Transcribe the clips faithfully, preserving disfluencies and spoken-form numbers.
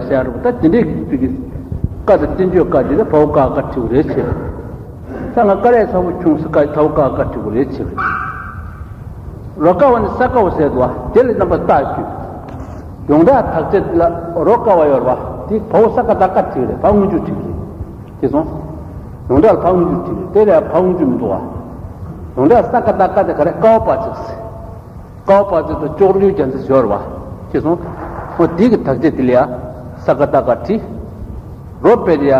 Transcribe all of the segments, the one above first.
ཟེར་རོ། ད་དེ་འདྲའི་གི་ཀ་དང་བསྟན་བཅོས་ཀ་དེ་ལ་བའོ་ཀ་ཀ་བྲིས་པ་རེད་ཟེར། ད་ང་ཀ་ལས་ཚ་པོ་ཁྱུང་ས་ཀ་ཐའོ་ཀ་ཀ་བྲིས་པ་རེད་ཟེར། རོ་ཀ་བ་ནི་ས་ཀ་བ་ཟེར་འདུག་བ། དེ་ལ་རྣམ་པ་བཏགས་བཅུག་ཡོངས་གྲགས་དག་ཆ་དེ་ལ་རོ་ཀ་བ་ཡོད་རེད་བ། དེ་བའོ་ས་ཀ་ད་ཀ་བྲིས་པ་རེད། བ་སྔོན་འཇུག་བྲིས་པ་རེད། དེ་སོང་། ཡོངས་གྲགས་ལ་བ་སྔོན་འཇུག་བྲིས་པ་རེད། དེ་ལ་བ་སྔོན་འཇུག་མི་འདུག་བ། ཡོངས་གྲགས་ས་ཀ་ད་ཀ་དེ་ག་རེ། ཀའོ་པ་ཙིག་ཀའོ་པ་ཙི་དང་ཅོག་ལུའི་རྒྱ་མཚོ་ཟེར་བ། ཅེས་སོང་། འོ་དེ་གི་དག་ཆ་དེ་ལ་ཡ། ས་ཀ་ད་ཀ་བྲིས། རོ་དཔེར་ཡ།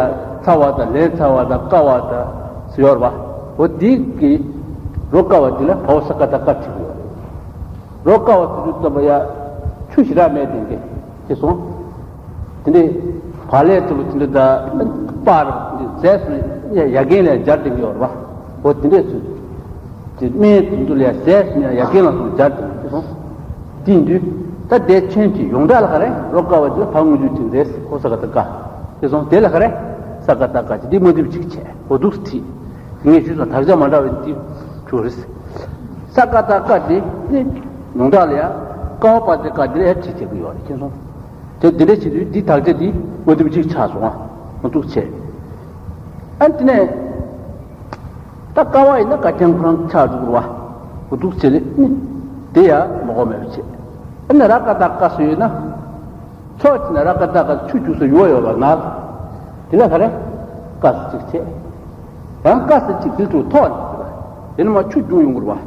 ཚ་བ་དང་ལན་ཚ་བ་དང་ཀ་བ་དང་ཟེར་བ། འོ་དེ་གི་རོ་ཀ་བ་དེ་ལ་བའོ་ས་ཀ་ད་ཀ་བྲིས་ཡོད། རོ་ཀ་བ་དེ་ཚོ་ཙམ་པ་ཡ། ཆུ་ཞེ་དྲག་མེད་དེ་འདྲ། ཅེས་སོང་། དེ་འདྲའི་བག་ལེབ་དེ་ལ་དེ་འདྲ་ད་པར་ཟས་སུ་ཡ་ཡ་རྒན་ལ་སྦྱར་བསྡད་ཀྱི་ཡོད་རེད་བ། འོ་དེ་འདྲས་སུ། དེ་སྨན་དེ་ཚོ་ལ་ཡ་ཟས་སུ་ཡ་ཡ་རྒན་ལ་སོགས་སྦྱར་བསྡད་ཀྱི་སོང་། དེ་ཡིན་དུས། ད་དེ་ཁྱོན་གྱི་ཡོངས་གྲགས་ལ་ག་རེ། རོ་ཀ་བ་དེ་ལ་བ་སྔོན་འཇུག་བྲིས་རེད། ཨོ་ས་ཀ་ད་ཀ་ཅེས་སོང་། དེ་ལ་ག་རེ། ས་ཀ་ད་ཀ་ཅེས་འདི་དངོས་དེབ་གཅིག་བྱས། འོ་འདུག་སེ་བྲིས། ངས་ཞུས་སོང་། དག་ཆ་མ་འདྲ་བའི་འདི་བྱུང་རེད། ས་ཀ་ད་ཀ་དེ་ནི་ཡོངས་གྲགས་ལ་ཡ། ཀའོ་པ་ཙི་ཀ་དེ་ལ་ཡ་བྲིས་བྱེད་ཀྱི་ཡོད་རེད། མཁྱེན་སོང་། དེ་འདི་འདྲ་བྱེད་དུས་འདི་དག་ཆ་འདི་དངོས་དེབ་གཅིག་ཆགས་སོང་ང་། འདུག་བྱས། ཨ་དེ་ནས་ད་ཀ་བ་ཡིན་ན་ཀ་རྐྱང་ཁོ་རང་ཆགས་འགྲོ་གི་རེད་བ། འདུག་བྱས་ནས་ནི་དེ་ཡ་མ་གོ་མེད་པ་བྱས། ཨ་ནི་ར་ཀ་ད་ཀ་སུ་ཡོད་ན། ཕྱོགས་གཅིག་ནས་ར་ཀ་ད་ཀ་ཆུ་རྒྱུག་ས་ཡོད་ཡོད་པ་ན། དེ་ལ་ག་རེ། ཀ་ས་གཅིག་བྱས། ཡང་ཀ་ས་གཅིག་དེ་ཚོ་ཐོག་ནས་ཟེར་བ། དེ་ནས་མར་ཆུ་རྒྱུག་ཡོང་གི་རེད་བ།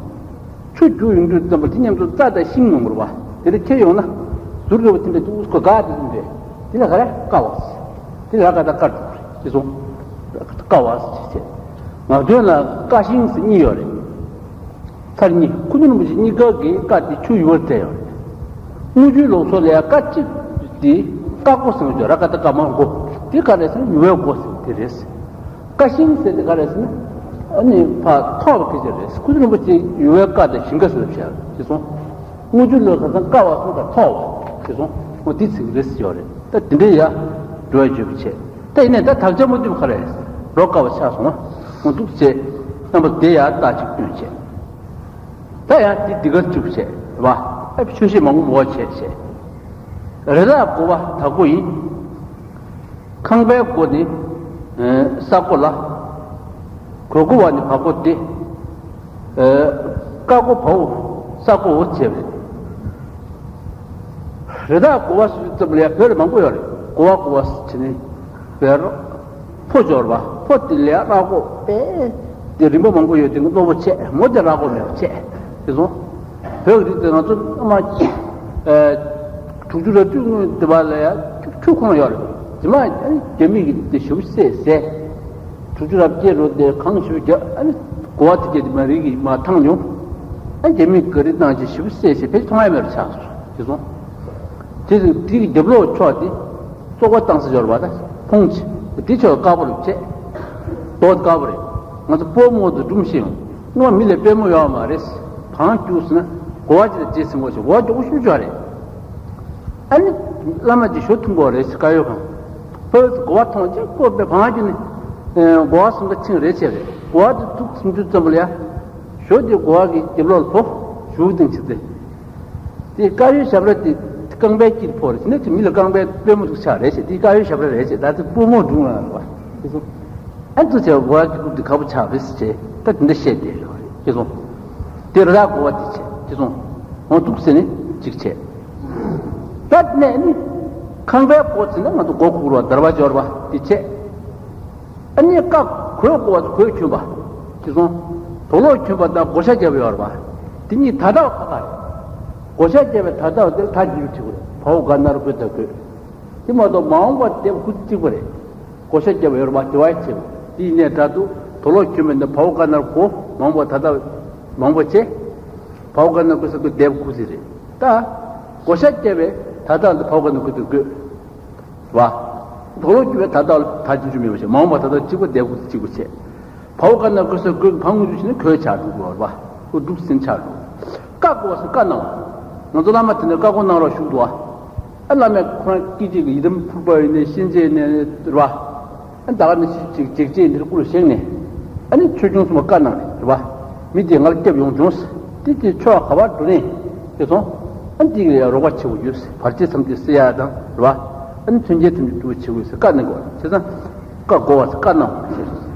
ཆུ་རྒྱུག་ཡོང་དུས་ཙམ་པ་དེ་མཉམ་དུ་རྩྭ་དང་ཤིང་ཡོང་གི་རེད་བ། དེ་ལ་ཁྱེར་ཡོང་ན། ཟུར་འདྲ་བོ་དེ་འདྲ་འདུག་ག་ག་དེ་འདུག་འདྲ། དེ་ལ་ག་རེ། ཀ་བ་ཟེར། དེ་ལ་ཀ་ད་ཀར་འདུག་རེད། དེ་སོང་། ཀ་བ་ཟེར་བྱས། ངག་དོན་ལ་ཀ་ཤིང་ཟེར་གཉིས་ཡོད་རེད། ཚར་གཉིས། སྐུ་ཕྲེང་རིན་པོ་ཆེ་གཉིས་ཀ་གིས་ཀ་དེ་ཆུ་ཡུར་བ་བྲིས་ཡོད་རེད། དངུལ་ཆུའི་ལུགས་སྲོལ་ལ་ཡང་ཀ་གཅིག་དེ་ཀ་མགོ་ཟེར་བ་ཅིག་ར་ཀ་ད་ཀ་མ་མགོ། དེ་ག་རེ་ཟེར་ན་ཡུར་བའི་མགོ་ཟེར་དེ་རེད། ཀ་ཤིང་ཟེར་དེ་ག་རེ་ཟེར་ན། ཨ་ནི་ཕར་ཐོགས་པ་སྐད་ཆ་རེད། སྐུ་ཕྲེང་རིན་པོ་ཆེ་ཡུར་བའི་ཀ་དང་ཞིང་ཀ་ཟེར་བ་བྱས་དེ་སོང་། དངུལ་ཆུ་ལོ་ཁ་སང་ཀ་བ་སོང་ད་ཐོགས་པ་དེ་སོང་། འོ་དེ་ཚིག་རེད་ཟེར་ཡོད་རེད། ད་དེ་འདྲའི་ཡ་འགྲོ་བའི་བརྗོད་པ་བྱས། ད་ཡིན་ནའི་ད་དག་ཆ་མུ་མཐུད་ག་རེ། རོ་ཀ་བ་ཆགས་སོང་། འོ་འདུག་བྱས། རྣམ་པ་དེ་ཡ་རྟགས་གཅིག་སྟོན་བྱས། ད་ཡང་དེ་འདི་གར་བཅུག་བྱས་རེད་བ། ཨ་ཆོས་བཤད་མང་པོ་མོ་བྱས་བྱས། རི་དྭགས་རྒོ་བ་དྭགས་པོ་ཡིན། ཁང་པའི་སྒོ་ནི་ས་སྒོ་ལ། གོས་སྒོ་བ་ནི་བ་སྒོ་སྟེ། ཀ་སྒོ་བའོ་ས་སྒོའོ་བྱས་པས། རི་དྭགས་རྒོ་བ་སུ་ཙམ་ལ་ཡ་བོད་ལ་མང་པོ་ཡོད་རེད། རྒོ་བ་རྒོ་བ་ཟེར་ནི་བེར། ཕོ་སྦྱོར་བ་ཕོ་དེ་ལས་ར་གོ་པས། དེ་རིམ་པ་མང་པོ་ཡོད་དེ་རྣོ་པོ་བྱས། མོ་དེ་ར་གོ་མེད་པ་བྱས། དེ་སོང་། བོད་ཀྱི་རིགས་དེ་ང་ཚོ་ཨ་མ་དྲུག་ཅུ་རེ་བཅུ་སྔོན་དེ་བ་ལ་ཡ་ཁྱུ་ཁོང་ཡོད་རེད། དེ་མ་རྒྱ་མི་གི་དེ་ཞུ་སེ་ཟེ། དྲུག་ཅུ་ར་བརྒྱད་རོ་དེ་གང་ཞུ་རྒྱ་ཨ་ནི་གོ་བ་དེ་རྒྱ་དེ་མ་རིག་གི་མ་ཐང་མྱོང་། ཨ་རྒྱ་མི་ག་རི་ནང་ཅི་ཞུ་སེ་ཟེ་ཕེ་མཐོང་ཡ་མེད་པ་ཆགས་སོང་། དེ་སོང་། དེ་དེ་གི་རྒྱབ་ལོག་ཕྱོགས་དེ། བཙོག་པ་བཏང་ས་འབྱོར་བ་དང་ཕུང་ཆེ། དེ་ཆོས་དཀར་པོ་རེད་བྱས། རྡོ་དཀར་པོ་རེད། ང་ཚོ་པུས་མོ་དུ་སྒྲུང་ཤེས་ཡོང་། སྔོན་མ་མི་ལ་པུས་མོ་ཡོད་མ་རེད། བང་རྒྱུགས་ཟེར་ན་གོ་བ་ཅིག་ལ་རྗེས་ཟིན་དགོས་ཤིང་གོ་བ་མགྱོགས་པོ་ཤུགས་ཆོག་རེད། ཨ་ནི་བླ་མ་ཅིག་ཞོ་འཐུང་དགོས་རེད་ཟེར་བཀའ་ཡོད་གང་། ཕར་གོ་བ་མཐོང་རྗེས་ཀོ་པའི་བང་རྒྱུགས་ནི། གོ་བ་གསུམ་ཀ་ཆིངས་རེ་བྱས་རེད། གོ་བ་དུ་ཐུག་སུམ་ཅུ་ཙམ་པོ་ལ་ཡ། ཞོ་དེ་གོ་བ་གི་རྒྱབ་ལོགས་ལ་བོ། ཞུགས་སྟེང་ཆིག་སྟེ། དེ་དཀར་ཡོལ་ཞབས་ར་དེ་རྐང་པའི་དཀྱིལ་ཕོག་རེད་ཟེར་ན་དེ་མི་ལ་རྐང་པའི་པུས་མོ་ཐུག་ཆགས་རེད་ཟེར། དེ་དཀར་ཡོལ་ཞབས་ར་རེད་ཟེར། ད་དེ་པུས་མོ་སྒྲུང་ལ་རེད་བ། དེ་ཚོ། ཨ་ཚོ་བྱས་པ་གོ་བ་གི་ཕུག་དེ་ཁ་པོ་ཆགས་རེད་ཟེར་བྱས་ད་དེ་འདྲ་བཤད་བསྡད་ཡོད་རེད། དེ་ཚོ། དེ་ར་གོ་བ་དེ་བྱས་དེ་ཚོ། འོ་འདུག་ཟེར་ནས་གཅིག་བྱས། ད་ནས་ནི། ཁང་པའི་སྒོ་ཟེར་ན་ང་ཚོ་སྒོ་ཁུག་རོགས་བརྡར་བ་འབྱོར་བ་དེ་བྱས། ཨ་ནི་ཀ་གོས་བགོ་བ་གོས་གྱོན་པ། དེ་སོང་། དུག་ལོག་གྱོན་པ་དང་བགོ་བཤའ་བརྒྱབ་ཡོད་རེད་པ། དེ་གཉིས་ད་ལྟ་བ་ཁ་ཁ་རེད། བགོ་བཤའ་བརྒྱབ་པའི་ད་ལྟ་བ་དེར་ད་འགྱུར་བྱེད་དགོས་རེད། བའོ་ག་ན་རོ་གོས་ད་གོས། དེ་མ་གཏོགས་མ་འོངས་པ་དེ་ཁུ་གཅིག་པ་རེད། བགོ་བཤའ་བརྒྱབ་ཡོད་རེད་པ། དེ་བ་ཡི་བྱེད་པ་དེ་ཡིན་ནའི་དྲ་དུ་དུག་ལོག་གྱོན་པ་འདི་བའོ་ག་ན་རོ་གོ། མ་འོངས་པ་ད་ལྟ་བ་མ་འོངས་པ་བྱེད། བའོ་ག་ན་རོ་གོས་ས་གོས་དེབ་ཁུ་ཟིག་རེད། ད། བགོ་བཤའ་བརྒྱབ་པའི་ད་ལྟ་བ་འདི་བའོ་ག་ན་རོ་གོས་ད་གོས། རེད་པ། དུག་ལོག་གྱོན་པའི་ད་ལྟ་ལ་ད་ཅི་འཇུ་མེད་པ་བྱས། མ་འོངས་པ་ད་ལྟ་གཅིག་པ་དེབ་ཁུ་གཅིག་པ་བྱས། བའོ་ག་ན་རོ་གོས་ས་གོས་བ་སྔོན་འཇུག་བྱས་ནས་གོས་ཆགས་འགྲོ་གི་ཡོད་རེད་པ། ཁོ་འདུག་ཟིན་ཆགས་འགྲོ། ཀ་གོ་བ་ཟེར་ཀ་གནང་བ། ང་ཚོ་བླ་མ་དེ་ནས་ཀ་གོ་གནང་རོགས་ཞུ་འདུག་ཨ། ཨ་བླ་མས་ཁོ་རང་སྐད་ཅིག་གི་ཡི་དམ་ཕུར་པ་ཡིན་ནའི་གཤིན་རྗེ་ཡིན་ནའི་རེད་པ། ཨ་ད་ག་ནས་ཅིག་ཅིག་ཅིག་འདིར་སྐུ་ལ་བཞེངས་ནས། ཨ་ནི་ཆོས་སྐྱོང་སྲུང་མ་བཀའ་གནང་ནས་རེད་པ། མི་དེ་ང་ལ་སྐྱབས་ཡོང་བྱུང་ཟེར། དེ་དེ་ཆོས་ག་པར་འགྲོ་ནས་དེ་སོང་། ཨ་འདི་གི་ལ་ཡ་རོགས་པ་བྱེད་དགོས་ཡོད་ཟེར། བར་ཆད་ཐམས་ཅད་སེལ་ཡ་དང་རེད་པ། ཨ་ནི་མཚོན་བྱེད་ཐམས་ཅད་འདུལ་བ་བྱེད་དགོས་ཟེར། བཀའ་གནང་དགོས། བྱས་ཙང་བཀའ་བསྒོ་བ་ཟེར། བཀའ་གནང་བ་ཟེར།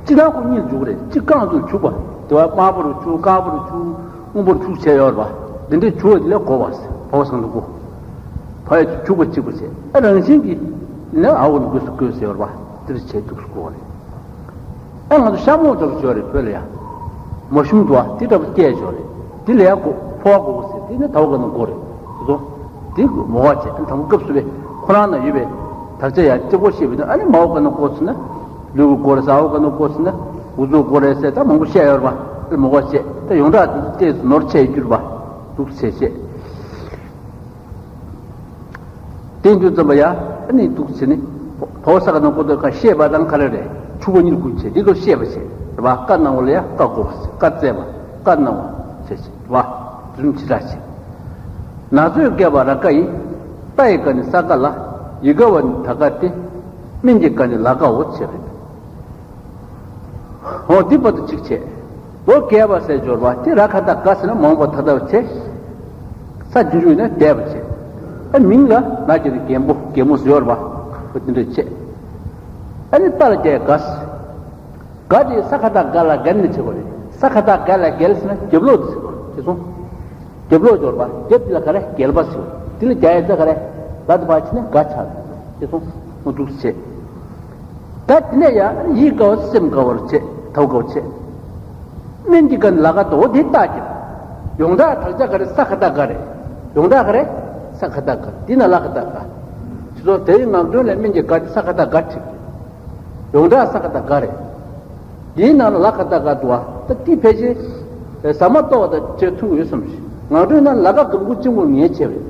སྤྱིར་བཏང་ཁོ་གཉིས་འཇུག་རེད། གཅིག་རྐང་ཚུགས་བྱུག་པ། དེ་བ་དམར་པོ་རུ་བྱུག། དཀར་པོ་རུ་བྱུག། སྔོན་པོ་རུ་བྱུག་བྱས་ཡོད་རེད་པ། འདི་འདྲའི་བྱུག་པ་དེ་ལ་བསྒོ་བ་ཟེར། བ་བ་ཟེར་འདུག་གོ། བ་ཡ་བྱུག་པ་གཅིག་པ་བྱས། ཨ་རང་བཞིན་གྱིས་ནི་ཨ་འོ་ནི་སྒོས་སུ་བསྒོས་ཟེར་ཡོད་རེད་པ། འདིར་བྱས་འདུག་སེ་བསྒོ་བ་རེད། ཨ་ང་ཚོ་ཤ་མོག་འདྲ་པོ་ཅིག་ཡོད་རེད། བོད་ལ་ཡ། མ་ཞུམ་འདུག་པ། དེ་འདྲ་པོ་སྐྱེས་ཡོད་རེད། དེ་ལ་ཡ་བསྒོ། ཕོ་བ་བསྒོ་དགོས་ཟེར། དེ་ནི་དལ་བ་བསྒོ་ན་བསྒོ་རེད། དེ་ཚོ། དེ་མོ་བ་བྱས། ཨ་དང་པོ་སྐབས་སུ་བས་ཁོ་རང་ན་ཡོད་པའི་དག་ཆ་ཡ་གཅིག་པོ་བཤད་པ་ཡིན་ན། ཨ་ནི་མ་བ་བསྒོ་ན་བསྒོ་ཟེར་ན། ལུས་པོ་བསྒོ་རེད་ཟེར། ཨ་བ་བསྒོ་ན་བསྒོ་ཟེར་ན། འུ་ཚོ་བསྒོ་རེད་ཟེར། ད་མང་པོ་བཤད་ཡོད་རེད་པ། དེ་མོ་བ་བྱས། ད་ཡོངས་གྲགས་དེ་ཏོག་ཙམ་ནོར་ཆེ་གྱུར་པ་འདུག་ཟེར་བཤད། དེ་འདུག་ཙམ་པ་ཡ། ཨ་ནི་འདུག་ཟེར་ནི། བ་བ་ས་ག་ན་བསྒོ་དོ་ག་བཤད་པ་དང་ག་རེ་རེད། ཕྱུག་པོ་གཉིས་ཀུན་བྱས། འདི་ཚོ་བཤད་པ་བྱས་རེད་པ། བཀའ་གནང་བ་ལ་ཡ་བཀའ་བསྒོ་བ་ཟེར། བཀའ་སྩལ་བ། བཀའ་གནང་བ་བྱས་བྱས་རེད་པ། དེ་རིམ་ཇི་ལྟར་བྱས། ན་ཚོད་བརྒྱབ་པ་ར་ཀ་ཡིས། རྟ་ཡི་སྒ་ནི་ས་ག་ལ། ཡི་ག་བ་ནི་ད་ག་སྟེ། སྨན་གྱི་སྒ་ནི་ལ་ཀའོ་བྱས་རེད། འོ་འདི་བར་དུ་གཅིག་བྱས། ལོ་རྒས་པ་ཟེར་སྦྱོར་བ་དེ་ར་ཁ་ད་ག་ཟེར་ན་མ་འོངས་པ་ད་ལྟ་བ་བྱས། ས་རྒྱུན་འཇུག་ཡིན་ན་འདས་པ་བྱས། ཨ་མིང་ལ་ན་རྒྱ་ནི་རྒན་པོ་རྒན་མོ་ཟེར་བ། འོ་དེ་འདྲ་བྱས། ཨ་ནི་རྟ་ལ་རྒྱལ་ག་ཟེར། ག་དེ་ས་ཁ་ད་ག་ལ་རྒལ་ནི་བྱེད་དགོས་རེད། ས་ཁ་ད་ག་ལ་རྒལ་ཟེར་ན་རྒྱབ་ལོག་དེ་ཟེར་དགོས་རེད། དེ་སོང་། རྒྱབ་ལོག་སྦྱོར་བ། རྒྱབ་དེ་ལ་ག་རེ། རྒྱལ་པོ་ཟེར། དེ་ལ་རྒྱ་ཡ་ད་ག་རེ། ལ་དེ་བ་ཕྱིན་ན་ག་ཆགས། དེ་སོང་། འོ་འདུག་བྱས། ད་དེ་ནས་ཡ་ཡིད་དགའ་བ་སེམས་དགའ་བར་བྱེད། དལ་བ་དགའ་བར་བྱེད། སྨན་གྱི་སྒ་ནི་ལ་ཀ་དོ། དེ་རྟགས་ཀྱི། ཡོངས་གྲགས་དག་ཆ་ག་རེ། ས་ཁ་ད་ག་རེད། ཡོངས་གྲགས་ག་རེ། ས་ཁ་ད་ག། འདི་ན་ལ་ཁ་ད་ག། དེ་ཚོ་དེའི་ངག་འདོན་ལས་སྨན་གྱི་སྒ་དེ་ས་ཁ་ད་ག་བྲིས། ཡོངས་གྲགས་ས་ཁ་ད་ག་རེད། དེའི་ནང་ལ་ལ་ཁ་ད་ག་འདུག་པ། ད་དེ་ཕལ་ཆེར་ཟ་མ་ཏོག་དང་བཅས་མཐུན་གྱི་ཡོད་བསམ་ཞིག། ངག་འདོན་ནང་ལ་ཀ་གམ་གུ་གཅིག་པོ་ངེས་བྱས་པ་རེད།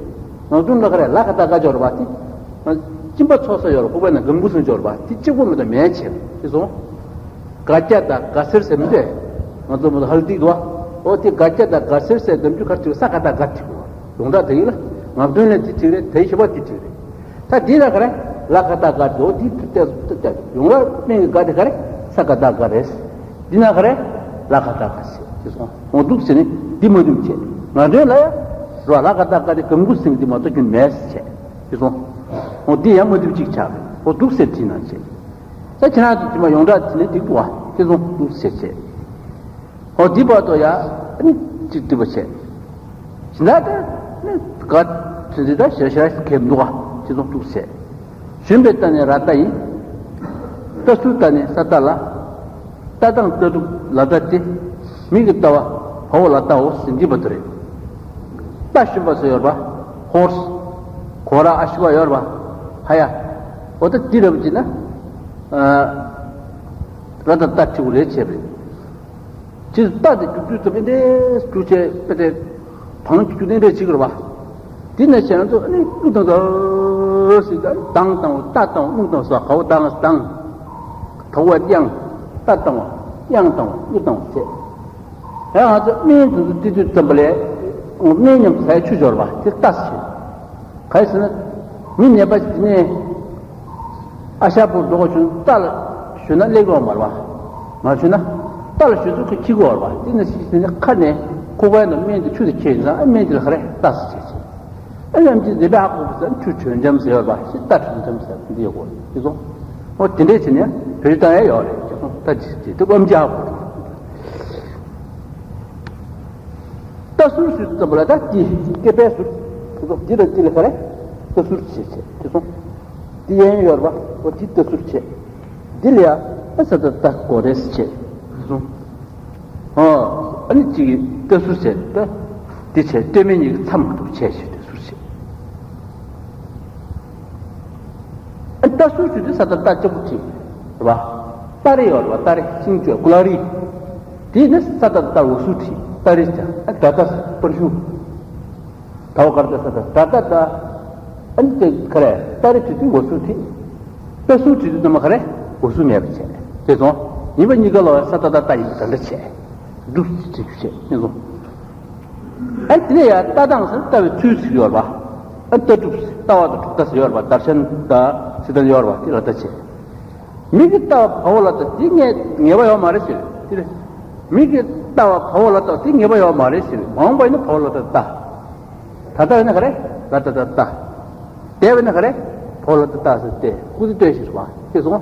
ངག་འདོན་ལ་ག་རེ། ལ་ཁ་ད་ག་སྦྱོར་བ་དེ། གཅིན་པ་ཚོགས་ས་ཡོད་རེད། ཁོག་པའི་ནང་གམ་གུ་ཟེར་སྦྱོར་བ་དེ་གཅིག་པོ་མེད་དུ་མེད་བྱས་པ་དེ་སོང་། ག་ཀྱ་ད་ག་སེར་ཟེར་མི་འདུག། ང་ཚོ་མོ་ཧལ་ཏི་འདུག་པ། འོ་དེ་ག་ཀྱ་ད་ག་སེར་ཟེར་དུས་ག་རེ་བྲིས། ས་ཁ་ད་ག་བྲིས་པ། ཡོངས་གྲགས་དེ་ཡིན་ལ། ངག་འདོན་ལས་དེ་བྲིས་རེད། དེ་ཞིབ་པ་དེ་བྲིས་རེད། ད་འདི་ལ་ག་རེ། ལ་ཁ་ད་ག་འདུག། འདི་ཏོག་ཙམ་ཡོངས་གྲགས་སྨན་གྱི་སྒ་དེ་ག་རེ། ས་ཁ་ད་ག་རེད། འདི་ན་ག་རེ། ལ་ཁ་ད་ག་ཟེར་དེ་སོང་། འོ་འདུག་ཟེར་ནས་འདི་མ་འདུམ་བྱས། ངག་འདོན་ལ་ཡ། རོ་ལ་ཁ་ད་ག་དེ་གམ་གུ་ཟེར་འདི་མ་གཏོགས་རྒྱུན་མེད་བྱས་དེ་སོང་། འོ་འདི་ཡང་མ་འདུམ་གཅིག་ཆགས། འོ་འདུག་ཟེར་བྲིས་ན་བྱས། ད་ཁྱེད་རང་ཚོ་དེ་མ་ཡོངས་གྲགས་དེ་ནས་འགྲིག་འདུག་པ། དེ་སོང་། འདུག་ཟེར་བྱས། ཨོ་འདི་བར་དུ་ཡ། ཨ་ནི་གཅིག་བསྡུས་པ་བྱས། ཇི་ལྟར་ད་ནི་ག་དེ་འདི་ད་ཞེ་ཞེ་གལ་མི་འདུག་ག། ཅི་ཙམ་འདུག་ཟེར། ཞོན་པའི་རྟ་ནི་ར་རྟ་ཡིན། རྟ་ཟུར་རྟ་ནི་ས་རྟ་ལ། རྟ་དང་རྟ་གྲུབ་ལ་རྟ་སྟེ། མིག་གི་རྟ་བ་བ་འོག་ལ་རྟའོ་ཟེར་འདི་བར་དུ་རེད། རྟ་ཞོན་པ་ཟེར་ཡོད་པ། ཧོར་སི། གོ་ར་ཨ་ཤི་བ་ཡོད་པ། ཧ་ཡ། འོ་ད་འདི་རབ་ཅི་ན། ཨ། ར་རྟ་རྟ་ཁྲི་བོ་རེད་བྱས་པ་རེད། ཅི་རྟ་དེ་རྒྱུག་དུས་ཙམ་པ་འདི་རྒྱུག་བྱས་པ་དེ། བང་རྒྱུག་དེ་འདྲ་བྱེད་དགོས་པ། དེ་ནས་བྱས་ན་ཚོ་ཨ་ནི་གླུ་དང་ཟ་ཟི་དང་དང་དང་བ། རྟ་དང་གླུ་དང་ཟ་ག་བ་དང་དང་། དོ་བ་དབྱངས། རྟ་དང་བ། དབྱངས་དང་བ། གླུ་དང་བ་བྱས། ཡང་ང་ཚོ་སྨན་དུ་དུས་དུས་ཙམ་པ་ལས། སྨན་ཉམས་ཟས་ཆུ་སྦྱོར་བ་དེ་རྟ་ཟེར། ག་རེ་ཟེར་ན། མི་ནད་པ་ཞིག་ནས། ཨ་ཤ་བོར་འགྲོ་བ་བྱུང་། རྟ་ལ་ཞོན་ན་སླེབས་ཀྱི་ཡོད་མ་རེད་པ། མ་ཞོན་ན། རྟ་ལ་ཞོན་ཚུལ་ཁོ་འཁྱེར་གྱི་ཡོད་རེད་པ། དེ་ནས་ཤི་ཟིན་ནས་ཁ་ནས་ཁོག་པའི་ནང་སྨན་དེ་ཆུ་དེ་ཁྱེར་ཡིན་ཙང་། ཨ་སྨན་དེ་ལ་ག་རེ། རྟ་ཟེར་བྱས་བྱས། ཨ་ཡང་ཅི་ཟེར་བ་ཧ་གོ་བ་ཟེར། ཆུ་དྲོན་འཇམ་ཟེར་ཡོད་རེད་པ། ཤི་རྟ་དྲོན་འཇམ་ཟེར་འདི་ཡོད་གོ། དེ་ཚོ། ཨོ་དེ་འདྲས་བྱས་ནས་བེད་སྤྱོད་བཏང་ཡ་ཡོད་རེད། དེ་ཚོ་ད་ཅི་ཟེར་དེ་དབང་ཅི་ཧ་གོ། རྟ་ཟུར་ཞུ་ཙམ་པ་ལ་ད་ཀྱི་སྐེད་པའི་ཟུར། དེ་ཚོ་འདི་དང་འདི་ལ་ག་རེ། རྟ་ཟུར་བྱས་བྱས་དེ་ཚོ། འདི་ཡན་ཡོད་རེད་པ། འོ་འདི་རྟ་ཟུར་བྱས། འདི་ལ་ཡ་ཨ་ས་ད་ད་གོ་རེས་བྱས་དེ་ཚོ། ཨོ། ཨ་ནི་གཅིག་གིས་རྟ་ཟུར་བྱས། ད་འདི་བྱས། སྟོད་སྨད་གཉིས་ཀྱི་མཚམས་འདུག་བྱས་བྱས་རྟ་ཟུར་བྱས། ཨ་རྟ་ཟུར་ཞུ་དུས་ས་ད་ད་ལྕགས་པོ་བྲིས་རེད་པ། སྟ་རེ་ཡོད་རེད་པ། སྟ་རེ་ཤིང་གཅོད་ཀུ་ལ་རི། དེ་ནི་ས་ད་ད་འོ་ཟུར་བྲིས། སྟ་རེ་ཟེར། ཨ་ད་ད་པར་ཤུ། ད་བ་གར་ད་ས་ད་ད་ད་ད། ཨ་ནི་དེ་ག་རེ། སྟ་རེ་བྲིས་དུས་འོ་ཟུར་བྲིས། རྟ་ཟུར་བྲིས་དུས་ནི་མ་ག་རེ། འོ་ཟུར་མེད་པ་བྱས། དེ་སོང་། ཡིན་པ་གཉིས་ཀ་ལ་ས་ད་ད་ད་ཡིན་པ་འདྲ་འདྲ་བྱས། འདུག་བྲིས་རྒྱུ་བྱས་ནི་སོང་། ཨ་དེ་ནས་ཡང་རྟ་དང་ཟེར་ལྟ་བའི་ཚུལ་ཟེར་ཡོད་རེད་པ། ཨ་ལྟ་གྲུབ་ཟེར། ལྟ་བ་དང་གྲུབ་མཐའ་ཟེར་ཡོད་རེད་པ། དར་ཤན་དང་སི་ཏན་ཡོད་རེད་པ། དེ་ལ་ལྟ་བྱེད། མིག་གིས་ལྟ་བ་བ་འོག་ལ་ལྟ། དེ་ངེས་ངེས་པ་ཡོད་མ་རེད་ཟེར། དེ་རེད། མིག་གིས་ལྟ་བ་བ་འོག་ལ་ལྟ། དེ་ངེས་པ་ཡོད་མ་རེད་ཟེར། མ་འོངས་པ་ཡིན་ན་བ་འོག་ལ་ལྟ་ལྟ། ད་ལྟ་ཡིན་ན་ག་རེ། ལ་ལྟ་ལྟ་ལྟ། འདས་པ་ཡིན་ན་ག་རེ། ཕོ་ལ་ཏི་ཏ་ཟེར་ཏེ་སྐུ་ཏི་ལྟོས་ཤིག་རེད་བ། ཁྱེད་སོང་།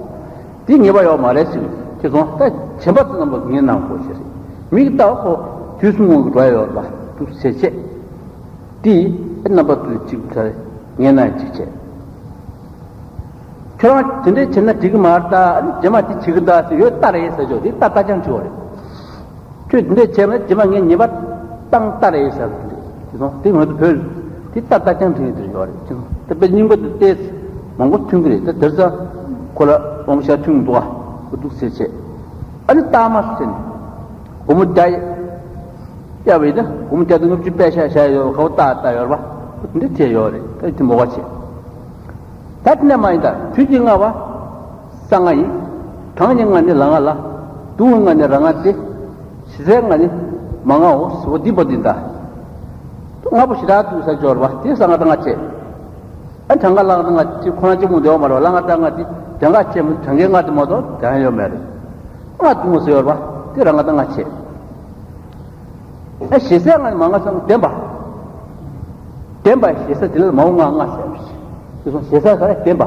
དེ་ངེས་པ་ཡོད་མ་རེད་ཟེར། ཁྱེད་སོང་། ད་བྱེད་པ་ཙམ་པ་ངས་གནང་དགོས་ཤེས་རེད། མིག་ལྟ་བ་ཁོ་དུས་གསུམ་དངོས་ཀྱི་འགྲོ་ཡ་ཡོད་རེད་བ། འདུག་ཟེར་བྱས། དེ་རྣམ་པ་ཚོས་གཅིག་ཚར་ངས་གནང་གཅིག་བྱས། ཁྱོད་རང་དེ་འདྲས་བྱས་ན་འགྲིག་གི་མ་རེད་ད། ཨ་ནི་རྗེས་མ་དེ་བྱེད་ཀྱི་ད་ཟེར་ཡོད་ལྟ་རེད་ཟེར་ཆོག་དེ་ལྟ་ལྟ་རྐྱང་བྱེད་བ་རེད། ཁྱོད་འདི་འདྲས་བྱས་ན་རྗེས་མ་ངས་ཉེས་པ་བཏང་ལྟ་རེད་ཟེར་གི་འདུག་དེ་སོང་། དེ་ང་ཚོ་བོད་དེ་ལྟ་ལྟ་རྐྱང་དྲན་གྱི་ཡོད་རེད། དེ་སོང་། དེ་དཔེ་རྙིང་པ་དེ་ལྟས་མང་པོ་མཐུན་གྱི་རེད། ད་དེར་ས་ཁོ་ལ་དབང་ཤ་མཐུན་འདུག་ཨ། ཁོ་འདུག་ཟེར་བྱས། ཨ་ནི་རྟགས་མ་ཟེར་ནས་སྒོར་མོ་བརྒྱ་བརྒྱབ་པས་ད་སྒོར་མོ་བརྒྱ་དང་ལྔ་བཅུ་པད་ཤག་བཞག་ཡོད་པ་ཁོ་ལྟ་ལྟ་ཡོད་རེད་བ། འདི་བྱས་ཡོད་རེད། ད་དེ་མོ་བ་བྱས། ད་དེ་ནས་མ་ཡིན་ད་དུས་ཀྱི་ལྔ་པ། ས་ལྔ་ཡིན། གྲངས་ཀྱི་ལྔ་ནི་ལ་ལྔ་ལ། དུང་གི་ལྔ་ནི་ར་ལྔ་སྟེ། ཞེ་སའི་ལྔ་ནི་མ་ལྔའོ་ཟེར་བ་འདི་པོ་འདི་ད། ལྔ་པོ་ཞེ་དྲག་འདུག་ས་སྦྱོར་བ་དེ་ས་ལྔ་དང་ལྔ་བྱས། ཨ་གྲངས་ཀ་ལ་ལྔ་དང་ལྔ་གཅིག་ཁོ་ན་གཅིག་མོ་འདོད་མ་རེད་བ། ལ་ལྔ་དང་ལྔ་དེ་གྲངས་ཀ་བྱས་མོ་གྲངས་ཀའི་ལྔ་དེ་མ་གཏོགས་གྲངས་ཡོད་མེད་རེད། ལྔ་འདུག་མོ་ཟེར་བ་དེ་ར་ལྔ་དང་ལྔ་བྱས། ཨ་ཞེ་སའི་ལྔ་ནི་མ་ལྔ་ཚང་ལྡན་པ། ལྡན་པ་ཞེ་ས་དེ་ལ་མའོ་ལྔ་ལྔ་ཟེར་བ་ཞིག་དེ་སོང་ཞེ་ས་ག་རེ་ལྡན་པ།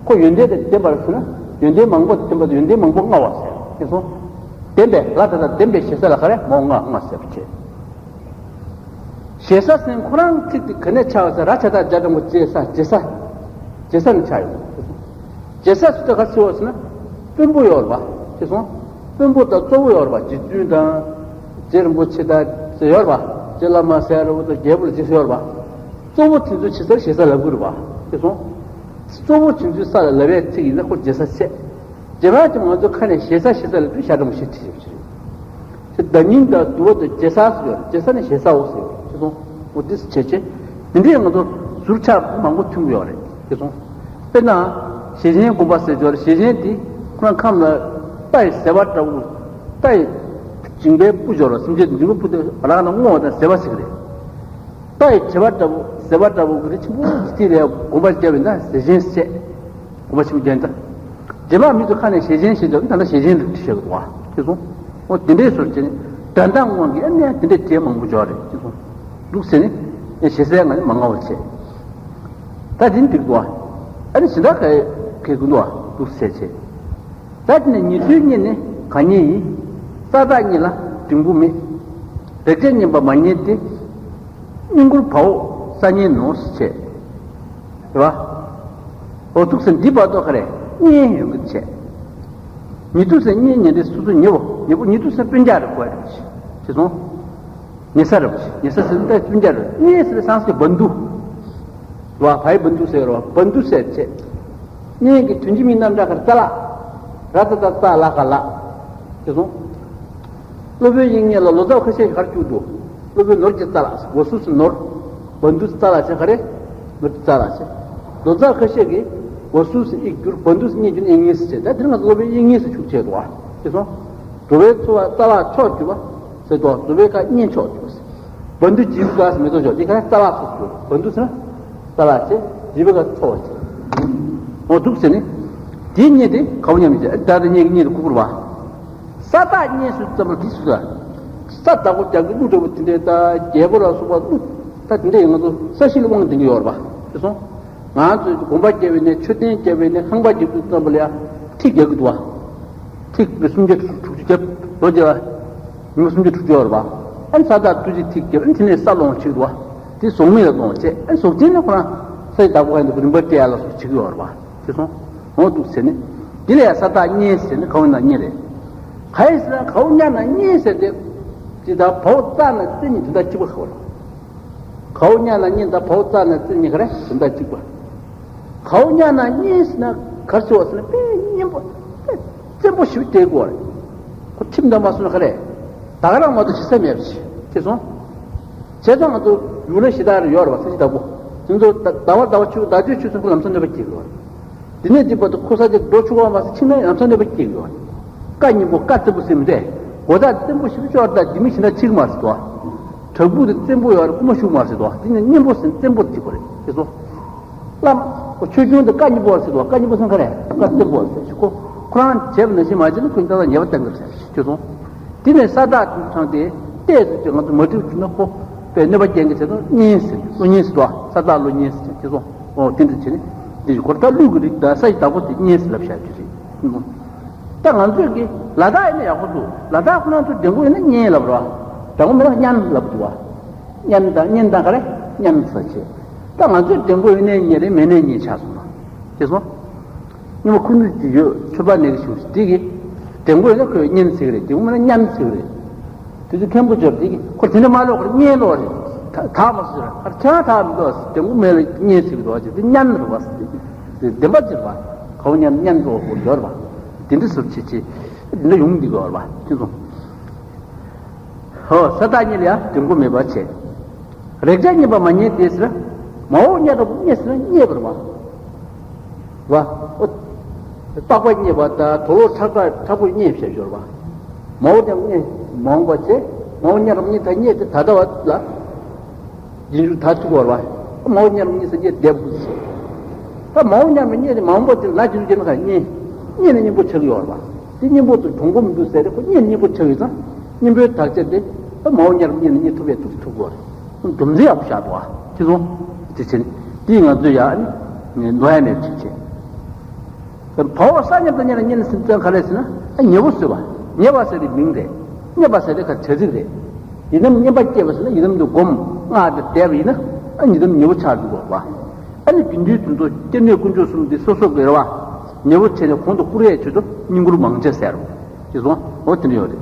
ཁོ་ཡོན་ཏན་དང་ལྡན་པར་ཟེར་ན་ཡོན་ཏན་མང་པོ་དང་ལྡན་པ་དང་ཡོན་ཏན་མང་པོ་མངའ་བ་ཟེར་དེ་སོང་། ལྡན་པའི་ལ་ད་ལྟ་ལྡན་པའི་ཞེ་ས་ལ་ག་རེ་མའོ་ལྔ་ལྔ་ཟེར་བ་བྱས། ཞེ་ས་ཟེར་ཁོ་རང་ཚིག་དེ་ག་ནས་ཆགས་ཟེར་ར་ཆ་ད་རྒྱ་གྲམ་པོ་ཅེ་ས་ཇེ་ས། ཇེ་ས་ནས་ཆགས་ཡོང་། ཇེ་ས་ཟེར་ད་ག་ཟེར་བ་ཟེར་ན་དཔོན་པོ་ཡོད་རེད་བ། ཤེས་སོང་། དཔོན་པོ་དང་གཙོ་བོ་ཡོད་རེད་བ། རྗེ་བཙུན་དང་། རྗེ་རིན་པོ་ཆེ་དང་ཟེར་ཡོད་རེད་བ། རྗེ་བླ་མ་ཟེར་རེད་བ་དང་རྒྱལ་པོ་ལ་རྗེ་ཟེར་ཡོད་རེད་བ། གཙོ་བོ་དེ་ཚོ་ཇེ་སར་ཞེ་ས་ལབ་དགོས་རེད་བ། ཤེས་སོང་། གཙོ་བོ་དེ་ཚོའི་ས་ལ་ལབ་པའི་ཚིག་ཡིན་ན་ཁོ་ཇེ་ས་བྱས། རྗེས་མ་ཅིག་ང་ཚོ་ཁ་ནས་ཞེ་ས་ཞེ་ས་ལབ་དུས་ཤ་ཀྲམ་ཞེ་ཁྲི་ཞེ་ཁྲི། དེ་བརྡ་རྙིང་དང་བསྡུ་བ་དང་ཇེ་ས་ཟེར་ཡོད་རེད། ཇེ་ས་ནས་ཞེ་ས་འོ་ཟེར་ཡོད་རེད། ཤེས་སོང་། འོ་དེ་བྱས་བྱས། དེ་འདྲས་ང་ཚོ་ཟུར་ཆག་མང་པོ་མཐུན་གྱི་ཡོད་རེད། ཤེས་སོང་། དཔེར་ན། ཞེ་ཆེན་སྒོམ་པ་ཟེར་ཡོད་རེད། ཞེ་ཆེན་དེ་ཁོ་རང་ཁམས་ལ་རྟ་ཡི་ཟེ་བ་འདྲ་བོ། རྟ་ཡི་མཇིང་པའི་སྤུ་སྦྱོར་བ་སེམས་ཅན་མཇིང་པའི་སྤུ་དེ་རང་ལ་བསྔོ་བ་དང་ཟེ་བ་ཞིག་རེད། རྟ་ཡི་བྱེ་བ་འདྲ་བོ་ཟེ་བ་འདྲ་བོ་གི་རི་ཆེན་པོ་ཅིག་དེ་ལ་སྒོམ་པ་བརྒྱབ་པ་ཡིན་ན་ཞེ་ཆེན་ཟེར། གོང་མ་ཆེན་པོ་རྒྱན་ལྟ། རྗེས་མ་མི་ཚོ་ཁ་ནས་ཞེ་ཆེན་ཞེས་བརྗོད་ད་ལྟ་ཞེ་ཆེན་རེད་ཞེས་བྱ་དགོས་པ་ཤེས་སོང་། འོ་དེ་འདྲའི་སོར་བྱས་ནས་དགྲ་འདང་དབང་གིས་ཨ་ནེ་དེ་འདྲའི་གྲས་མང་པོ་འབྱོར་རེད་ཤེས་སོང་། འདུག་ཟེར་ནས་ཞེ་སའི་ལྔ་ནི་མ་ལྔ་བར་བྱས། ད་དེ་འགྲིག་འདུག་ཨ་ནི་ཞེ་དྲག་ག་གེ་ཀུན་འདུག་འདུག་ཟེར་བྱས། ད་དེ་ནས་ཉེ་དུའི་གཉེན་ནི་གང་ཉེ་ཡིན། ས་བདག་གཉེན་ལ་འབྲིང་པོ་མེད། རེག་བྱའི་གཉེན་པ་མ་ཉེ་སྟེ། སྙིང་ཁུར་བའོ་ས་གཉེན་ནོ་ཞེས་བྱས། རེད་བ། འོ་ཐུགས་སེམས་འདི་བར་དོ་ག་རེ་གཉེན་ཡོད་གི་བྱས། ཉེ་དུ་ཟེར་གཉེན་ཉེ་འདྲེ་སོ་སོ་ཉེ་བོ་ཉེ་བོ་ཉེ་དུ་ཟེར་སྤུན་ཀྱག་རེད་གོ་ཡ་རེད་ཞེས་སོང་། ཉེ་ས་རེད་ཞེས་ཉེ་ས་ཟེར་ན་སྤུན་ཀྱག་རེད། གཉེན་ཟེར་སང་སེ་བན་དུ། རེད་བ་བའི་བན་དུ་ཟེར་རེད་བ་བན་དུ་ཟེར་བྱས། གཉེན་གྱི་དོན་གྱི་མིང་རྣམ་གྲངས་ག་རེ་ཙ་ལ། ར་ཙ་ཙ་ཙ་ལ་ག་ལ། ཞེས་སོང་། སློབ་དཔོན་དབྱིག་གཉེན་ལ་ལོ་ཙཱ་ཁ་ཤས་ཤིག་གར་བཅུག་འདུག་སློབ་དཔོན་ནོར་གྱི་རྩ་ལག་ཟེར་བ་སུ་ཟེར་ནོར། བ་འདུ་ཟེར་རྩ་ལག་བྱས་ག་རེ། ནོར་གྱི་རྩ་ལག་བྱས། ལོ་ཙཱ་ཁ་ཤས་ཀྱིས་བ་སུ་ཟེར་དབྱིག་བསྒྱུར་བ་འདུ་ཟེར་གཉིས་བསྒྱུར་ནས་དབྱིག་གཉེན་ཟེར་བྱས། ད་དེ་རིང་ང་ཚོ་སློབ་དཔོན་དབྱིག་གཉེན་ཟེར་བཅུག་བྱས་འདུག་ཨ། ཤེས་སོང་། འགྲོ་བའི་འཚོ་བ་རྩ་བ་མཆོག་གྱུར་པ་ཟེར་འདུག་བཟོ་བའི་ཁ་གཉེན་མཆོག་གྱུར་པ་ཟེར། བ་འདུ་བྱིའུ་ཀ་ཟེར་མེ་ཏོག་ཞོག་དེ་ཁ་རྩ་བ་སོགས་གྱུར་བ་འདུ་ཟེར་ན། རྩ་བ་བྱས་བྱིས་པའི་ཁ་འཚོ་བ་བྱས། འོ་འདུག་ཟེར་ནས། དེའི་གཉེན་དེ་ག་བ་མཉམ་ཡིན་ཟེར་ད་དེ་གཉེན་གྱི་གཉེན་དུ་ཁུག་པ་རེད་བ། ས་བདག་གཉེན་ཟེར་ཙམ་པ་འདི་ཟེར། ས་བདག་པོ་རྒྱག་གི་ཀླུ་འདྲ་བོ་དེ་འདྲའི་ད་རྒྱལ་པོ་ལ་སོགས་པ་ཀླུ་ད་དེ་འདྲ་ཡིན་ང་ཚོ་ས་གཞི་ལ་དབང་ལྡན་གྱི་ཡོད་རེད་པ། ཤེས་སོང་། ང་ཚོས་དགོན་པ་བརྒྱབ་པའི་ནས་མཆོད་རྟེན་བརྒྱབ་པའི་ནས་ཁང་པ་རྒྱབ་དུས་ཙམ་པ་ལ་ཡ་ཁྲི་རྒྱག་གི་འདུག་བ། ཁྲི་སུམ་བརྒྱ་དྲུག་ཅུ་བརྒྱབ་ལོ་བརྒྱ་བ། ཉི་མ་སུམ་བརྒྱ་དྲུག་ཅུ་ཡོད་རེད་པ། ཨ་ནི་ས་བདག་ཐུགས་རྗེ་ཁྲི་རྒྱབ་ཨ་ནི་དེ་ནས་ས་སློང་བྱེད་འདུག་བ། དེ་ཟོག་མེད་ལ་སློང་བྱེད་ཨ་ནི་ཟོག་ཅན་ནི་ཁོ་རང་ས་ཡི་བདག་པོ་ཁ་ཡིན་འདུག་རིན་པ་སྤྲད་ཡ་ལ་སོགས་བྱེད་ཀྱི་ཡོད་རེད་པ། ཤེས་སོང་། འོ་འདུག་ཟེར་ནས། དེ་ལ་ཡང་ས་བདག་གཉེན་ཟེར་ནས་ག་བ་ན་གཉེན་རེད། ག་ཡིན་ཟེར་ན་ག་བ་གཉའ་ན་གཉེན་ཟེར་ཏེ། ཇི་ལྟར་བའོ་ཙ་ན་ཙི་གཉིས་དོན་དག་གཅིག་པ་ཧ་གོ་ར། ག་བ་གཉའ་ན་གཉེན་དང་བའོ་ཙ་ན་ཙི་གཉིས་ག་རེ་དོན་དག་གཅིག་པ། ག་བ་གཉའ་ན་གཉེན་ཟེར་ན་གར་ཆེ་བ་ཟེར་ན་དཔེ་གཉེན་པོ་དཔེ་བཙན་པོ་ཞིག་སྟེར་དགོས་རེད། ཁོ་ཁྲིམས་དང་མ་སོང་ན་ག་རེ། ད་ག་རང་མ་གཏོགས་ཞེ་ས་མེད་པ་ཞིག་ཤེས་སོང་། བྱས་ཙང་ང་ཚོ་ཡུལ་ལ་ཞེ་དྲག་རེ་ཡོད་རེད་བ་ས་གཞི་བདག་པོ། དེ་ཚོ་ཟླ་བ་ཟླ་བ་ཆུ་ཟླ་བ་ཆུ་ཚོད་ཁོ་ལམ་སང་གནོད་པ་སྐྱེལ་གི་ཡོད་རེད། དེ་ནས་དེ་བར་དུ་ཁོ་ས་ཆ་འགྲོ་ཆོག་ག་མ་ཟེར་ཕྱིན་ན་ཡང་ས་གནོད་པ་སྐྱེལ་གི་ཡོད་རེད། བཀའ་སྙིང་པོ་བཀའ་བཙན་པོ་ཟེར་མི་འདྲ། གོ་ཐག་བཙན་པོ་ཞིག་ཤོར་ད་དེ་མི་ཞེ་དྲག་འཕྱིག་མ་ཟེར་དོ། བྲག་ཕུག་དེ་བཙན་པོ་ཡོད་རེད་རྐུན་མ་ཞུགས་མ་ཟེར་དོ། དེ་ནས་གཉེན་པོ་ཟེར་བཙན་པོ་དེ་གོ་རེད་ཤེས་སོང་། བླ་མ། ཆོས་སྐྱོང་དེ་བཀའ་སྙིང་པོ་ཟེར་དོ། བཀའ་སྙིང་པོ་ཟེར་ག་རེད་བཀའ་བཙན་པོ་ཟེར་ཞུ་ཁོ། ཁོ་རང་བྱས་པ་ནང་བཞིན་མ་བྱས་ན་ཁོས་ད་ལྟ་ཉེས་པ་བཏང་གི་རེད་ཤེས་སོང་། དེ་ནས་ས་བདག་དེ་ཚང་དེ་ལྟས་ཟེར་ཏེ་ང་ཚོ་མ་འགྲིག་བྱུང་ན་ཁོ་པའི་གནོད་པ་རྐྱེན་གྱི་ཆེད་དུ་གཉེན་ཟེར་བློ་གཉེན་ཟེར་དོ། ས་བདག་བློ་གཉེན་ཟེར་ཤེས་སོང་། འོ་དེ་འདྲ་བྱས་ནས། དེ་ཁོ་ད་ཀླུ་གི་རིགས་དང་ས་ཡི་བདག་པོ་དེ་གཉེན་ཟེར་ལབ་བཞག་རྒྱུ་རེད། ད་ང་ཚོས་ཀྱི་ལ་དྭགས་ཡིན་ན་ཡག་པོ་འདུག་ལ་དྭགས་ཁོ་རང་ཚོ་འགྲེང་བུ་ཡིན་ན་གཉེན་ལབ་རོགས། འགྲེང་བུ་མིན་ན་གཉན་ལབ་འདུག་བ། གཉན་དང་གཉེན་དང་ག་རེ་གཉན་ཟེར་བྱས། ད་ང་ཚོས་འགྲེང་བུ་ཡིན་ནའི་གཉེན་རེད། མེད་ནའི་གཉེན་ཆགས་སོང་ན། ཤེས་སོང་། སྙིང་པོ་ཁུ་ནུ་ཅི་ཡོད་ཆོས་པ་ནས་ཀྱི་ཞུ་དེ་གི། འགྲེང་བུ་ཡིན་ན་ཁོས་གཉེན་ཟེར་གི་རེད། འགྲེང་བུ་མིན་ན་གཉན་ཟེར་གི་རེད། དེ་ཚོ་མཁན་པོ་ཅོར་དེ་གི་ཁོ་དེ་འདྲ་མ་ལོག་གི་རེད། གཉེན་ལོག་རེད། ད་ད་མ་སོ་ར་ཁར་ཁྱང་ད་མི་འདུག་དེ་མོ་མེད་ལ་གཉེན་ཟེར་གི་འདུག་ཅེས་དེ་གཉན་རེད་བ། དེ་བདེན་པ་ཅིག་རེད་བ། གའུ་གཉན་གཉན་འགྲོ་བོ་འདོར་བ། དེ་འདྲ་ཟུར་ཆེ་ཆེ། དེ་འདྲ་ཡོང་འདི་གོ་རེད་བ། ཁྱེད་ཚོ། ཧོ་ས་བདག་གཉིས་ལ་ཡང་འགྲེང་བུ་མེད་པ་བྱས། རེག་བྱ་གཉིས་པ་མ་རྙེད་དེ་ཟེར། མ་འོངས་གཉིས་རབ་རྙེད་ཟེར་ན་རྙེད་པར་བ། བ། ཨོ། པགས་པ་རྙེད་པ་དང་གྲོ་ལོ་ཁྲག་ཁྲག་ཁྲག་པོ་རྙེད་བྱས་ཤོར་བ། མ་འོངས་ཀྱང་རྙེད། མ་འོངས་པ་བྱས། མ་འོངས་གཉིས་རབ་རྙེད་ད་རྙེད་དེ་ད་ལྟ་བ་ལ། རྗེས་འཇུག་ད་ཐུག་བར་བ། མ་འོངས་གཉིས་རབ་རྙེད་ཟེར་རྙེད་བསྡད་དགོས་ཟེར། ད་མ་འོངས་གཉིས་རབ་རྙེད་དེ་མ་འོངས་པ་དེ་ལ་རྗེས་འཇུག་བྱས་ན་ག་རྙེད། རྙེད་ནས་གཉེན་པོ་ཆགས་ཡོད་བར་བ། དེ་གཉེན་པོ་དེ་གྲུང་པོ་མི་འདུག་ཟེར་ཏེ་ཁོ་རྙེད་གཉེན་པོ་ཆགས་ཡོད་ཙང་། གཉེན་པོའི་དག་ཆ་དེ། ད་མ་འོངས་གཉིས་རབ་རྙེད་ནས་རྙེད་ཐུབ་པའི་ཐུག་ཐུག་གོ། སྡོམ་རྩིས་ཡག་པོ་བཞག་འདུག་བ། ཁྱེད་ཚོ། དེ་བྱས་ནས་དེ་ང་ཚོས་ཡ་ནི་འདོར་ཡ་མེད་པ་ཅིག་བྱས། བ་འོག་ས་མཉམ་དང་མཉེན་ལ་མཉེན་ཟེར་ཙང་ག་རེ་ཟེར་ན། ཨ་ཉེ་བོ་ཟེར་བ། ཉེ་བ་ཟེར་བའི་མིང་རེད། མཉེན་པ་ཟེར་དེ་ག་བྱ་ཚིག་རེད། ཡི་དམ་མཉེན་པ་སྐྱེས་པ་ཟེར་ན་ཡི་དམ་དུ་སྒོམ་སྔགས་དེ་བཟླས་པ་ཡིན་ན། ཨ་ཡི་དམ་ཉེ་བོ་ཆགས་འགྲོ་གི་རེད་བ། ཨ་ནི་དགེ་འདུན་དེ་ཚོ་སྐྱབས་གནས་དཀོན་མཆོག་གསུམ་དེ་སོ་སོ་གི་རེད་བ། ཉེ་བོ་བྱས་ནས་གོང་དུ་བཀུར་ཡས་ཆེད་དུ་བསྙེན་བཀུར་མང་ཆེ་ཟེར། ཅེས་སོང་། འོ་དེ་འདྲ་ཡོད་རེད།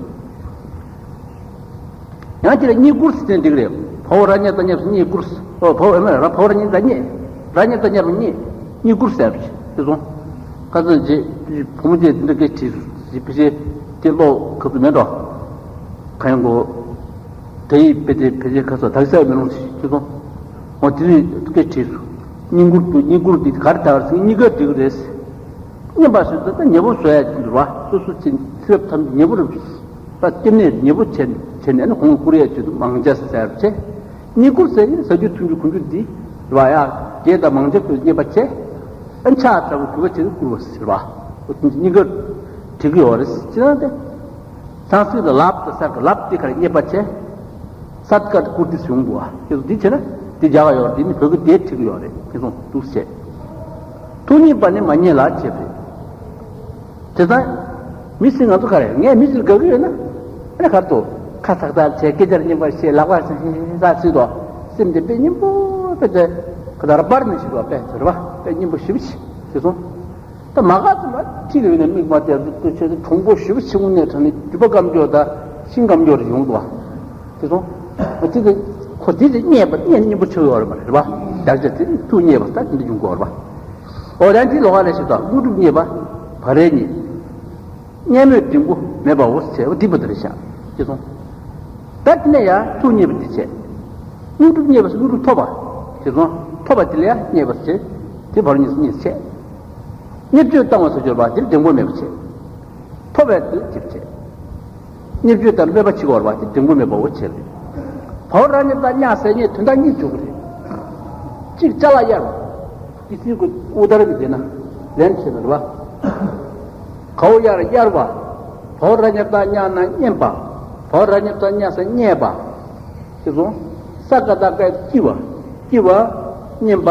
ཡང་ཅིག་ལ་བསྙེན་བཀུར་ཟེར་དེ་འགྲིག་རེད། བ་འོག་ར་མཉེན་དང་མཉེན་པ་བསྙེན་བཀུར། ཨོ་བ་འོག་ཨེ་མ་ར་བ་འོག་ར་མཉེན་དང་མཉེན། ར་མཉེན་དང་མཉེན་པ་བསྙེན། བསྙེན་བཀུར་ཟེར་བ་ཅེས་སོང་། ཁ་སང་རྗེ་བུ་མོ་རྗེ་འདི་འདྲ་སྐད་བྲིས་སོང་། རྗེ་ཕལ་ཆེར་དེ་ཀློག་གབ་ཏུ་མེད་འགྲོ། གང་ཡང་གོ། དེ་ཡི་དཔེ་དེ་ཕལ་ཆེར་ཁ་སང་དག་ས་མེ་ལོང་ཞིག་སོང་། འོ་དེ་རིང་སྐད་བྲིས་སོང་། བསྙེན་བཀུར་དུ་བསྙེན་བཀུར་འདི་ག་རེ་ལྟར་ཟིན་གཉིས་ཀ་འགྲིག་རེད། མཉེན་པ་ཟེར་དུས་ད་ཉེ་བོ་བཟོ་ཡ་ཅིག་འདུག་བ། སོ་སོ་ཚེ་ཚེ་རབས་ཐམས་ཅད་ཉེ་བོ་རུ། ད་སྐྱེ་གནས་ཉེ་བོ་བྱས་བྱས་ནས་ནི་གོང་བཀུར་ཡ་ཆེད་དུ་མང་ཇ་ཟེར་བྱས། བསྙེན་བཀུར་ཟེར་ནི་ཟ་རྒྱུ་འཐུང་རྒྱུ་གོན་རྒྱུ་འདི་རེད་བ། ཡ་རྒྱས་དང་མང་ཇ་བཀོལ་མཉེས་པ་བྱས། ཨ་ཕྱག་དྲག་པོ་གུས་པ་བྱས་ནས་བཀུར་བ་ཟེར་བ། འོ་དེ་གཉིས་ཀ་འགྲིག་གི་ཡོད་རེད། ཅི་ན་དེ། སང་སྲིད་ལ་ལབ་དང་སར་གི་ལབ་དེ་གར་མཉེས་པ་བྱས། སད་ཀར་བཀུར་དེ་བྱུང་བ། དེ་ཚོ་འདི་བྱས་ན་དེ་རྒྱ་ག་ཡོད་རེད། དེ་ནི་བོད་ཀྱི་དེ་འགྲིག་གི་ཡོད་རེད། དེ་ཚོ་འདུག་བྱས། ཐུགས་མཉེས་པ་ནི་མ་རྙེད་ལ་བྱེད་པས། དེ་ཙང་། མི་སྲིད་ང་ཚོ་ག་རེ་ངས་མི་སྲིད་དགའ་གི་ཡོད་ན། ཨ་ནི་གར་དུ། ཁ་ཚག་ཚག་བྱས་སྐད་ཆ་སྙན་པ་བཤད་ལག་པ་ས་ས་སྲིད་དོ། སེམས་དེ་དཔེ་སྙིང་པོ་དཔེ་དེ། ཁ་དར་པར་ནི་ཞིག་དོ་དཔེ་ཟེར་བ་དཔེ་སྙིང་པོ་ཞིབ་ཞིག་ཞེས་སོང་། ད་མ་ག་ཚོད་མ་ཁྲིད་ཡོད་ན་མིག་མ་དེ་ཚོ་ཆོས་དེ་གྲུང་པོ་ཞིབ་ཞིག་ངུ་ནས་དྲང་ནས་རྒྱུ་བ་སྐམ་འགྱོ་ད་ཤིང་སྐམ་འགྱོ་རེ་ཡོང་དོ། དེ་སོང་། ཁོ་དེ་དེ་རྙེད་པ་རྙེད་སྙིང་པོ་ཆེ་ཡོད་རེད་མ་རེད་བ། བདག་ཅག་དེ་ཐུགས་མཉེས་པ་ད་དེ་འདྲ་ཡོང་གི་ཡོད་རེད་བ། འོ་ཡང་དེ་ལོགས་ཀ་ལས་ཞིག་དང་དངོས་གྲུབ་བརྙེས་པ། བ་རེ་རྙེད། གཉེན་མོས་འབྲིང་པོ་མེད་པའོ་ཟེར་བ་འདི་པོ་དེ་རེད་ཤག་ཅེས་གསུངས། ད་དེ་ནས་ཡང་ཐུགས་མཉེས་པ་འདི་བྱས། དངོས་གྲུབ་བརྙེས་པ་ཟེར་དངོས་གྲུབ་ཐོབ་པ། ཅེས་གསུངས། ཐོབ་པ་དེ་ལ་ཡང་མཉེས་པ་ཟེར། དེ་བར་གཉིས་སུ་གཉིས་བྱས། བརྙས་བཅོས་བཏང་བ་སོགས་སྦྱོར་བ་འདིར་འབྲིང་པོ་མེད་པ་བྱས། ཐོབ་པའི་དུས་ཅིག་བྱས། བརྙས་བཅོས་ལྟར་སྨོད་པ་ཕྱི་གོ་བར་བ་དེ་འབྲིང་པོ་མེད་པའོ་བྱས་རེད། བའོ་ར་མཉེན་དང་མཉེན་ཟེར་མཉེན་དོན་དག་གཉིས་འཇོག་གི་རེད། གཅིག་ཅ་ལག་གཡར་བ། ཏི་སི་གི་དབུ་དར་གྱི་དེ་ན་ལན་བྱེད་པ་རེད་བ། གའོ་གཡར་གཡར་བ། བའོ་ར་མཉེན་དང་མཉེན་ན་མཉེན་པ། བའོ་ར་མཉེན་དང་མཉེན་ཟེར་མཉེས་པ། ཅེས་སོང་། ས་ཀ་བཏགས་སྐ་སྐྱི་བ། སྐྱི་བ། མཉེན་པ།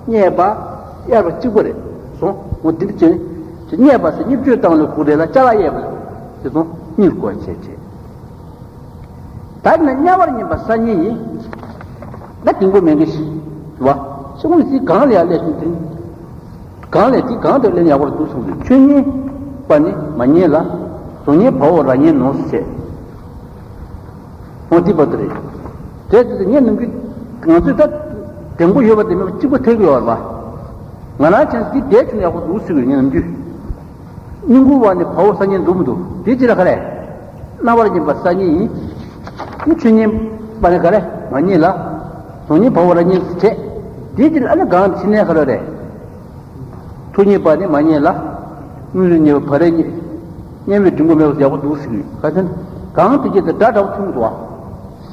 མཉེས་པ། གཡར་བ་གཅིག་པ་རེད་སོང་། འོ་འདི་འདྲ་བྱས་ནས། མཉེས་པ་ཟེར་བརྙས་བཅོས་བཏང་ལ་གུ་རེ་ལ་ཅ་ལག་གཡར་བ་རེད། ཅེས་སོང་། གཉིས་བཀོད་བྱས་བྱས། ད་ནི་དམྱལ་བར་བརྙེས་པ་ས་གཉིས་ཡིན། ད་དེང་པོ་མེད་གི་ཞིག་བ། ཤོག་ངོས་ཀྱི་གང་ལ་ཡར་སླེབས་ཤིང་དེ། གང་ལས་དེ་གང་དུ་ལེན་ཡག་པར་འདུག་གསུངས་ཏེ། ཆོས་ཉིད་པ་ནི་མ་རྙེད་ལ། གཟུགས་བརྙན་བའོ་ར་མཉེན་ནོ་ཞེས། འོ་འདི་བར་དུ་རེད། དེ་དེ་དེ་ངས་ནམ་རྒྱུན་ང་ཚོས་ད་དེང་པོ་ཡོད་པ་དེ་མེད་པ་གཅིག་པ་ཐེག་ཡོད་རེད་པ། ང་རང་ཅན་འདི་བསྡད་བྱུང་ཡག་པོ་འདུག་ཟེར་གི་ངས་ནམ་རྒྱུན། སྙིང་ཁུང་བ་ནི་བའོ་ས་མཉེན་འདུག་མི་འདུག་དེ་ཅི་ལ་ག་རེ། རྣམ་པར་སྨིན་པ་ས་གཉིས་ཡིན། ཆོས་ཉིད་པ་ནི་ག་རེ་མ་རྙེད་ལ། གཟུགས་བརྙན་བའོ་ར་མཉེན་བྱས། དེ་ཅི་ལ་ཨ་ནི་གང་ཕྱི་ནས་ག་རེ་རེད། ཐུགས་མཉེས་པ་ནི་མ་རྙེད་ལ། དངོས་རིགས་རྙེད་པ་བ་རེ་རྙེད། མཉེན་པའི་འབྲིང་པོ་མེད་པ་ཡག་པོ་འདུག་ཟེར་གི་ཡོད། ག་ཚོད་གང་དེ་སྐད་དུ་སྒྲ་འདྲ་པོ་ཐོན་འདུག་བ།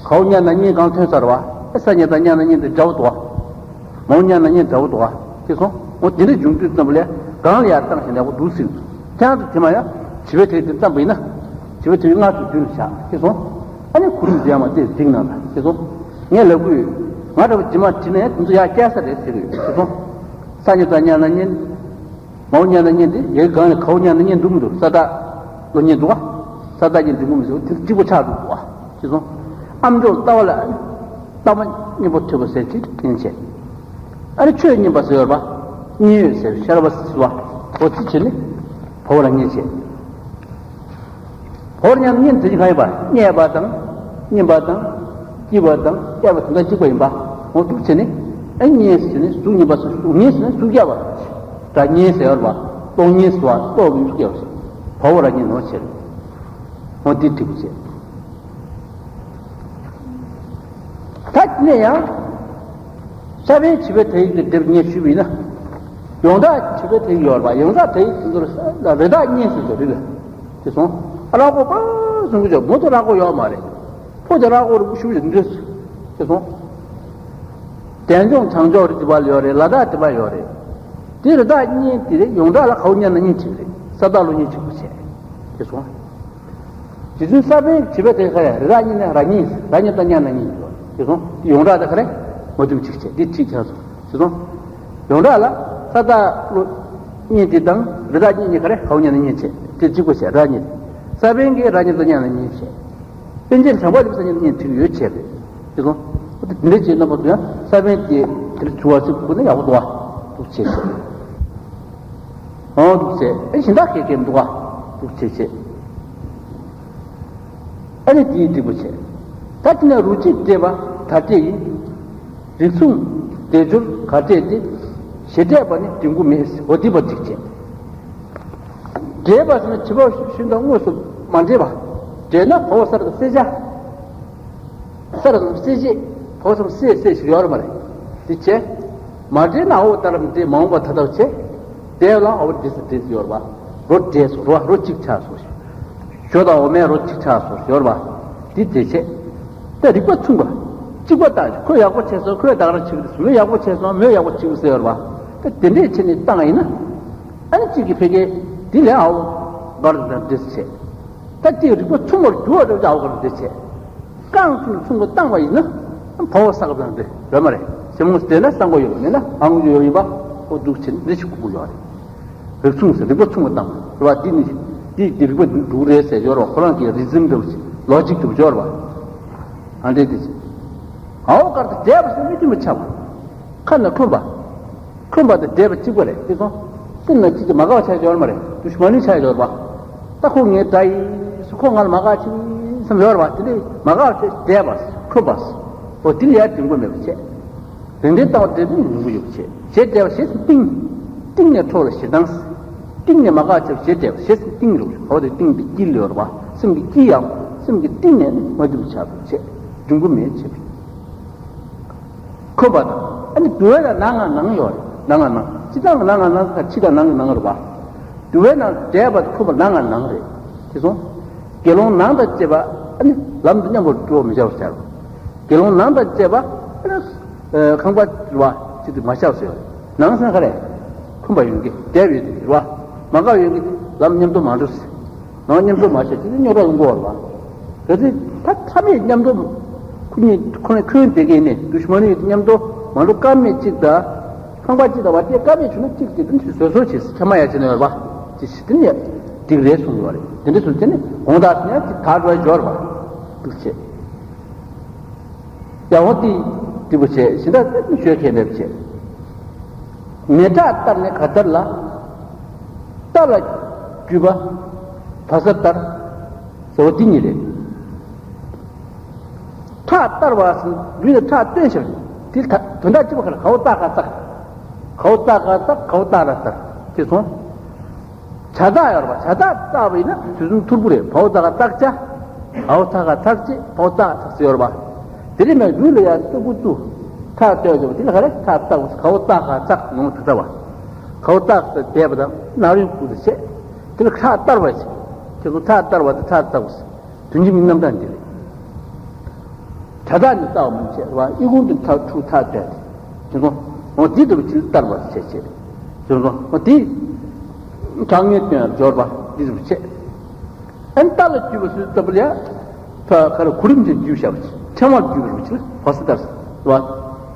གའོ་མཉེན་ན་མཉེན་གང་ཐོན་ཚར་བ། ཨེ་ས་མཉེན་དང་མཉེན་ན་མཉེན་དེ་འདྲ་པོ་འདུག་བ། མའོ་མཉེན་ན་མཉེན་འདྲ་པོ་འདུག་བ། ཤེས་སོང་། འོ་དེ་འདྲ་འབྱུང་དུས་ཙམ་པ་ལས་གང་ལ་ཡར་བཏང་ཞིང་ཡག་པོ་འདུག་ཟེར་གི་འདུག་ཐེངས་དུ་དེ་མ་ཡང་བྱིས་པའི་དེ་དེ་བརྩམས་པ་ཡིན་ན། བྱིས་པའི་དེ་སྔར་དུ་རྒྱུན་དུ་བཞག་ཤེས་སོང་། ཨ་ནི་གུ་རུ་མཛད་མ་དེ་གཟིགས་གནང་དང་ཤེས་སོང་། ངས་ལབ་དགོས་ཡོད། ང་འདྲ་པོ་རྗེས་མ་བྲིས་ན་ཡང་དེ་ཚོ་ཡར་བསྐྱལ་ས་རེད་ཟེར་གི་ཡོད་ཤེས་སོང་། ས་མཉམ་དང་མཉམ་ན་གཉིས། མའོ་མཉམ་ན་གཉིས་ཏེ། ཡའི་གང་ལ་གའོ་མཉམ་ན་གཉིས་འདུག་མི་འདུག་ས་བདག་ལོ་གཉིས་འདུག་བ། ས་བདག་གཉིས་འདུག་མི་འདུག་དེ་གཅིག་པོ་ཆགས་འདུག་བ། ཅེས་སོང་། ཨམ་ཅོག་ལྟ་བ་ལ་ལྟ་བ་གཉིས་པོ་ཐོས་པ་ཟེར་གཅིག་གཉིས་བྱས། ཨ་ནི་ཆོས་གཉིས་པ་ཟེར་བ། གཉིས་ཡོད་ཟེར་ཤར་བ་ཟེར་བ། འོ་ཚིག་བྱས་ནི། བ་བོ་ལ་གཉིས་བྱས། བོར་ཉམས་གཉིས་འཛིན་གང་ཡིན་པ། རྙེད་པ་དང་། རྙེད་པ་དང་། སྐྱིད་པ་དང་། དབྱར་པ་དང་གཅིག་པ་ཡིན་པ། འོ་འདུག་བྱས་ནས། ཨ་གཉིས་ཟེར་ནས་གཟུགས་གཉིས་པ་སོགས་གཟུགས་གཉིས་ཟེར་ནས་གཟུགས་རྒྱབ་པ། སྒྲ་གཉིས་ཟེར་བ། ཀློག་གཉིས་ཟེར་བ། ཀློག་གཉིས་ཟེར་བ། བ་བོ་ར་གཉིས་ནོར་བྱས། འོ་འདི་འགྲིག་པ་བྱས། ད་དེ་ནས་ཡང་། ས་བོན་བྱེད་པའི་དེ་ཡིག་གི་སྒྲུབ་ངས་ཞུས་པ་ཡིན་ན། ཡོངས་གྲགས་བྱེད་པའི་དེ་ཡིག་ཡོད་རེད་པ། ཡོངས་གྲགས་དེ་ཡིག་དེ་ཚོར་ལ་རི་དྭགས་གཉིས་ཟེར་གྱི་རེད་པས། དེ་སོང་། ཨ་ར་ཀོ་པ་གསུང་གི་ཆོག་མོ་དེ་ར་ཀོ་ཡོད་མ་རེད། ཕོ་དེ་ར་ཀོ་རུ་ཞུ་བཞིན་འདུས། དེ་སོང་། དལ་འབྱོངས་བྱང་ཕྱོགས་རི་དེ་པ་ཡོད་རེད། ལ་དྭགས་དེ་པ་ཡོད་རེད། དེ་རི་དྭགས་གཉིས་དེ་རེད། ཡོངས་གྲགས་ལ་གའོ་མཉམ་ན་གཉིས་བྲིས་རེད། ས་བདག་ལོ་གཉིས་བྲིས་པ་བྱས། དེ་སོང་། རྗེ་བཙུན་ས་བོན་བྱེད་པའི་དེ་ཁ་ཡ་རི་དྭགས་གཉིས་ནས་ར་གཉིས། ར་གཉིས་དང་མཉམ་ན་གཉིས་ཡོད། དེ་སོང་། ཡོངས་གྲགས་དེ་ཁ་རེ་མ་བསྡུས་གཅིག་བྱས། དེ་གཅིག་ཆགས་སོང་། དེ་སོང་། ཡོངས་གྲགས་ལ་ས་བདག་ལོ་གཉིས་དེ་དང་རི་དྭགས་གཉིས་གཉིས་ཁ་རེ་གའོ་མཉམ་ན་གཉིས་བྱས། དེ་གཅིག་པོ་བྱས། ར་གཉིས། ས་བོན་གྱི་ར་གཉིས་དང་མཉམ་ན་གཉིས་བྱས། པཎ་ཆེན་བྱམས་པ་ལེབ་ས་གཉིས་ནས་བྲིས་ཡོད་བྱས་པས། དེ་སོང་། དེ་འདྲ་བྱས་རྣམ་པ་ཚོ་ཡང་ས་བོན་དེ་དེར་བྱུང་བ་ཞིག་ཁུ་ན་ཡག་པོ་འདུག་བ། འདུག་བྱས་བྱས། འོང་འདུག་བྱས། ཨེ་གཞན་དག་གས་གས་འདུག་བ། འདུག་བྱས་བྱས། ཨ་ནི་དེའི་འགྲིག་པོ་བྱས། ད་དེ་ནས་རུ་གཅིག་འདྲེས་པ་ད་འདྲེས་ཡིན། རིགས་མཚུངས་དལ་འབྱོར་ག་འདྲེས་ཏེ། ཞེ་འདྲེས་པ་ནི་འབྲིང་པོ་མེད། འོ་འདི་པ་འགྲིག་བྱས། འདྲེས་པ་ཟེར་ན་བྱིས་པ་ཤུ་དང་དངོས་སུ་མ་འདྲེས་པ། འདྲེས་ན་བོ་ས་ར་དང་སེ་ཆ། ས་ར་དང་སེ་ཆེ། བོ་ས་ར་སེ་སེ་ཞིག་ཡོད་རེད་མ་རེད། དེ་བྱས། མ་འདྲེས་ན་འོ་ལྟར་འདྲེས་མ་འོངས་པ་ད་ལྟ་བྱས། འདྲེས་ལ་འོ་འདྲེས་སུ་འདྲེས་ཡོད་རེད་པ། རོ་འདྲེས་སོ་རོ་རོ་གཅིག་ཆགས་སོ། ཞོ་དང་འོ་མའི་རོ་གཅིག་ཆགས་སོ་ཡོད་རེད་པ། དེ་འདྲེས་བྱས། ད་རིགས་པ་མཚུངས་པ། གཅིག་པ་དང་ཁོས་ཡག་པོ་བྱས་སོང་ཁོས་ད་ག་རང་བྱེད་ཀྱི་རེད། མོས་ཡག་པོ་བྱས་སོང་མོས་ཡག་པོ་བྱེད་ཀྱི་ཟེར་ཡོད་རེད་པ། ད་དེ་འདྲས་བྱས་ནས་བཏང་ཡིན་ན། ཨ་ནི་གཅིག་གི་ཕ་གི་དེ་ལས་ཨའོ་གར་དང་འདྲེས་བྱས། ད་གཅིག་རིགས་པ་མཚུངས་པར་གྱུར་པ་འདྲ་བ་ཨའོ་གར་འདྲེས་བྱས། རྐང་ཚུན་མཚུངས་པ་བཏང་བ་ཡིན་ན། ཕོ་བ་ས་ག་དང་འདྲེས་རེད་མ་རེད། སེ་མོ་དེ་ན་ས་མགོ་ཡོད་མེད་ན་ཨང་ཡོད་ཡིན་པ། ཨོ་འདུག་བྱས་ནས་འདྲེས་ཤིག་ཁུག་པོ་ཡོད་རེད། རིགས་མཚུངས་ཟེར་རིགས་པ་མཚུངས་པ་བཏང་བ་རེད་པ། འདི་ནི་འདི་འདི་རིགས་པ་འདི་འདུག་རེད་ཟེར་ཡོད་རེད་པ། ཁོ་རང་གི་རི་ཛིམ་འདྲ་བོ་ཞིག་ལོ་ཇིག་འདྲ་བོ་ཡོད་རེད་པ། ཨ་འདྲས་དེ་བྱས། ཨའོ་གར་དང་འདྲེས་པ་ཟེར་མི་མཐུན་པ་ཆགས་པ། ཁ་ན་འཁོན་པ། འཁོན་པ་དང་འདྲེས་པ་གཅིག་པ་རེད་དེ་སོང་། སེམས་ན་གཅིག་ཀྱང་མ་དགའ་བ་ཆགས་ཡོད་མ་རེད། དུ་ཤི་མ་ནུས་ཆགས་ཡོད་པ། ད་ཁོ་ངའི་དགྲ་ཡིན་སུ་ཁོ་ང་ལ་མ་དགའ་ཆེ་བསམ་ཡོད་པ། དེ་འདྲས་མ་དགའ་བ་ཆེ་འདྲེས་པ་འཁོན་པ། འོ་དེ་ལ་ཡང་འབྲིང་པོ་མེད་པ་བྱས། རིང་འདྲའི་ལྟ་བ་འདྲེས་པའི་ལུང་པ་ཡོད་པ་བྱས། ཞེས་འདྲེས་པ་ཞེས་སུ་གཏིང་། གཏིང་ནས་འཕྲོ་ལ་ཞེ་སྡང་། གཏིང་ནས་མ་དགའ་ཆེ་བ་ཞེས་འདྲེས་པ་ཞེས་སུ་གཏིང་རུ་འོ་དེ་གཏིང་དེ་དཀྱིལ་ཡོད་པ། སེམས་ཀྱི་དཀྱིལ་ཡང་སེམས་ཀྱི་གཏིང་ནས་ནི་མ་འདུས་པ་ཆགས་པ་བྱས། འབྲིང་པོ་མེད་བྱས་པ། འཁོན་པ་དང་། ཨ་ནི་དུ་བའི་ལ་ནང་ང་ནང་ཡོད་རེད། ནང་ང་ནང་། ཕྱི་དང་ནང་ང་ནང་ཁ་ཕྱི་དང་ནང་གི་ནང་རེད་པ། དུ་བའི་ནང་འདྲེས་པ་འཁོན་པ་ནང་ང་ནང་རེད། དེ་སོང་། དགེ་སློང་ནང་དང་བཅས་པ་ཨ་ནི་ལམ་དུ་མཉམ་པར་འགྲོ་མི་བྱ་བར་བྱ། དགེ་སློང་ནང་དང་བཅས་པ་ཨ་ནི་ཁང་པ་རེད་པ་ཅིག་ཏུ་མ་ཆགས་ཟེར། ནང་སེམས་ག་རེ། འཁོན་པ་ཡོད་མཁན་འདྲེས་པ་ཡོད་མཁན་རེད་པ། མ་དགའ་བ་ཡོད་མཁན་ལམ་མཉམ་དུ་མ་འགྲོ་ཟེར། ནང་མཉམ་དུ་མ་བྱས་ཅི་སྙོག་དྲ་ཡོང་གི་ཡོད་རེད་པ། གལ་སྲིད་ད་མཐའ་མེད་མཉམ་དུ་ཁོ་གཉིས་ཁོ་ནས་ཁོན་བསྡད་མཁན་ནས་དུ་ཤི་མ་ནུས་མཉམ་དུ་མ་འགྲོ་ཀ་མེད་ཅིག་དང་། ཁང་པ་གཅིག་དང་བ་དེ་ཀ་མེད་བྱུང་ན་གཅིག་དེ་དུ་ནས་བཟོ་བཟོ་བྱས་ཁྱ་མ་ཡ་བྱས་ན་ཡོད་རེད་པ། ཅི་ཞིག་དེ་ནས་འགྲིག་རེད་གསུངས་ཡོད་རེད། དེ་འདྲ་སོང་ཙང་ནི་དགོངས་དག་ཡང་ཅིག་དག་འགྲོ་ཡ་འབྱོར་བ་འདུག་བྱས། ཡང་འོ་དེ་འགྲིག་པོ་བྱས་ཞིང་ད་ཤོད་མཁན་མེད་པ་བྱས། མེ་ཁྲག་གཏར་ནས་ག་ལྟར་ལ། རྟ་ལ་རྒྱུས་པ་བ་ས་ལྟར། ཟེར་བ་འདི་གཉིས་རེད། ཁྲག་གཏར་བ་ཟེར་ལུས་ལ་ཁྲག་བཏོན་བཞག་དེ་དོན་དག་གཅིག་པ་ག་ལ་གའོ་བཏགས་ག་བཏགས། གའོ་བཏགས་ག་བཏགས་གའོ་བཏགས་ར་བཏགས་དེ་སོང་། བྱ་བཏགས་ཡོད་རེད་པ། བྱ་བཏགས་བཏགས་པ་ཡིན་ན་དུས་གསུམ་ཐུར་བུ་རེད། བའོ་བཏགས་ག་བཏགས་བྱ། འའོ་བཏགས་ག་བཏགས་བྱེད། བའོ་བཏགས་ག་བཏགས་ཟེར་ཡོད་རེད་པ། དེ་རིང་ནས་ལུས་ལ་ཡང་ལྟོ་བུ་བཙུགས། ཁྲག་བཏོན་བྱས་པ་དེ་ལ་ག་རེ་ཁྲག་བཏགས་པ། གའོ་བཏགས་ག་བཏགས་ངོ་མ་ད་ལྟ་བ། གའོ་བཏགས་ཟེར་བསྡད་པ་དང་ནང་རིང་ཁུག་ཏུ་བྱས། དེ་ལ་ཁྲག་གཏར་བ་ཞིག་དེ་ཚོ་ཁྲག་གཏར་བ་དང་ཁྲག་བཏགས་པ་ཟེར། དོན་གྱི་མིང་རྣམ་གྲངས་འདི་རེད། བྱ་བཏགས་ནི་བཏགས་པ་མིན་བྱེད་པ་ཨི་ཁུང་དུ་ཐག་ཁྲུ་ཐག་བཏགས་ཏེ། དེ་ཚོ། འོ་འདི་ལྟ་བུ་ཅིག་གཏར་བར་བྱེད་བྱེད། དེ་ཚོ། འོ་འདི། གྲངས་ངེས་སྟོན་ཡང་སྦྱོར་བ་འདི་ལྟ་བུ་བྱེད། ཨན་རྟ་ལ་རྒྱུས་པ་སུ་ལྟ་བུ་ལ་ཡང་། ཕ་ག་རེ་གོ་རིམ་གྱིས་རྒྱུས་བཞག་པ་ཕྲེང་བར་རྒྱུས་པ་རུ་ཕྱིར་བ་སི་ལྟར་བ།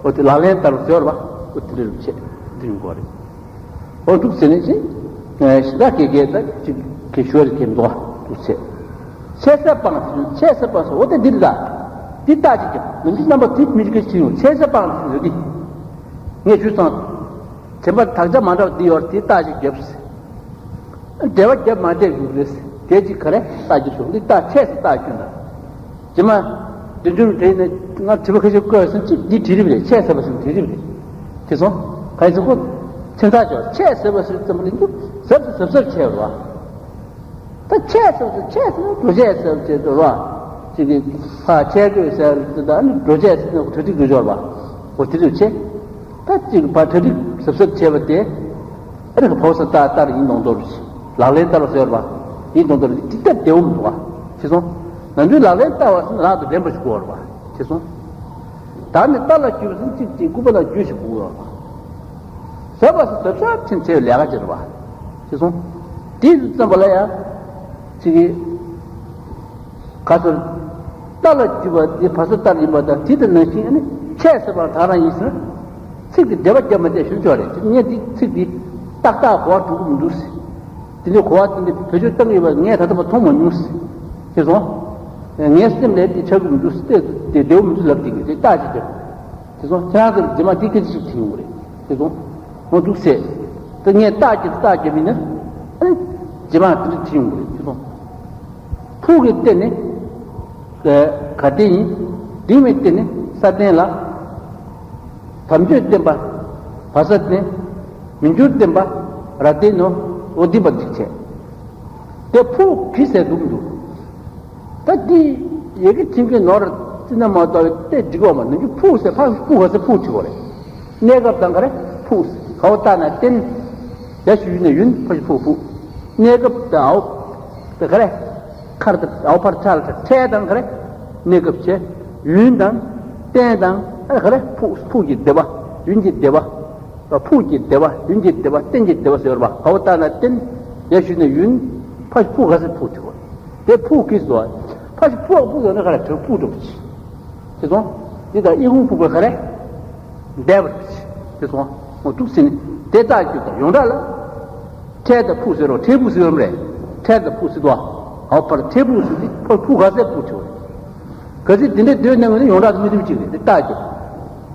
འོ་དེ་ལག་ལེན་ལྟར་སྦྱོར་བ་འོ་དེ་འདྲ་རུ་བྱེད། དེ་ཡོང་གི་རེད། འོ་འདུག་ཟེར་ནས་ཅི། ཞི་བདག་གི་སྐད་ད་ཅིག་གི་ཞོར་གྱི་འདུག་འདུག་ཟེར། ཆད་སེལ་སྤངས་ཟེར། ཆད་སེལ་སྤངས་ཟེར། འོ་དེ་འདི་ལ། འདི་རྟགས་ཅིག་ཀྱང་ནམ་རྒྱུན་རྣམ་པ་དེ་མི་ཞིག་གིས་བྱིན་ཡོང་། ཆད་སེལ་སྤངས་ཟེར་འདི། ངས་ཞུས་ཙང་། དྲན་པ་དག་ཆ་མ་འདྲ་བ་འདི་ཡོད་རེད། དེ་རྟགས་ཅིག་རྒྱབ་ཟེར། འབྲེལ་བ་རྒྱབ་མ་བསྡད་ཡོད་རེད། དེ་ཅིག་ག་རེ་རྟགས་ཀྱི་ཞོག་འདི་རྟགས་ཆད་ཟེར་རྟགས་སྐྱོན་དང་། རྗེས་མ། དུས་རྒྱུན་དེ་ནས་ང་དྲི་བ་ཁ་ཤས་བཀོད་ཟིན་ཅིག་འདི་བྲིས་རིབ་རེད། ཆད་ཟེར་བ་ཟིན་བྲིས་རིབ་རེད། དེ་སོང་། ག་ཡིན་ཟེར་ཁོ། ཚན་ཚགས་ཅོག་ཆད་ཟེར་བ་ཟིན་ཙམ་ལ་འདུག་ཟབ་ཟབ་ཟབ་ཟབ་ཆད་རོ། ད་ཆད་ཟེར་བ་ཟིན་ཆད་ཟེར་ན་འགྲོ་ཆད་ཟེར་བ་ཆད་འགྲོ་རོ། ཅིག་གི་ཕ་ཆད་དགོས་ཟེར་དེ་ད་ནི་འགྲོ་ཆད་ཟེར་ན་གྲ་སྒྲིག་དགོས་ཆོག་ར། འོ་དེ་རེད་ཆད། ད་ཅིག་ཕ་གྲ་སྒྲིག་ཟབ་ཟབ་བྱས་པ་དེ། ཨ་རི་གི་ཕོ་ས་ལྟ་ལྟར་ཡིན་མདོག་མདོག་རེད། ལག་ལེན་བསྟར་བ་ཟེར་བ། ཡིན་མདོག་མདོག་རེད། ཅིག་ལྟ་བདེ་བོ་མི་འདུག་བ། ཤེས་སོང་། ནམ་རྒྱུན་ལག་ལེན་བསྟར་བ་ཟེར་ན་རང་དང་ལྡན་པ་ཞིག་དགོས་བ། ཤེས་སོང་། ད་ནི་རྟ་ལ་རྒྱུས་པ་ཟེར་ན་ཅིག་ཅིག་སྐུད་པ་ལ་རྒྱུས་ཤིག་དགོས་བ། ཟབ་པ་ཟེར་ཟབ་ཟབ་ཕྱིན་ཆེ་བའི་ལས་ཀ་བྱེད་བ། ཤེས་སོང་། དེ་ཙམ་པ་ལ་ཡང་། ཅིག་གི་ག་ཚོད། རྟ་ལ་རྒྱུས་པ་དེ་ཕ་ས་ལྟར་ཡིན་པ་དང་དེ་ལྟར་ནང་བཞིན་ཨ་ནི་ཆད་ཟེར་བ་དག་རང་ཡིན་ཟེར་ན། ཚིག་དེ་འགྲེལ་པ་རྒྱབ་མ་བསྡད་ཞུ་ཆོག་རེད། ངས་འདི་ཚིག་འདི་ཏག་ཏག་གོ་བ་འགྲོ་གི་མི་འདུག་ཟེར། དེ་འདྲའི་གོ་བ་དེ་འདྲ་བེད་སྤྱོད་བཏང་གི་ཡོད་པ་ངས་ད་ལྟ་བར་མཐོང་མ་མྱོང་ཟེར། ཤེས་སོང་། ངའི་སེམས་ལ་དེ་ཆགས་ཀྱི་མི་འདུག་ཟེར། དེ་བདེ་བོ་མི་འདུག་ལབ་དེ་གི་དེ་རྟགས་ཅིག་རྒྱབ། ཤེས་སོང་། ཁྱེད་རང་ཚོ་རྗེས་མ་དེ་སྐད་ཆ་ཞིག་དྲིས་ཡོང་གི་རེད། ཤེས་སོང་། འོ་འདུག་ཟེར། དེ་ངས་རྟགས་ཀྱི་རྟགས་རྒྱབ་ཡིན་ན། ཨ་ནི་རྗེས་མ་དེ་འདྲ་དྲིས་ཡོང་གི་རེད། ཤེས་སོང་། ཕུགས་ཀྱི་རྟེན་ནི། ག་རྟེན་ཡིན། འདུས་མའི་རྟེན་ནི་ས་རྟེན་ལ། དམ་ཆོས་བརྟེན་པ། བ་ས་རྟེན། མི་འགྱུར་བརྟེན་པ། ར་རྟེན་ནོ། འོ་འདི་པ་འཇིག་བྱེད། དེ་ཕུགས་ཀྱི་ཟེར་འདུག་འདུག་ད་འདི་ཡི་གེ་ཕྲེང་གི་ནོར་ཙི་ན་མ་གཏོགས་སྟེ་འགྲིག་པ་མ། ནུ་རྒྱུ་ཕུགས་ཟེར་ཕ་ཕུགས་ག་ཟེར་ཕུགས་བྲིས་པ་རེད། གནས་སྐབས་དང་ག་རེ་ཕུགས་ཟེར། ག་བ་ལྟ་ན་རྟེན། ཡ་ཞུ་ཡུལ་ན་ཡུན། ཕ་ཞུ་ཕུགས་ཕུགས། གནས་སྐབས་དང་ཨའོ། དེ་ག་རེ། མཁར་དང་ཨའོ་ཕར་ཆ་ལ་ཆ་ཁྲལ་དང་ག་རེ། གནས་སྐབས་བྱས། ཡུན་དང་། རྟེན་དང་ཨ་ག་རེ་ཕུགས་ཕུགས་ཀྱི་བདེ་བ། ཡུན་གྱི་བདེ་བ། ཕུགས་ཀྱི་བདེ་བ། ཡུན་གྱི་བདེ་བ། རྟེན་གྱི་བདེ་བ་ཟེར་བ། ག་བ་ལྟ་ན་རྟེན། ཡ་ཞུ་ན་ཡུན། ཕ་ཞུ་ཕུགས་ག་ཟེར་ཕུགས་བྲིས་པ། དེ་ཕུགས་ཀྱི་ཟེར་བ། ཕ་ཞུ་ཕུགས་ཕུགས་ཟེར་ན་ག་རེ་བྲིས་ཕུགས་འགྲོ་བ་ཅི། ཤེས་སོང་། འདི་དང་ཨི་ཁུང་ཕུག་པའི་ག་རེ། འདས་པར་ཤེས་སོང་། འོ་འདུག་ཟེར་ནས་དེ་ལྟར་གྱུར་ཏོ། ཡོངས་གྲགས་ལ། ཁྲལ་དང་ཕུགས་ཟེར་རོ། ཁྲལ་ཕུགས་ཟེར་རོ་མ་རེད། ཁྲལ་དང་ཕུགས་ཟེར་དོ། འོ་ཕར་ཁྲལ་ཕུགས་ཟེར་དུས་ཕར་ཕུགས་ག་ཟེར་ཕུགས་བྲིས་པ་རེད། གལ་སྲིད་དེ་འདྲའི་འདོད་གནང་བ་ནི་ཡོངས་གྲགས་དེ་མི་མཐུན་གཅིག་རེད། དེ་ལྟར་གྱུར།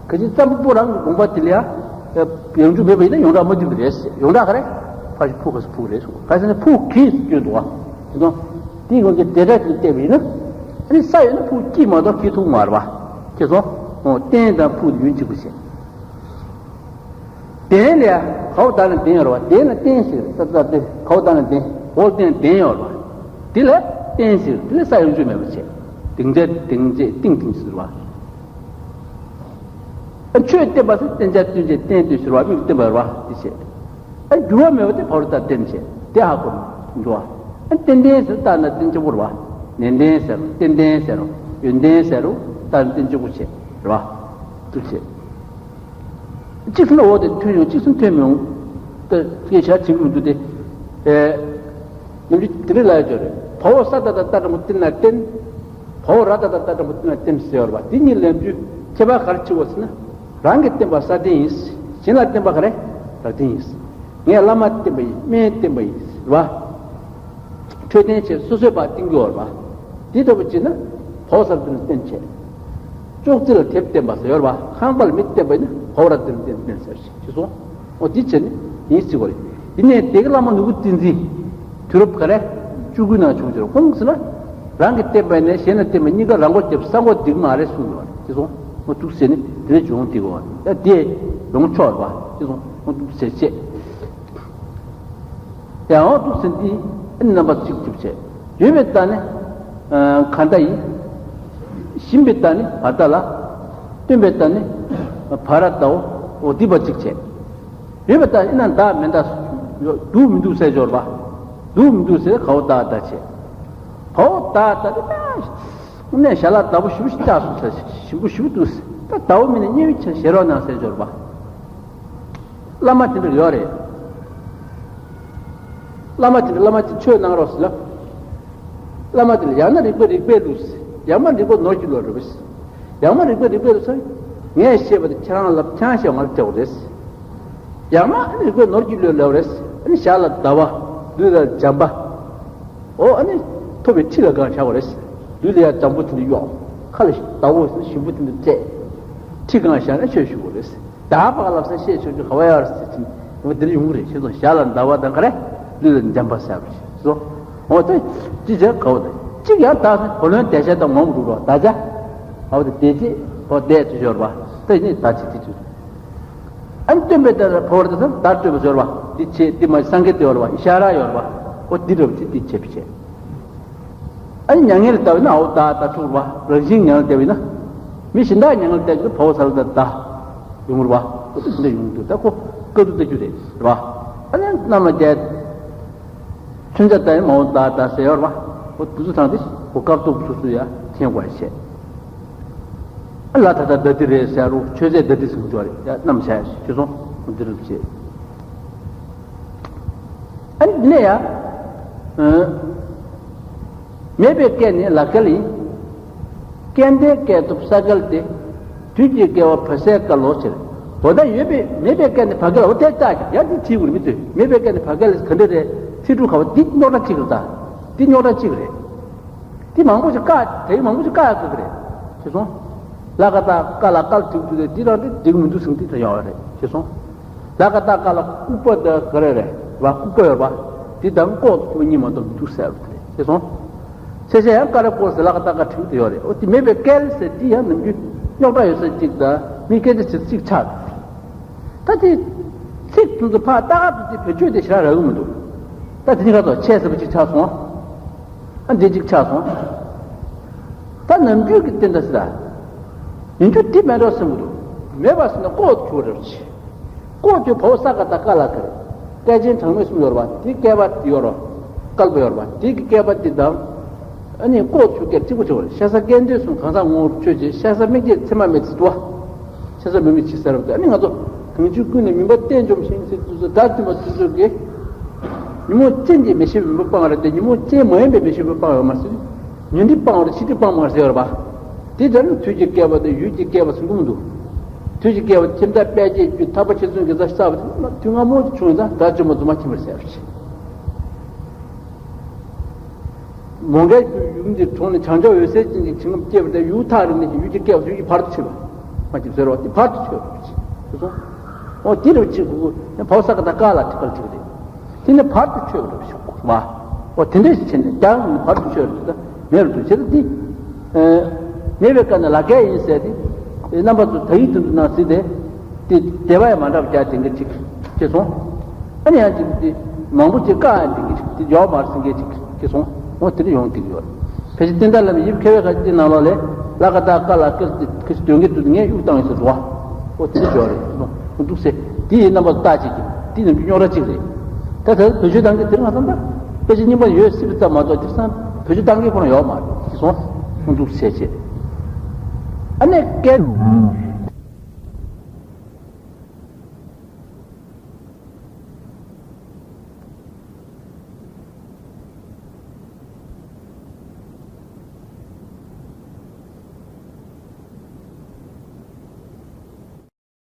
གལ་སྲིད་རྩོམ་པ་པོ་རང་གི་དགོངས་པ་དེ་ལ་ཡང་། ཡང་འཇུག་མེད་པ་ཡིན་ན་ཡོངས་གྲགས་མ་མཐུན་པ་རེད་ཟེར། ཡོངས་གྲགས་ག་རེ། ཕ་ཞུ་ཕུགས་ག་ཟེར་ཕུགས་རེད་གསུངས། ག་ཟེར་ན་ཕུགས་ཀྱི་ཟེར་སྐྱོན་འདུག་བ། དེ་ཚོ། དེའི་དབང་གིས་དེ་འདྲ་ཞིག་བལྟས་པ་ཡིན་ན། ཨ་ནི་ས་ཡོད་ན་ཕུགས་ཀྱི་མ་གཏོགས་ཀྱི་ཐུག་མ་རེད་བ། ཁྱེད་ཚོ། འོ་རྟེན་དང་ཕུགས་ཡུན་གཅིག་པ་བྱས། གདན་ལ་ཡང་ག་བ་ལྟ་ན་གདན་ཡོད་རེད་བ། གདན་ལ་རྟེན་ཟེར་ས་ས་སྟེ་ག་བ་ལྟ་ན་གདན། འོ་རྟེན་གདན་ཡོད་རེད་བ། དེ་ལ་རྟེན་ཟེར། དེ་ལ་ས་ཡོད་རྒྱུ་མེད་པ་བྱས། གདེང་ཆ་གདེང་ཆ་ཏིང་ཏིང་ཟེར་བ། ཆོས་བསྟན་པ་ཟེར་བསྟན་བྱ་སྟོན་བྱེད་བསྟན་ཏེ་ཟེར་བ་དམིགས་བསྟན་པ་རེད་བ། དེ་བྱས། ཨ་འགྱུར་བ་མེད་པ་དེ་ཕ་རོལ་ཏུ་བསྟན་བྱས་དེ་ཧ་གོ་མི་འགྲོ་བ། ཨ་ཏན་ཏན་ཟེར་ལྟ་ན་རྟེན་གཅིག་པོ་རེད་བ། ནན་ཏན་ཟེར་རོ་ཏན་ཏན་ཟེར་རོ་ཡོན་ཏན་ཟེར་རོ་ལྟ་ན་རྟེན་གཅིག་པོ་བྱས་རེད་བ། དེ་བྱས། གཅིག་སུ་ན་འོ་དེ་ཐོན་ཡོང་། གཅིག་སུ་ཐོན་མི་ཡོང་། ད་སྐད་ཆ་ཆེན་པོ་མི་འདུག་སྟེ། ཨེ། ནམ་རྒྱུན་དེ་རིགས་ལ་ཡ་ཅོ་རེད། བ་འོག་ས་ད་བཏགས་སྟ་འགྲེང་བུ་བཏིང་ན་བསྟན། བ་འོག་ར་ད་བཏགས་སྟ་འགྲེང་བུ་བཏིང་ན་བསྟན་ཟེར་བ་རེད་བ། དེ་གཉིས་ལ་ཡ་ཅོ་ཁྱད་པར་ག་རེ་ཕྱེ་བ་ཟེར་ན། རང་གིས་བསྟན་པ་ས་བསྟན་ཡིན། གཞན་ལ་བསྟན་པ་ག་རེ་ར་བསྟན་ཡིན། ངས་བླ་མ་བསྟེན་པ་ཡིན། སྨན་བསྟེན་པ་ཡིན་ཟེར་བ། འཕྲོད་བསྟེན་བྱས་སོ་སོའི་བར་བསྟེན་རྒྱུ་ཡོད་རེད་བ། དེ་ལྟ་བུ་བྱས་ན་བ་འོག་ས་བཏགས་སྟ་འགྲེང་བུ་བསྟན་བྱས། ཅོག་ཙེ་ལ་དེབ་བསྟེན་པ་ཟེར་ཡོད་རེད་བ། ཁང་པ་ལ་མེ་བསྟེན་པ་ཡིན་ན་བ་འོག་ར་བཏགས་སྟ་འགྲེང་བུ་བསྟན་ཟེར་ཞེས་གསུངས། འོ་དེ་བྱས་ནས་ཡིན་ཟེར་བ་རེད། ཡིན་ནའི་དེ་གི་བླ་མ་ནོར་བུ་བསྟན་འཛིན། དུས་རབས་ག་རེ། བཅུ་དགུའི་ནང་བྱུང་ཟེར། ཁོང་ཟེར་ན། རང་གིས་བསྟེན་པ་ཡིན་ནའི་གཞན་ལ་བསྟེན་པ་གཉིས་ཀ་རང་མགོ་རྒྱབ། ས་མགོ་སྡིག་མ་རེད་གསུངས་ཡོད་རེད། ཅེས་སོང་། འོ་འདུག་ཟེར་ནས་དེ་འདྲ་བྱུང་དེ་གོ་བ་རེད། ད་དེ་ཡོང་ཆོག་རེད་བ། ཅེས་སོང་། འོ་འདུག་ཟེར་བྱས། ཡང་འོ་འདུག་ཟེར་འདི་ཨ་ནི་རྣམ་པ་གཅིག་གྲུབ་བྱས། ཡོད་པའི་རྟགས་ནི་ག་ད་ཡིན། བཞིན་པའི་རྟགས་ནི་བ་ད་ལ། སྟོན་པའི་རྟགས་ནི་བ་ར་ད་འོ། འོ་འདི་པ་གཅིག་བྱས། ཡོད་པའི་རྟགས་ཨེ་ན་བདག་མེད་ད། འདུག་མི་འདུག་ཟེར་འབྱོར་བ། འདུག་མི་འདུག་ཟེར་ག་བ་བདག་ད་བྱས། བ་འོག་བདག་ད་ནི་ནས་ཞལ་ལག་བདག་པོ་ཞིབ་ཞིབ་བཅག་སོང་ཟེར། ཞིམ་པོ་ཞིབ་འདུག་ཟེར། ད་བདག་པོ་མིན་ན་དམྱལ་བའི་ཆ་ཞེ་རོགས་གནང་ཟེར་འབྱོར་བ། བླ་མ་དེ་འདྲ་ཡོད་རེད། བླ་མ་དེ་འདྲ་བླ་མ་དེ་ཆོས་གནང་རོགས་ཟེར་ལ། བླ་མ་དེ་ལ་ཡང་ན་རིག་པ་རིག་པའི་ལུགས་ཟེར། ཡང་མ་རིག་པ་ནོར་གྱི་ལུགས་རེད་པས། ཡང་མ་རིག་པ་རིག་པའི་ལུགས་ཟེར། ངས་བཤད་པ་དེ་ཁྱེད་རང་ལབ། ཁྱེད་རང་བཤད་པ་ང་ལ་སྐྱོ་བ་རེད། ཡང་ན་ཨ་ནི་རིག་པའི་ནོར་གྱིས་བསླུས་ལབ་རེད། ཨ་ནི་ཞར་ལ་ཟླ་བ། ལུས་ལ་འཇམ་པ། འོ་ཨ་ནི་ཐོབ་པའི་ཁྲི་ལ་གང་བཞག་པ་རེད། ལུས་ལ་ཡང་འཇམ་པོ་དེ་འདྲ་གཡོགས། ཁ་ལ་ཟླ་བོ་ཞིམ་པོ་དེ་འདྲ་སྤྲད། ཁྲི་གང་བཞག་ན་ཆོས་ཞུ་དགོས་རེད། ད་པ་ལབ་ས་བཤད་ཆོག་ཆོག་ག་བ་ཡར་ཟེར་ཅིང་འོ་དེ་འདྲ་ཡོང་གི་རེད། ཤེས་སོང་། ཞར་ལ་ཟླ་བ་དང་ག་རེ། ལུས་ལ་འཇམ་པ་ཟེར་བ་ཞིག་སོ། འོ་ད་ཅི་བྱ་ག་བ་དང་གཅིག་ཡང་དག་ས་གོ་ལོན་དེ་བྱ་དང་ངོམ་འགྲོ་རོགས་ད་བྱ། འོ་དེ་དེ་ཅི་འོ་དེ་ཅི་ཤོར་བ་ད་ནི་ད་ཅི་དེ་ཅི། ཨ་ནི་སྟོན་པའི་དེ་ལ་ཕོ་བར་དེ་ཚོ་བརྡ་སྤྲོད་པ་ཡོད་རེད་བ། འདི་བྱེད་འདི་མ་སངས་རྒྱས་དེ་ཡོད་རེད་བ། ཨི་ཤ་ར་ཡོད་རེད་བ། ཨོ་འདི་འདྲ་བ་ཅིག་འདི་བྱེད་པ་བྱེད། ཨ་ནི་མྱ་ངན་ལ་ལྟ་བས་ན་ཨོ་ད་ད་འཁྲུག་རེད་བ། རང་བཞིན་མྱ་ངན་ལ་ལྟ་བས་ན། མི་གཞན་དག་མྱ་ངན་ལ་ལྟ་རྒྱུ་ཕོ་བ་ས་ལ་ད་ད་ཡོང་རེད་བ། ཨོ་དེ་འདྲ་ཡོང་འདུག་ད་ཁོ་དཀའ་སྡུག་ལྟ་རྒྱུ་རེད་རེད་བ། ཨ་ནི་རྣམ་ལ་རྒྱལ། མཚོན་ཆ་ལྟ་ཡི་མ་འོངས་ད་ད་ཟེར་ཡོད་རེད་བ། ཨོ་དུས་ཚོད་ཐང་དེ་ཁོ་སྐབས་ཐོག་སོ་སོ་ཡ་འཐེན་དགོས་བྱས། ཨ་ལ་ད་ད་ད་དེ་རེད་ཟེར་རོ། ཆོས་ཟས་ད་དེ་ཟིན་འགྲོ་རེད་ཡ་རྣམ་བྱས་ཤེས་སོང་། ཨོ་དེ་རེད་བྱས། ཨ་ནི་ནས་ཡ། མེད་པའི་སྐད་ནི་ལ་སྐལ་ཡིན། སྐལ་ལྡན་སྐལ་ཐོབ་ས་སྐལ་ཏེ། དུས་ཀྱི་སྐལ་བ་བ་སའི་སྐལ་ལོ་ཕྱིར། འོ་ད་ཡོད་པའི་མེད་པའི་སྐལ་ནི་བ་སྐལ་འོ་དེ་ལྟ་ཀྱི་ཡ་འདི་ཁྲིད་དགོས་མི་ཚོས་མེད་པའི་སྐལ་ནི་བ་སྐལ་ག་འདྲ་རེད། ཚིག་འབྲུ་ག་བ་འདི་རྙོག་དྲ་གཅིག་རེད་ད། འདི་རྙོག་དྲ་གཅིག་རེད། འདི་མང་པོ་ཞིག་བཀག་དེ་མང་པོ་ཞིག་བཀག་ཡག་དགོས་ཀྱི་རེད། ཤེས་སོང་། ལ་ཀ་ཏ་ཀ་ལ་སྐལ་དྲུག་ཏུ་རེད། འདི་རང་འདི་འགྲིག་མི་འདུག་ཟེར་འདི་ད་ཡོང་བ་རེད། ཤེས་སོང་། ལ་ཀ་ཏ་ཀ་ལ་ལྐུགས་པ་དང་ག་རེ་རེད་བ། ལྐུགས་པ་ཡོད་པ། འདི་དང་ལྐོག་ཏུ་གཉིས་མ་གཏོགས་མི་འདུག་ཟེར་བ་དེ་རེད། ཤེས་སོང་། ཚེ་ཤ་ཡང་ཀ་ར་ཀོ་ཟེར་ལ་ཀ་ཏ་ཀ་ཁྲིག་ཏུ་ཡོད་རེད། འོ་དེ་མེད་པའི་སྐལ་ཟེར་འདི་ཡང་ནམ་རྒྱུན་རྙོག་དྲ་ཡོད་ས་གཅིག་དང་མི་སྐད་ཆ་བྱེད་ས་གཅིག་ཆགས་འདུག་ད་དེ་ཚིག་དེ་ཚོ་ཕར་ལྟ་ག་དུ་དེ་བེད་སྤྱོད་དེ་ཞེ་དྲག་རག་གི་མི་འདུག་ད་དེ་གཉིས་ཀ་ཐོག་ཆད་ཟེར་བ་གཅིག་ཆགས་སོང་། ཨ་འདི་གཅིག་ཆགས་སོང་། ད་ནམ་རྒྱུན་གྱི་རྟེན་འདྲ་ཟེར་ད། ཡིན་རྒྱུ་དེ་མེད་འགྲོ་ཟེར་གི་འདུག་མེད་པ་ཟེར་ན་ལྐོག་ཏུ་གྱུར་རེད་ཅེས། ལྐོག་ཏུ་བའོ་ས་ཀ་ཏ་ཀ་ལ་ཀ་རེད། སྐལ་ཆེན་གྲངས་མེད་གསུམ་ཡོད་རེད་བ། དེའི་སྐལ་པ་དེ་ཡོད་རེད། བསྐལ་པ་ཡོད་རེད་བ། དེའི་གི་སྐལ་པ་དེ་དང་། ཨ་ནི་ལྐོག་ཏུ་སྐལ་གཅིག་པུ་ཆོག་རེད། ཤ་ཟ་སྐལ་ལྡན་གསུམ་གང་ཟག་ངོ་བོར་ཆོས་ཅན། ཤ་ཟ་དམིགས་བརྒྱད་མཚན་མ་མེད་ཚེ་དུ་བ། ཤ་ཟ་མི་དམིགས་ཕྱིར་ཟེར་བ་དེ་ཨ་ནི་ང་ཚོ་གང་བྱུང་ཀུན་ནས་མུན་པ་གཏན་འཇོམས་ཤིང་ཟེར་དུས་སུ་དགྲ་བཅོམ་པ་དེ་ཚོ་གིས། ཉིན་མོ་ཅན་གྱི་མི་ཤེས་པའི་མུན་པ་སྤང་བ་རེད་དེ། ཉིན་མོ་ཅན་མ་ཡིན་པའི་མི་ཤེས་པ་སྤང་བ་མ་ཟད། ཉོན་སྒྲིབ་སྤང་བ་རེད། ཕྱི་སྒྲིབ་སྤང་བ་ཟེར་བ། དེ་ལྟར་ན་དུས་ཀྱི་བསྐལ་པ་དང་ཡུལ་གྱི་བསྐལ་པ་ཟེར་གྱི་མི་འདུག་དུས་ཀྱི་བསྐལ་པ་ཁྱིམ་བདག་དཔལ་སྐྱེས་རྒྱུད་ཐར་པ་ཆེ་ཆུང་གི་ས་ས་བ་དེ་དུས་སྔ་མོ་བྱུང་ཡིན་ཙང་དགྲ་བཅོམ་པ་རྫུན་མ་ཁྱིམ་པར་ཟེར་བ་རེད། མོའུ་འགལ་གྱི་ཡུལ་འདི་གྲོང་ནས་བྱང་ཆུབ་འོད་གསལ་ཅན་གྱི་བྱིན་རླབས་སྐྱེས་པ་དེ་ཡུལ་ཐག་རིང་ནས་ཡུལ་གྱི་བསྐལ་པ་ཡུལ་གྱི་བར་དུ་ཆོད་པ། མ་གཅིག་ཟེར་བ་དེ་བར་དུ་ཆོད་པ་ཞིག་སོང་། འོ་དེ་རུ་གཅིག་གུ་ཕའོ་ས་ཀ་ཏ་ཀ་ལ་ཁྲི་ཀ་ལ་ཁྲི་ཀ་རེད། དེ་ནས་བར་དུ་ཆོད་པ་རུ་ཞུགས་མ། འོ་དེ་འདྲ་ཞིག་བྱས་ནས་ཀྱང་བར་དུ་ཆོད་རུ་ད་མེད་རུ་འདུག་བྱས་ད་དེ། མེད་པའི་སྐབས་ན་ལ་ཀའི་ཡིན་ཟེར་ཏེ། རྣམ་པ་ཚོ་ད་ཡིག་དེ་ཚོ་ནང་གཟིགས་ཏེ། དེ་དེ་བ་ཡང་མ་འདྲ་བ་རྒྱག་དེ་འགའ་གཅིག་ཅེས་སོང་། ཨ་ནི་ཡང་གཅིག་དེ་མང་པོ་ཅིག་བཀག་ཡང་དེ་འགའ་གཅིག་དེ་ཡོག་མར་སེང་གེ་གཅིག་ཅེས་སོང་། འོ་དེ་འདྲ་ཡོང་གི་ཡོད། ཕལ་ཆེར་བསྟན་དར་ལམ་ཡིབ་ཁེ་བའི་ཁ་ཅིག་ནང་ལོགས་ལས་ལ་ཀ་ཏ་ཀ་ལ་ཀ་ཁ་ཅིག་དོན་གྱི་དུས་ངས་གཡུག་བཏང་ཡོད་ཟེར་འདུག་བ། འོ་དེ་འདྲ་ཡོད་རེད་འདུག་ཟེར། དེ་ཡི་རྣམ་པ་ལྟ་ཅིག་གིས་དེ་ནི་རྙོག་དྲ་གཅིག་རེད། ད་ད་བེད་སྤྱོད་གཏང་གི་དེ་རིང་ང་ཚང་ད་དཔེ་ཆ་རྙིང་པ་ཡོད་སྲིད་པ་ཙམ་མ་གཏོགས་དེང་སང་བེད་སྤྱོད་གཏང་གི་ཁོ་རང་ཡོད་མ་རེད། ཅེས་སོང་། འདུག་བྱས་བྱས། ཨ་ནི་སྐད།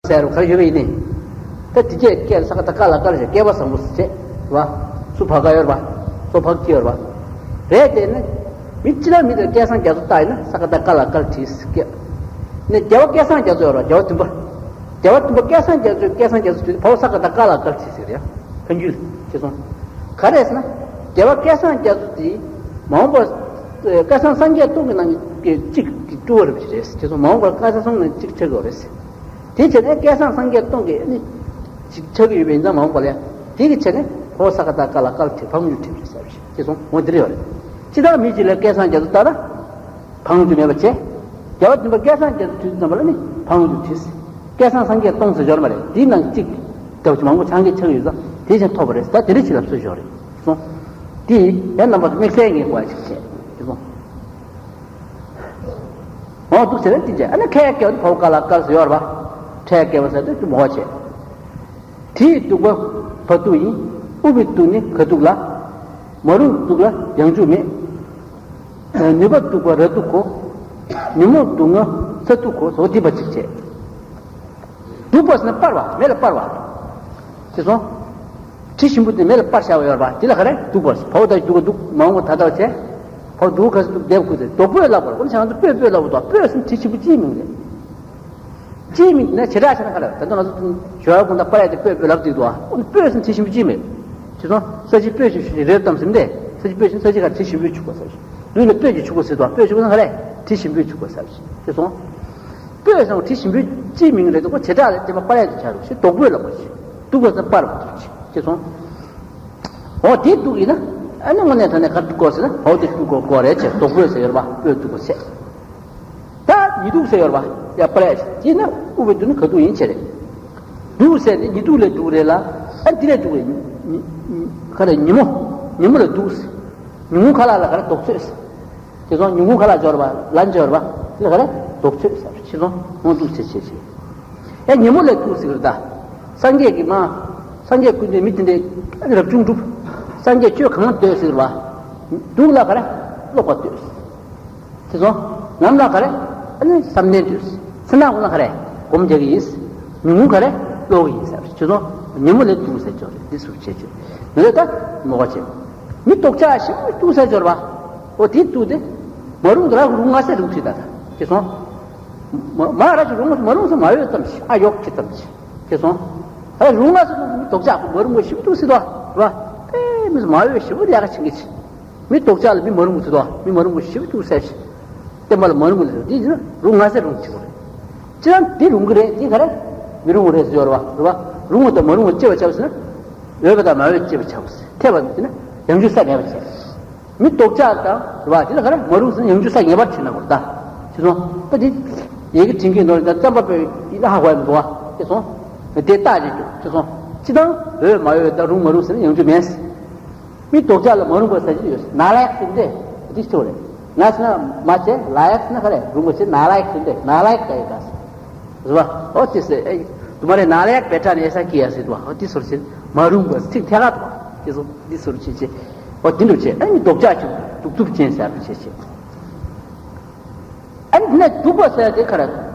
ཟེར་བ་ག་རེ་ཡོད་པ་ཡིན་ནི། ད་དེ་སྐད་སྐད་ས་ཀ་ཏ་ཀ་ལ་ཀ་ལ་ཞེས་སྐད་པ་བཟང་པོ་ཟེར་བྱས་བ། སུ་བ་ག་ཡོད་རེད་པ། སོ་བ་གི་ཡོད་རེད་པ། རེད་དེ་ནི། མི་སྤྱི་ལ་མི་དེ་སྐལ་བཟང་རྒྱ་མཚོ་ལྟ་ཡིན་ན་ས་ཀ་ཏ་ཀ་ལ་ཀ་ལ་བྲིས་སྐད། ནི་རྒྱལ་བ་སྐལ་བཟང་རྒྱ་མཚོ་ཡོད་རེད་པ། རྒྱལ་བ་བདུན་པ། རྒྱལ་བ་བདུན་པ་སྐལ་བཟང་རྒྱ་མཚོ་སྐལ་བཟང་རྒྱ་མཚོ་བྲིས་བ་ས་ཀ་ཏ་ཀ་ལ་ཀ་ལ་བྲིས་ཟེར་ཡ། ཐོན་རྒྱུ་ལ་ཤེས་སོང་། ག་རེ་ཟེར་ན། རྒྱལ་བ་སྐལ་བཟང་རྒྱ་མཚོ་དེ། མ་འོངས་པར། སྐལ་བཟང་སངས་རྒྱས་སྟོང་གི་ནང་གི་གཅིག་གི་སྤྲུལ་བ་རེད་པ་ཞིག་རེད། ཤེས་སོང་། མ་འོངས་པར་སྐལ་བཟང་སྟོང་ནང་གཅིག་ཆགས་ཀྱི་ཡོད་རེད། དེ་བྱས་ནས་སྐལ་བཟང་སངས་རྒྱས་སྟོང་གི་ནི། ཅིག་ཆགས་ཀྱི་ཡོད་པ་ཡིན་ཙང་མ་འོངས་པ་ལ་ཡང་དེ་གི་ཆ་ནས་ཧོ་ས་ཀ་ཏ་ཀ་ལ་ཀ་ལ་བྲིས་ཕག་མོ་ཡུ་བྲིས་པ་རེད་ཟེར་བ་ཞིག་ཅེས་སོང་། འོ་དེ་འདྲ་ཡོད་རེད། སྤྱིར་བཏང་མི་གཅིག་ལ་སྐལ་བཟང་རྒྱ་མཚོ་ལྟ་ན་ཕག་མོ་ཡུ་མེད་པ་བྱས། རྒྱལ་བ་བདུན་པ་སྐལ་བཟང་རྒྱ་མཚོ་བྲིས་ཙམ་པ་ལ་ནི་ཕག་མོ་ཡུ་བྲིས། སྐལ་བཟང་སངས་རྒྱས་སྟོང་ཟེར་འབྱོར་མ་རེད། དེའི་ནང་གཅིག་འདྲ་བ་ཅིག་མང་པོ་ཆགས་ཀྱི་ཆགས་ཀྱི་ཡོད་ཙང་དེ་བཞིན་ཐོབ་པ་རེད། ད་དེ་འདྲ་ཅིག་ལ་བཟོས་ཤོག་རེད་སོང་། དེ་ཡང་རྣམ་པ་ཚོ་དམིགས་བསལ་ངེས་དགོས་པ་ཞིག་བྱས་ཅེས་སོང་། འོ་འདུག་ཟེར་བ་དེ་བྱས། ཨ་ནི་ཁའི་སྐལ་བ་དེ་བའོ་ཀ་ལ་ཀ་ལ་ཟེར་ཡོད་རེད་པ། ཁའི་སྐལ་བ་ཟེར་དུས་ཀྱི་མོ་བ་བྱས། དྲི་ཡི་དུག་པ་བ་དུག་ཡིན། ཨུཏྤལ་དུག་ནི་ག་དུག་ལ། མ་རུངས་དུག་ལ་ཡང་འཇུག་མེད། ནུས་པ་དུག་པ་ར་དུག་གོ། ཉོན་མོངས་དུག་ལྔ་ས་དུག་གོ། ཟོ་འདི་པ་གཅིག་བྱས། དུག་པ་ཟེར་ན་སྤར་བ། མེ་ལ་སྤར་བ། ཤེས་སོང་། དྲི་ཞིམ་པོ་དེ་མེ་ལ་སྤར་བཞག་པ་ཡོད་རེད་པ། དེ་ལ་ག་རེ་བདུག་པ་ཟེར། བ་འོ་ད་བདུག་ག་བདུག་མ་འོངས་པ་ད་ལྟ་བྱས། བ་འོ་བདུག་ག་ཟེར་བདུག་བསྡད་དགོས་ཟེར། བདུག་སྤོས་ལབ་པ་རེད། ཁོ་ནི་ཆང་ཚོ་སྤོས་སྤོས་ལབ་པ་དང་སྤོས་ཟེར་དྲི་ཞིམ་པོ་ཅིའི་མིང་རེད། ཅིའི་མིང་ན་བྱེ་བྲག་ཆ་ན་ག་རེ། ད་དུང་ང་ཚོ་ཞོ་ཡ་ཀུན་དང་སྤར་ཡ་དེ་སྤོས་སྤོས་ལབ་དུས་དུ་ཨ། ཁོ་ནི་སྤོས་ཟེར་དྲི་ཞིམ་པོ་ཅིའི་མིང་རེད། ཤེས་སོང་། ས་གཞི་སྤོས་ཞིམ་ཞིམ་རེད་དམ་ཟེར་ཏེ། ས་གཞི་སྤོས་ཞིམ། ས་གཞི་ག་དྲི་ཞིམ་པོའི་ཕྱུ་པ་ཟེར་ཞིང་། ལུས་ལ་སྤོས་ཀྱི་ཕྱུ་པ་ཟེར་དུ་ཨ། སྤོས་ཕྱུ་པ་ན་ག་རེ། དྲི་ཞིམ་པོའི་ཕྱུ་པ་ཟེར་ཞིང་། ཤེས་སོང་། སྤོས་སམ་དྲི་ཞིམ་པོའི་སྤྱིའི་མིང་རེད་འདུག་པ། བྱེ་བྲག་ལ་དེ་མ་པར་ཡ་དེ་ཆ་རུ་ཞེས་བདུག་སྤོས་ལ་མ་ཞེས། བདུག་པ་ཟེར་པར་བ་དུ་ཞེས། ཤེས་སོང་། འོ་དེ་བདུག་ཡིན་ན་ཨ་ནི་དངོས་གནས་དྲང་གནས་ག་རེ་དགོས་ཟེར་ན། འོ་དེ་བདུག་དགོས་དགོས་རེད་ཅེས། བདུག་སྤོས་ཟེར་ཡོད་རེད་པ། སྤོས་བདུག་པ་བྱས། ད་ཉི་གདུགས་ཟེར་ཡོད་རེད་པ། ཡ་པར་ཡ་ཞེས། དེ་ན་ཨུཏྤལ་བདུག་ནི་ག་དུས་ཡིན་ཆེ་རེད། གདུགས་ཟེར་ནི་ཉི་གདུགས་ལ་བདུག་རེད་ལ། ཨ་འདི་ལ་བདུག་རེད། ཉི་ཉི་ག་རེ། ཉིན་མོ། ཉིན་མོ་ལ་བདུག་ཟེར། ཉིན་གུང་ཁ་ལག་ལ་ག་རེ། བདུག་ཚོད་ཟེར། དེ་སོང་། ཉིན་གུང་ཁ་ལག་འབྱོར་བ། ལན་འབྱོར་བ། དེ་ལ་ག་རེ། བདུག་ཚོད་ཟེར། ཤེས་སོང་། འོ་བདུག་ཚོད་བྱེད་བྱེད། ཡ་ཉིན་མོ་ལ་བདུག་ཟེར་གི་རེད་ད། སངས་རྒྱས་ཀྱི་མ། སངས་རྒྱས་ཀུན་འདུས་མི་དེ་འདྲའི་རབ་བྱུང་གྲུབ། སངས་རྒྱས་ཆོས་གང་འདོད་ཟེར་བ། བདུག་ལ་ག་རེ། ཀློག་པ་འདོད་ཟེར། ཤེས་སོང་། ནམ་ལ་ག་རེ། ཨ་ནི་བསམ་གཏན་འདོད་ཟེར། མཚན་ནག་གུང་ལ་ག་རེ། སྒོམ་རྒྱག་གི་ཡིན་ཟེར། ཉིན་གུང་ག་རེ། ཀློག་གི་ཡིན་ཟེར། ཤེས་སོང་། ཉིན་མོ་ལ་བདུག་ཟེར་ཆོག་རེད། འདི་ཟུར་བྱེད་ཆོག་མི་རེད་ད། མོ་ག་བྱེད། མི་སྡུག་ཅག་ཞིག་བདུག་ཟེར་འབྱོར་བ། འོ་དེ་བདུག་དེ། མ་རུང་གི་ར་རུང་ང་ཟེར་རུང་ཁྲིད་ད། ཤེས་སོང་། མ་མ་ར་ཅིག་རུང་མ་རུང་ཟེར་མ་ཡོད་ཙམ་ཞིག་ཨ་ཡོག་ཁྱི་ཙམ་ཞིག་ཤེས་སོང་། ཨ་རུང་ང་ཟེར་རུང་མི་སྡུག་ཅག་མ་རུང་གི་ཞིག་བདུག་ཟེར་དོ། ར། ཨེ་མི་མ་ཡོད་ཞིག་ལས་ཀ་བྱེད་གི་ཆི། མི་སྡུག་ཅག་ལ་མི་མ་རུང་བ་ཟེར་དོ། མི་མ་རུང་བ་ཞིག་བདུག་ཟེར་ཞིག་བསྟན་པ་ལ་མ་རུང་བ་ཟེར། འདི་ཡིན་ན་རུང་ང་ཟེར་རུང་ཆི་གོ་རེད། ཅི་རང་འདི་རུང་གི་རེད། འདི་ག་རེ། མི་རུང་བ་རེད་ཟེར་བ་རེད་བ། རུང་བ་དང་མ་རུང་བ་དབྱེ་བ་ཕྱེ་བ་ཟེར་ན། འོས་པ་དང་མ་འོས་དབྱེ་བ་ཕྱེ་བ་ཟེར། འཐད་པ་ཟེར་ན་ཡང་འཇུག་ས་མེད་པ་བྱས། མི་སྡུག་ཅག་དང་རེད་བ། འདི་ལ་ག་རེ། མ་རུང་ཟེར་ན་ཡང་འཇུག་ས་ངེས་པར་བྱས་ན་གོ་རེད་ད། ཤེས་སོང་། ད་འདི་ཡི་གེ་དྲན་གྱི་འདུག་ད་རྩམ་པ་པོས་ཡིད་ལ་ཧ་གོ་ཡ་མི་འདུག་བ། ཤེས་སོང་། དེ་རྟགས་ཅིག་འདུག་ཤེས་སོང་། ཅི་དང་འོས་མ་འོས་དང་རུང་མ་རུང་ཟེར་ན་ཡང་འཇུག་མེད། མི་སྡུག་ཅག་ལ་མ་རུང་བ་ཟེར་གྱི་ཡོད། ན་ལ་ཡག་ཟེར་འདི་འདི་ཤོ་རེད། ན་ཟེར་ན་མ་བྱས། ལ་ཡག་ཟེར་ན་ག་རེ། རུང་བ་བྱས། ན་ལ་ཡག་ཟེར་འདི་ན་ལ་ཡག་ག་ཡི་ག་ཟེར། རེད་བ། ཨོ་དེ་ཟེར། ཨེ་དུ་མ་རེད། ན་ལ་ཡག་པེ་ཏྲ་ནས་ས་ཀི་ཡ་ཟེར་དུ་བ། ཨོ་དེ་ཟུར་ཟེར། མ་རུང་བ་ཚིག་ཐད་ཀ་དུ་བ། དེ་ཟུར་དེ་ཟུར་བྱེད་བྱེད། ཨོ་དེ་འདྲ་བྱེད། ཨེ་མི་སྡུག་ཅག་ཅིག་སྡུག་སྡུག་ཅན་ཟེར་བ་བྱེད་བྱེད། ཨ་ནི་དེ་ནས་སྡུག་པ་ཟེར་དེ་ག་རེ།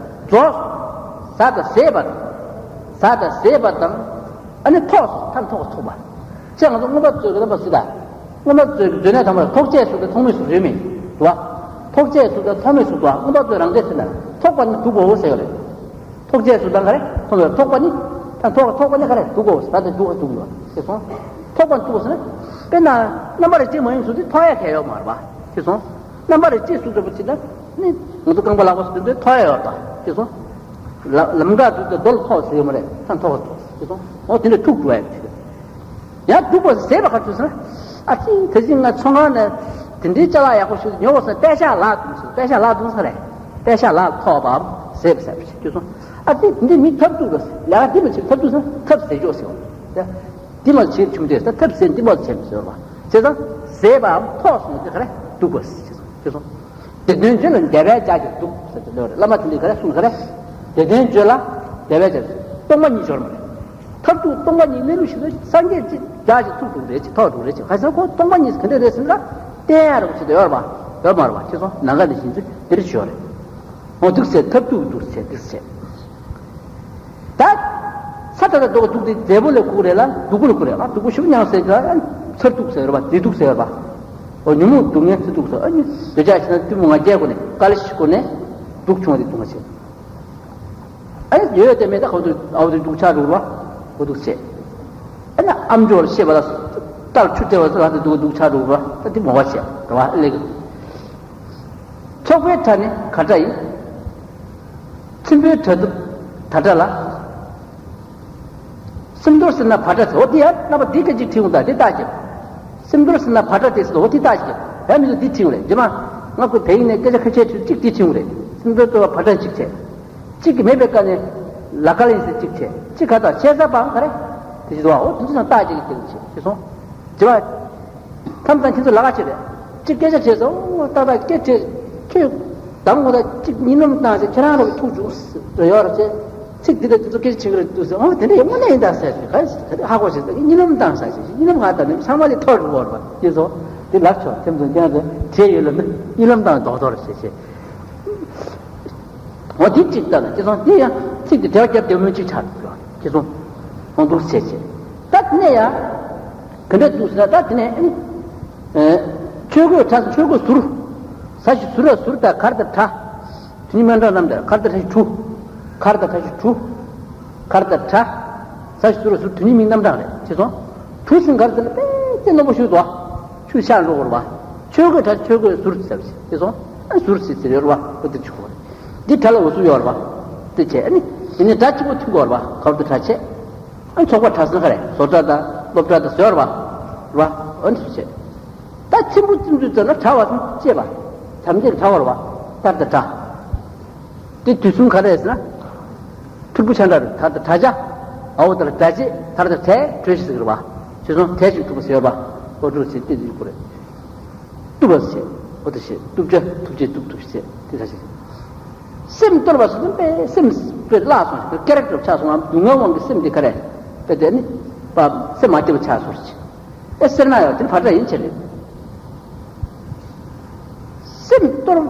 རྫོགས། ཟ་དང་ཟས་པ་དང་། ཟ་དང་ཟས་པ་དང་། ཨ་ནི་ཐོགས་སོ། ཐ་ཐོགས་ཐོགས་པ། ཅེས་ང་ཚོ་མངོན་པ་མཛོད་ཀྱི་རྣམ་པ་ཟེར་ད། མངོན་པ་མཛོད་ཀྱི་མཛོད་ནས་དང་པོ་ཐོགས་བཅས་སུ་དང་ཐོགས་མེད་སུ་ཡོད་མེད་དུ་བ། ཐོགས་བཅས་སུ་དང་ཐོགས་མེད་སུ་དུ་བ། མངོན་པ་མཛོད་རང་སྡེ་ཟེར་ན་ཐོགས་པ་ནི་སྡུག་གོ་ཟེར་ཡོད་རེད། ཐོགས་བཅས་སུ་དང་ག་རེ། ཐོགས་པ་ཐོགས་པ་ནི། ད་ཐོགས་ཐོགས་པ་ནི་ག་རེ། སྡུག་གོ་ཟེར། ད་དེ་སྡུག་ག་སྡུག་ཡོད་ཟེར་སོང་། ཐོགས་པ་སྡུག་གོ་ཟེར་ན། དཔེར་ན་རྣམ་པར་གཅིག་མ་ཡིན་སུ་དེ་ཐོགས་ཡ་གལ་ཡོད་མ་རེད་པ། ཤེས་སོང་། རྣམ་པར་གཅིག་སུ་ཚོ་པ་ཅི་ན། ནི་ང་ཚོ་རྐང་པ་ལག་པ་སུ་དེ་ཚོ་ཐོགས་ཡ་ཡོད་པ། ཤེས་སོང་། ལ་ལམ་ཁ་དུ་དེ་རྡོ་ལ་ཐོགས་ཟེར་ཡོད་མ་རེད། ཐང་ཐོགས་ཐོགས་ཟེར་སོང་། འོ་དེ་འདྲ་ཐུག་འགྲོ་ཡ་མི་ཐུབ། ཡང་སྡུག་པོ་ཟེར་བ་ག་ཚོད་ཟེར་ན། ཨ་ཙི་དེ་ཅི་ང་ཚོང་ཁང་ནས་དེ་འདྲའི་ཅ་ལག་ཡག་པོ་ཞིག་ཉོ་དགོས་ཟེར། པད་ཤག་ལག་བརྡུངས་ཟེར། པད་ཤག་ལག་བརྡུངས་ས་རེད། པད་ཤག་ལག་ཐོགས་པའམ་ཟེར་བ་ཟེར་བ་ཞིག་སོང་། ཨ་ཙི་འདི་མི་ཐབས་སྡུག་རེད། ལས་ཀ་འདི་མ་བྱེད། ཐབས་སྡུག་ཟེར་ན་ཐབས་ཟེར་ཆོག་ཟེར་བ། འདི་མ་བྱེད་ཆུང་དེ་ད་ཐབས་ཟེར་འདི་མ་བྱེད་མི་ཟེར་བ། བྱས་ཙང་ཟེར་བའམ་ཐོགས་སོང་དེ་ག་རེ་སྡུག་པ་ཟེར་སོང་། ཤེས་སོང་། དེ་དོན་བརྗོད་ལ་འདས་པའི་ལྗགས་ཀྱིས་སྡུག་ཟེར་ཏེ་ལོས་རེད། བླ་མ་དེ་འདྲས་ག་རེ་གསུངས། ག་རེ། དེ་དོན་བརྗོད་ལ་འདས་པའི་ལྗགས་ཀྱིས་སྟོང་པ་ཉིད་སྦྱོར་མ་རེད། མཐར་ཐུག་སྟོང་པ་ཉིད་གནས་ལུགས་ཤིག་ཏུ་སངས་རྒྱས་ཀྱི་ལྗགས་ཀྱིས་ཐུག་འགྲོ་རེད་ཅེས། ཐོགས་འགྲོ་རེད་ཅེས། ག་ཟེར་ཁོ་སྟོང་པ་ཉིད་ག་འདྲས་རེད་ཟེར་ན། བསྟན་ཡ་རོགས་ཅིག་ཏུ་ཡོད་རེད་པ། ཡོད་མ་རེད་པ། ཤེས་སོང་། ནམ་མཁའ་ནས་བཞེངས་ཚུལ་འདིར་ཞུ་བ་རེད། འོ་འདུག་ཟེར། མཐར་ཐུག་འདུག་ཟེར་འདུག་ཟེར། ད་ས་ད་ལྟ་འདུག་འདུག་དེ་མཛེས་པོ་ལ་གུག་རེད་ལ་སྡུག་པོ་ལ་གུག་རེད་ལ། སྡུག་པོ་ཞིབ་མྱངས་ཟེར་ག་མཚར་སྡུག་ཟེར་བ། མཛེས་སྡུག་ཟེར་བ། འོ་ཉོན་མོངས་སྡུག་བསྔལ་མཚར་སྡུག་ཟེར། ཨ་ནི་འདོད་ཆགས་ཞེ་སྡང་གཏི་མུག་ང་རྒྱལ་སྒོ་ནས་དཀའ་ལས་ཤིག་སྒོ་ནས་སྡུག་བྱུང་བ་དེ་སྡུག་བསྔལ་ཆེ། ཨ་ནི་ཡོད་ཡོད་དེ་མེད་ད་ག་འདུག་ཨ་འདུག་སྡུག་ཆགས་འགྲོ་བ་འོ་འདུག་ཟེར། ཨ་ནི་ཨམ་ཅོག་ལ་བཤད་པ་ལ་རྟར་ཆུ་སྤྲད་པ་ལ་འདུག་སྡུག་ཆགས་འགྲོ་བ་ད་དེ་མོ་བ་བྱས་འགྲོ་བ་ལེགས། ཚོགས་པའི་གྲྭ་ནི་ག་གྲྭ་ཡིན། སྲིན་པོའི་གྲྭ་དུ་ད་གྲྭ་ལ། སེམས་རྟོག་ཟེར་ན་བ་གྲྭ་ཟེར། འོ་དེ་ཡང་རྣམ་པ་འདི་སྐད་ཅིག་བྲིས་འོང་། ད་དེ་རྟགས་ཅིག་སེམས་རྟོག་ཟེར་ན་བ་གྲྭ་དེ་ཟེར། འོ་དེ་རྟགས་ཅིག་ཡང་མི་འདུག་འདི་བྲིས་འོང་རེད། རྗེས་མ་ང་ཁོ་བལ་ཡིག་ནས་སྐད་ཆ་ཁ་ཤས་བྲིས། གཅིག་འདི་བྲིས་འོང་རེད། སེམས་རྟོག་ལྟོ་བ་བ་གྲྭ་གཅིག་བྱས། གཅིག་གི་མེད་པའི་སྐབས་ནས་ལ་ཀ་ལ་ཡིན་ཟེར་གཅིག་བྱས། གཅིག་ག་དང་ཆེ་ས་པའང་ག་རེ། དེ་བཞིན་དུ་བ། འོ་དེ་ཚོ་ཡང་རྟགས་ཅིག་གི་དེ་བྱས་ཤེས་སོང་། རྗེས་མ། མཚམས་མཚམས་ཁྱེད་ཚོ་ལ་ཁ་བྱེད་རེད། གཅིག་སྐད་ཆ་བྱས་སོང་། ཏག་ཏག་སྐད་བྲིས། ཁྱོད་དང་པོ་ད་གཅིག་གཉིད་ལམ་བཏང་ཟེར། ཁྱེད་རང་རང་གི་ཐུག་བཅུག་ཟེར་ཡོད་རེད་ཟེར། ཚིག་འདི་དང་འདི་ཚོ་སྐད་ཆ་བྱེད་ཀྱི་རེད་འདུག་ཟེར། འོ་དེ་འདྲ་ཡོད་དངོས་གནས་ཡིན་ད་ཟེར་ཟེར། ག་རེ་ཟེར། ད་ཧ་གོ་ཟེར། ད་གཉིད་ལམ་བཏང་ཟེར་ཟེར། གཉིད་ལམ་ག་ད་ནི་ཚང་མ་ལས་ཐོར་འགྲོ་བར་བ་ཡིན་སོང་། དེ་ལབ་ཆོག་ཁྱེད་ཚོ་ཁྱེད་ཚོ་བྲིས་ཡོད་ལ་ནི་གཉིད་ལམ་བཏང་རྡོག་རྡོག་རེད་ཟེར་ཟེར། འོ་དེ་གཅིག་ལྟ་ན་ཁྱེད་ཚོ་དེ་ཡང་ཚིག་དེ་འབྲེལ་བ་རྒྱབ་བདེ་མོ་གཅིག་ཆགས་འདུག་ཁྱེད་ཚོ་འོ་འདུག་ཟེར་ཟེར། ད་དེ་ནས་ཡང་ག་འདྲ་འདུག་ཟེར་ན། ད་དེ་ནས་ཨ་ནི་ཆོས་གོས་བྲ་ས། ཆོས་གོས་ཟུར། ས་གཞི་ཟུར་ལ་ཟུར། ད་གར་དང་བྲ། དེ་གཉིས་མཉམ་འདྲ་རྣམས་དང་། གར་དང་བྲ་གཞི་གྲུ། གར་དང་བྲ་གཞི་གྲུ། གར་དང་བྲ། ས་གཞི་ཟུར་ལ་ཟུར། དེ་གཉིས་མིང་རྣམ་གྲངས་རེད། ཤེས་སོང་། གྲུ་ཟེར་ག་རེ་ཟེར་ན་དཔེ་རྩེ་རྣོན་པོ་ཞིག་འདུག་བ། ཆུ་ཤར་འགྲོ་དགོས་རེད་བ། ཆོས་གོས་བྲ་ཆོས་གོས་ཟུར་ཟེར་བ་ཞིག་ཤེས་སོང་། ཨ་ཟུར་ཟེར་ཟེར་ཡོད་རེད་བ། འོ་དེ་ཆུ་གོས་རེད། འདི་བྲ་ལ་འོ་ཟུར་ཡོད་རེད་བ། དེ་བྱས་ཨ་ནི་དེ་ནས་བྲ་གཅིག་པོ་མཐུན་དགོས་རེད་བ། ག་རེ་འདུག་བྲ་བྱས། ཨ་ཚོགས་པ་བྲ་ཟེར་ན་ག་རེ། བཟོ་གྲྭ་དང་སློབ་གྲྭ་དང་ཟེར་བ་རེད་བ། འོ་འདི་བྱས། ད་ཚེམ་བུ་ཚེམ་བུ་ཟེར་ན་བྲ་བ་ཟེར་ན་བཅད་པ། དམ་བཅའ་བྲ་བ་རེད་བ། ཐར་དང་བྲ། དེ་དུས་གསུམ་ག་རེ་ཟེར་ན། ཐུར་བུ་ཆ་འདྲ་རེད། ད་ད་བྲ་བྱ། འ་འོག་ད་ལ་བྲ་བྱེད། ད་ལ་ད་བྲ་བྲོས་ཤིག་ཟེར་གི་རེད་བ། ཤེས་སོང་། བྲ་ཞིག་ཐུག་པ་ཟེར་བ། འོ་འདུག་ཟེར་ཏེ་འདི་ཡོད་གི་རེད། བཏུབ་པ་ཟེར། འོ་དེ་ཟེར། བཏུབ་བྱ་ཐུབ་བྱེད་བཏུབ་ཐུབ་ཟེར་དེ་ད་ཟེར། སེམས་སྟོར་བ་ཟེར་དུས་དཔེ་སེམས་དཔེ་བརླག་སོང་ཟེར། ཀེ་རེག་ཊར་ཆག་སོང་ངམ། སྡུག་བསྔལ་དབང་གིས་སེམས་འདི་ག་རེ། དཔེ་དེ་ནི་པ་སེམས་མ་སྐྱིད་པ་ཆགས་སོང་ཟེར། ཨེ་སེར་སྣ་ཡང་དེ་ནི་བར་ཐག་ཡིན་ཆེ་རེད། སེམས་སྟོར།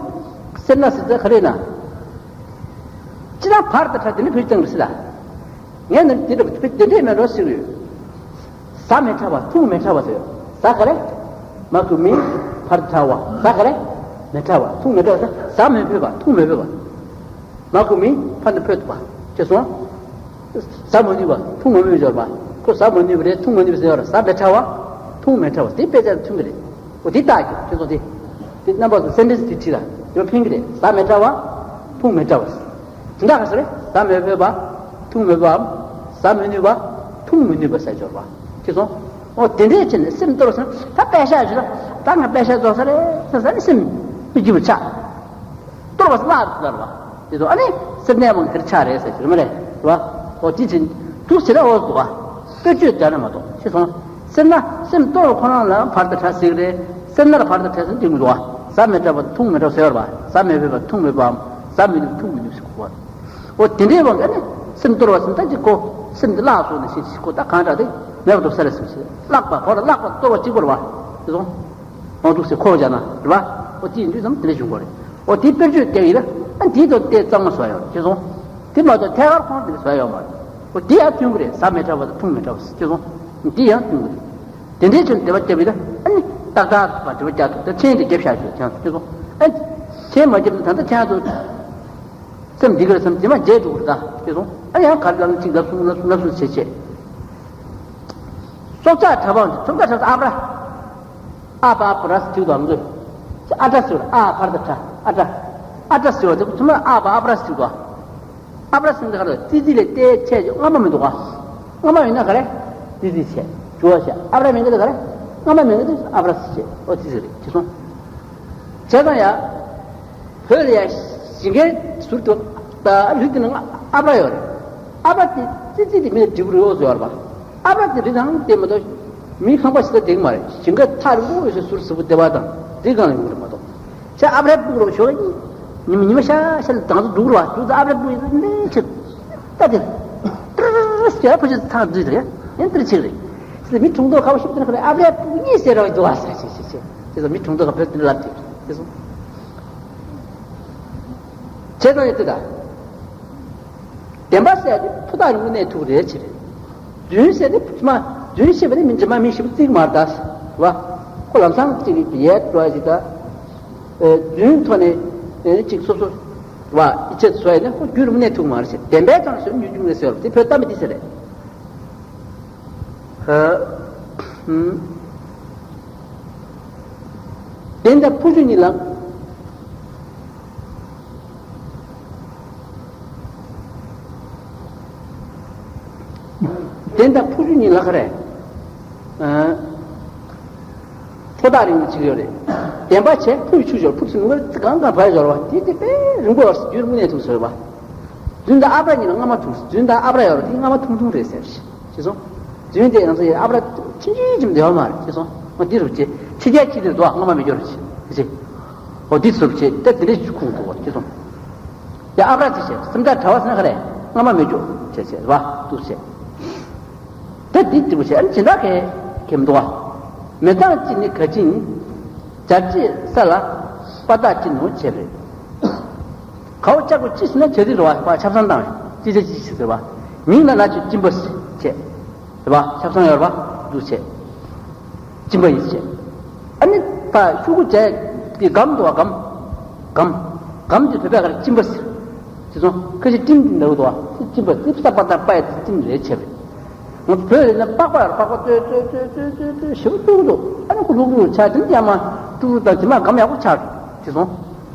སེར་སྣ་ཟེར་ཚེ་ག་རེ་ན། ཅི་ན་བར་དུ་བྲ་དེ་ནི་བོད་ཀྱང་རེད་ཟེར་ལ། ངས་ནི་དེ་འདྲ་བོད་དེ་འདྲས་མེད་འགྲོ་ཟེར་གི་ཡོད། ཟ་མི་བྲ་བ་འཐུང་མི་བྲ་བ་ཟེར། ཟ་ག་རེ། མ་གུ་མི། བར་དུ་བྲ་བ། ཟ་ག་རེ། མི་བྲ་བ་འཐུང་མི་བྲ་བ་ཟེར། ཟ་མི་ཕོད་པ་འཐུང་མི་ཕོད་པ། མ་གུ་མི་ཕར་འདི་ཕོད་ཐུབ་པ། ཅེས་སོང་། ཟ་མ་ནུས་པ་འཐུང་མ་ནུས་སྦྱོར་བ། ཁོ་ཟ་མ་ནུས་པ་རེད། འཐུང་མ་ནུས་པ་ཟེར་བ་རེད། ཟ་མི་བྲ་བ། འཐུང་མི་བྲ་བ། དེ་དཔེ་ཆ་མཐུན་གི་རེད། འོ་དེ་ལྟ་རྒྱུ་ཅེས་སོང་དེ། དེ་རྣམ་པ་ཚོ་སེན་ཊེན་སི་དེ་བྲིས་ལ་དེ་ཕན་གི་རེད། ཟ་མི་བྲ་བ། འཐུང་མི་བྲ་བ། དེ་འདྲ་ག་ཟེར་རེད། ཟ་མི་ཕོད་པ། འཐུང་མི་ཕོད་པའམ། ཟ་མི་ནུས་པ། འཐུང་མི་ནུས་པ་ཟེར་སྦྱོར་བ། ཅེས་སོང་། འོ་དེ་འདྲས་བྱས་ནས་སེམས་སྟོར་སོང་། ད་པད་ཤག་ཞིག་ལ་ད་ང་པད་ཤག་རྫོགས་ས་རེད་ཟེར་ས་ནི་སེམས་མི་སྐྱིད་པ་ཆགས། སྟོར་བ་ཟེར་ལ་ཟེར་བ། དེ་ཚོ་ཨ་ནི་སེར་སྣའི་དབང་གིས་དེར་ཆགས་རེད་ཟེར་གྱི་རེད་མ་རེད། རེད་བ། འོ་དེ་ཚེ་འདུག་ཟེར་ན་འོ་འདུག་བ། དཔེ་བརྗོད་བརྒྱབ་ན་མ་གཏོགས། ཤེས་སོང་། སེར་སྣ་སེམས་སྟོར་བ་ཁོ་རང་ལ་བར་དུ་བྲ་ཟེར་གི་རེད། སེར་སྣ་ལ་བར་དུ་བྲ་ཟེར་ན་འགྲིག་མི་འདུག་བ། ཟ་མི་བྲ་བ་འཐུང་མི་བྲ་ཟེར་བ། ཟ་མི་ཕོད་པ་འཐུང་མི་ཕོད་པའམ། ཟ་མི་ནུས་འཐུང་མི་ནུས་ཟེར་གོ་བ། འོ་དེ་འདྲའི་དབང་གིས་ཨ་ནི་སེམས་སྟོར་བ་ཟེར་ན་ད་ཅིག་གོ། སེམས་འདི་བརླག་སོང་ནས་ཤེས་ཤིག་གོ། ད་གང་དྲག་དེ་མེད་པ་འགྲོ་ས་རེད་ཟེར་ཞིག་བརླག་པ་གོ་ལ་བརླག་པ་སྟོར་བ་གཅིག་པ་རེད་བ། ཤེས་སོང་། འོ་འདུག་ཟེར་ཁོ་བྱས་ན་རེད་བ། འོ་དེ་ཡིན་དུས་ཙམ་དེ་འདྲ་བྱུང་གོ་རེད། འོ་དེ་དཔེར་བརྗོད་བསྟན་ཡིན་ན་ཨ་འདིའི་ཐོག་དེ་གཙང་མ་བཟོ་ཡོད་རེད། ཤེས་སོང་། དེ་མ་གཏོགས་ཐད་ཀར་ཁོང་དེ་འདྲ་བཟོ་ཡོད་མ་རེད། འོ་དེ་ཡང་མཐུན་གི་རེད། ཟ་མི་བྲ་བ་དང་འཐུང་མི་བྲ་བ་ཟེར། ཤེས་སོང་། དེ་ཡང་མཐུན་གི་རེད། དེ་འདྲའི་ཕྱིར་འགྲེལ་པ་བརྒྱབ་ཡིན་ན་ཨ་ནི་ཏག་ཏག་པ་འགྲེལ་པ་རྒྱག་ཐུབ། ད་མཆན་དེ་བརྒྱབ་བཞག་ཆོག་ཀྱང་། ཤེས་སོང་། ཨ་མཆན་མ་བརྒྱབ་ན་ད་ལྟ་ཁྱེད་ཚོ་སེམས་འདི་གར་སེམས་རྗེས་མ་བརྗེད་འགྲོ་གི་རེད་ད། ཤེས་སོང་། ཨ་ཡང་ག་རེ་ལབ་ན་གཅིག་ལབ་གསུམ་ལབ་གསུམ་ལབ་གསུམ་བྱེད་བྱེད། སྲོག་ཆགས་ཁྲ་འབངས་ཀྱི་ཁྲོམ་ཁ་ཁྲ་ཨ་པྲ། ཨ་པ་ཨ་པ་ར་ཟེར་དུས་དང་ལོས། ཨ་ཏྲ་ཟེར་བ་ཨ་ཕར་དང་ཁྲ་ཨ་ཏྲ། ཨ་ཏྲ་ཟེར་བ་དེ་ཚང་མ་ཨ་པ་ཨ་པ་ར་ཟེར་དུས། ཨ་པྲ་ཟེར་དུས་ག་རེ་ཙི་ཙི་ལས་ཏའི་ཆད་ཀྱི་སྔ་མ་མི་འདུག་ག་སྔ་མ་ཡིན་ན་ག་རེ། ཙི་ཙི་ཆད་འགྱུར་བ་བྱས། ཨ་པྲ་མིན་གི་དེ་ག་རེ། སྔ་མ་མིན་གི་དེ་ཨ་པྲ་ཟེར་བྱས། ཨོ་ཙི་ཙི་རེད། ཤེས་སོང་། བྱས་ཙང་ཡ། བོད་ལ་ཡ་ཞིང་ཁའི་ཟུར་དུ་ད་ལུས་དེ་ནང་ཨ་པྲ་ཡོད་རེད། ཨ་པྲ་དེ་ཙི་ཙི་དེ་མི་ལ་འབྲས་བུ་རེ་འོ་བཟོ་ཡོད་རེད་པ། ཨ་པྲ་དེ་རི་དང་དེ་མ་གཏོགས་མི་ཁང་པ་ཞིག་ལ་བསྡད་ཀྱི་མ་རེད། ཞིང་ཁ་ཐག་རིང་པོ་ཡོད་སའི་ཟུར་ཟུར་པོ་སྡེ་པ་དང་དེ་གང་ཡོང་གི་རེད་མ་གཏོགས། ཆ་ཨ་པྲ་སྤུག་རོགས་ཞོག་ཉི་མ་ཉི་མ་ཤར་ཤར་ལ་དང་ཚོ་འདུག་རོགས་འདུག་ད་ཨ་པྲ་སྤུག་ཡིན་ལས་ཆེ། ད་དེ་ཏྲ་ཞེས་ཕོ་ཆེ་ཐག་འཛུལ་དེ་ཡང་དེ་ཆེ་རེད། སི་མི་གྲོང་ཐོག་ཁ་བ་ཤུབ་དེ་ཁ་ཨ་པྲ་སྤུག་གཉིས་ཟེར་རོགས་འདུག་ཨ་ས་ཆེ་ཆེ་ཆེ། དེ་ཚོ་མི་གྲོང་ཐོག་ཁ་བོད་དེ་ལབ་དེ་དེ་ཚོ། བྱས་ཙང་ཡོད་དེ་ད། བདེན་པ་ཟེར་ཡ་དེ་ཕུ་ཐག་རིང་པོ་གནས་ཐུབ་རེད་ཆེ་རེད། རྫུན་ཟེར་དེ་ཕུ་མ་རྫུན་བཤད་པ་ནི་མི་རྗེས་མ་མི་ཞིབ་རྩིག་མ་ད་བ། ཁོ་ལམ་སང་གཅིག་ཡལ་འགྲོ་བ་ཞིག་ད། རྫུན་ཐོག་ནས་གཅིག་སོ་སོ་བ་ཡིད་ཆེས་བཟོ་ཡ་ནི་ཁོ་རྒྱུན་རིང་པོ་གནས་ཐུབ་མ་རེད་ཆེ། བདེན་པའི་ཐོག་ནས་བཟོས་ནུས་རྒྱུ་ངེས་ཟེར་བ་དེ་བོད་གཏམ་དེ་ཟེར་རེད། ཨ། ཨུམ། བདེན་དང་ཕུ་ཆུ་གཉིས་ལ། བདེན་དང་ཕུ་ཆུ་གཉིས་ལ་ག་རེ། ཨ། ཕོ་ཐག་རིང་པོ་ཅིག་ཡོད་རེད། བདེན་པ་བྱས་ཕུ་ཆུ་ཞོར་ཕུ་ཆུ་ནུ་མར་གང་གང་བར་ཞོར་བ་དེ་དེ་དཔེ་རིང་པོ་བར་རྒྱུན་རིང་པོ་གནས་ཐུབ་ཟེར་བ། རྫུན་དང་ཨ་པྲ་གཉིས་ལ་སྔ་མ་ཐུག་རྫུན་དང་ཨ་པྲ་ཡོད་རེད། དེ་སྔ་མ་ཐུང་ཐུང་རེད་ཟེར། ཤེས་སོང་། རྫུན་དེ་ང་ཚོ་ཡི་ཨ་པྲ་ཆུང་ཆུང་ཅིག་མ་ཡོད་མ་རེད། ཤེས་སོང་། འོ་འདི་རུ་བྱེད། ཕྱི་རྒྱལ་ཕྱི་དེར་འདུག་སྔ་མ་མི་འབྱོར་ཞེས་བྱེད། འོ་འདི་ཚུར་བྱེད་དེ་འདི་འདྲའི་ཁུངས་འདུག་སྐྱེ་སོང་། ཡ་ཨ་པྲ་དེ་བྱེད་སེམས་དགའ་གྲྭ་བ་ཟེར་ན་ག་རེ། སྔ་མ་མི་འབྱོར་བྱེད་བྱེད་བ་འདུག་བྱེད། དེ་འདི་འདི་མོ་བྱེད་ཨ་ནི་ཇི་འདྲ་གས་གེམ་འདུག་བ། མེ་སྟག་ཅི་ནི་ག་ཅིན། སྦྱར་ཅི་ས་ལ་པ་སྟག་ཅི་ནོ་བྱེད་རེད། གའོ་ལྕགས་པོ་ཅི་ཟེར་ན་བྱ་རི་རོ་བ་ཆབ་གསང་བཏང་བས་ཅི་བྱ་ཅི་ཟེར་བ། མིང་ལ་ན་ཆུ་སྦྱིན་པ་བྱེད། རེད་པ། ཆབ་གསང་ཡོད་རེད་པ། འདུག་བྱས། གཅིན་པ་ཡིན་བྱས། ཨ་ནི་ད་ཤོག་གུ་བྱས་དེ་སྒམ་འདུག་བ། སྒམ། སྒམ། སྒམ་དེ་བོད་པས་ག་རེ་གཅིན་པ་ཟེར། དེ་ཚོ་ཁ་ཤས་སྤྲིན་འདི་འདྲ་འདུག་བ། དེ་གཅིན་པ་དེ་ས་པ་ད་པ་ཡ་དེ་སྤྲིན་རེད་བྱས་པས། ང་ཚོ་བོད་ཡིན་ན་པགས་པ་ཡོད་རེད། པགས་པ་ལྟོས་ལྟོས་ལྟོས་ལྟོས་ལྟོས་ཞེ་པོ་སྐྱུག་འདུག་ཨ་ནི་ཁོ་ལྷུག་ལྷུག་ཆགས་དེ་ནི་ཡར་མར་དཀྲུག་དཀྲུག་དང་དེ་མར་སྒམ་ཡག་པོ་ཆགས་འགྲོ། དེ་སོང་།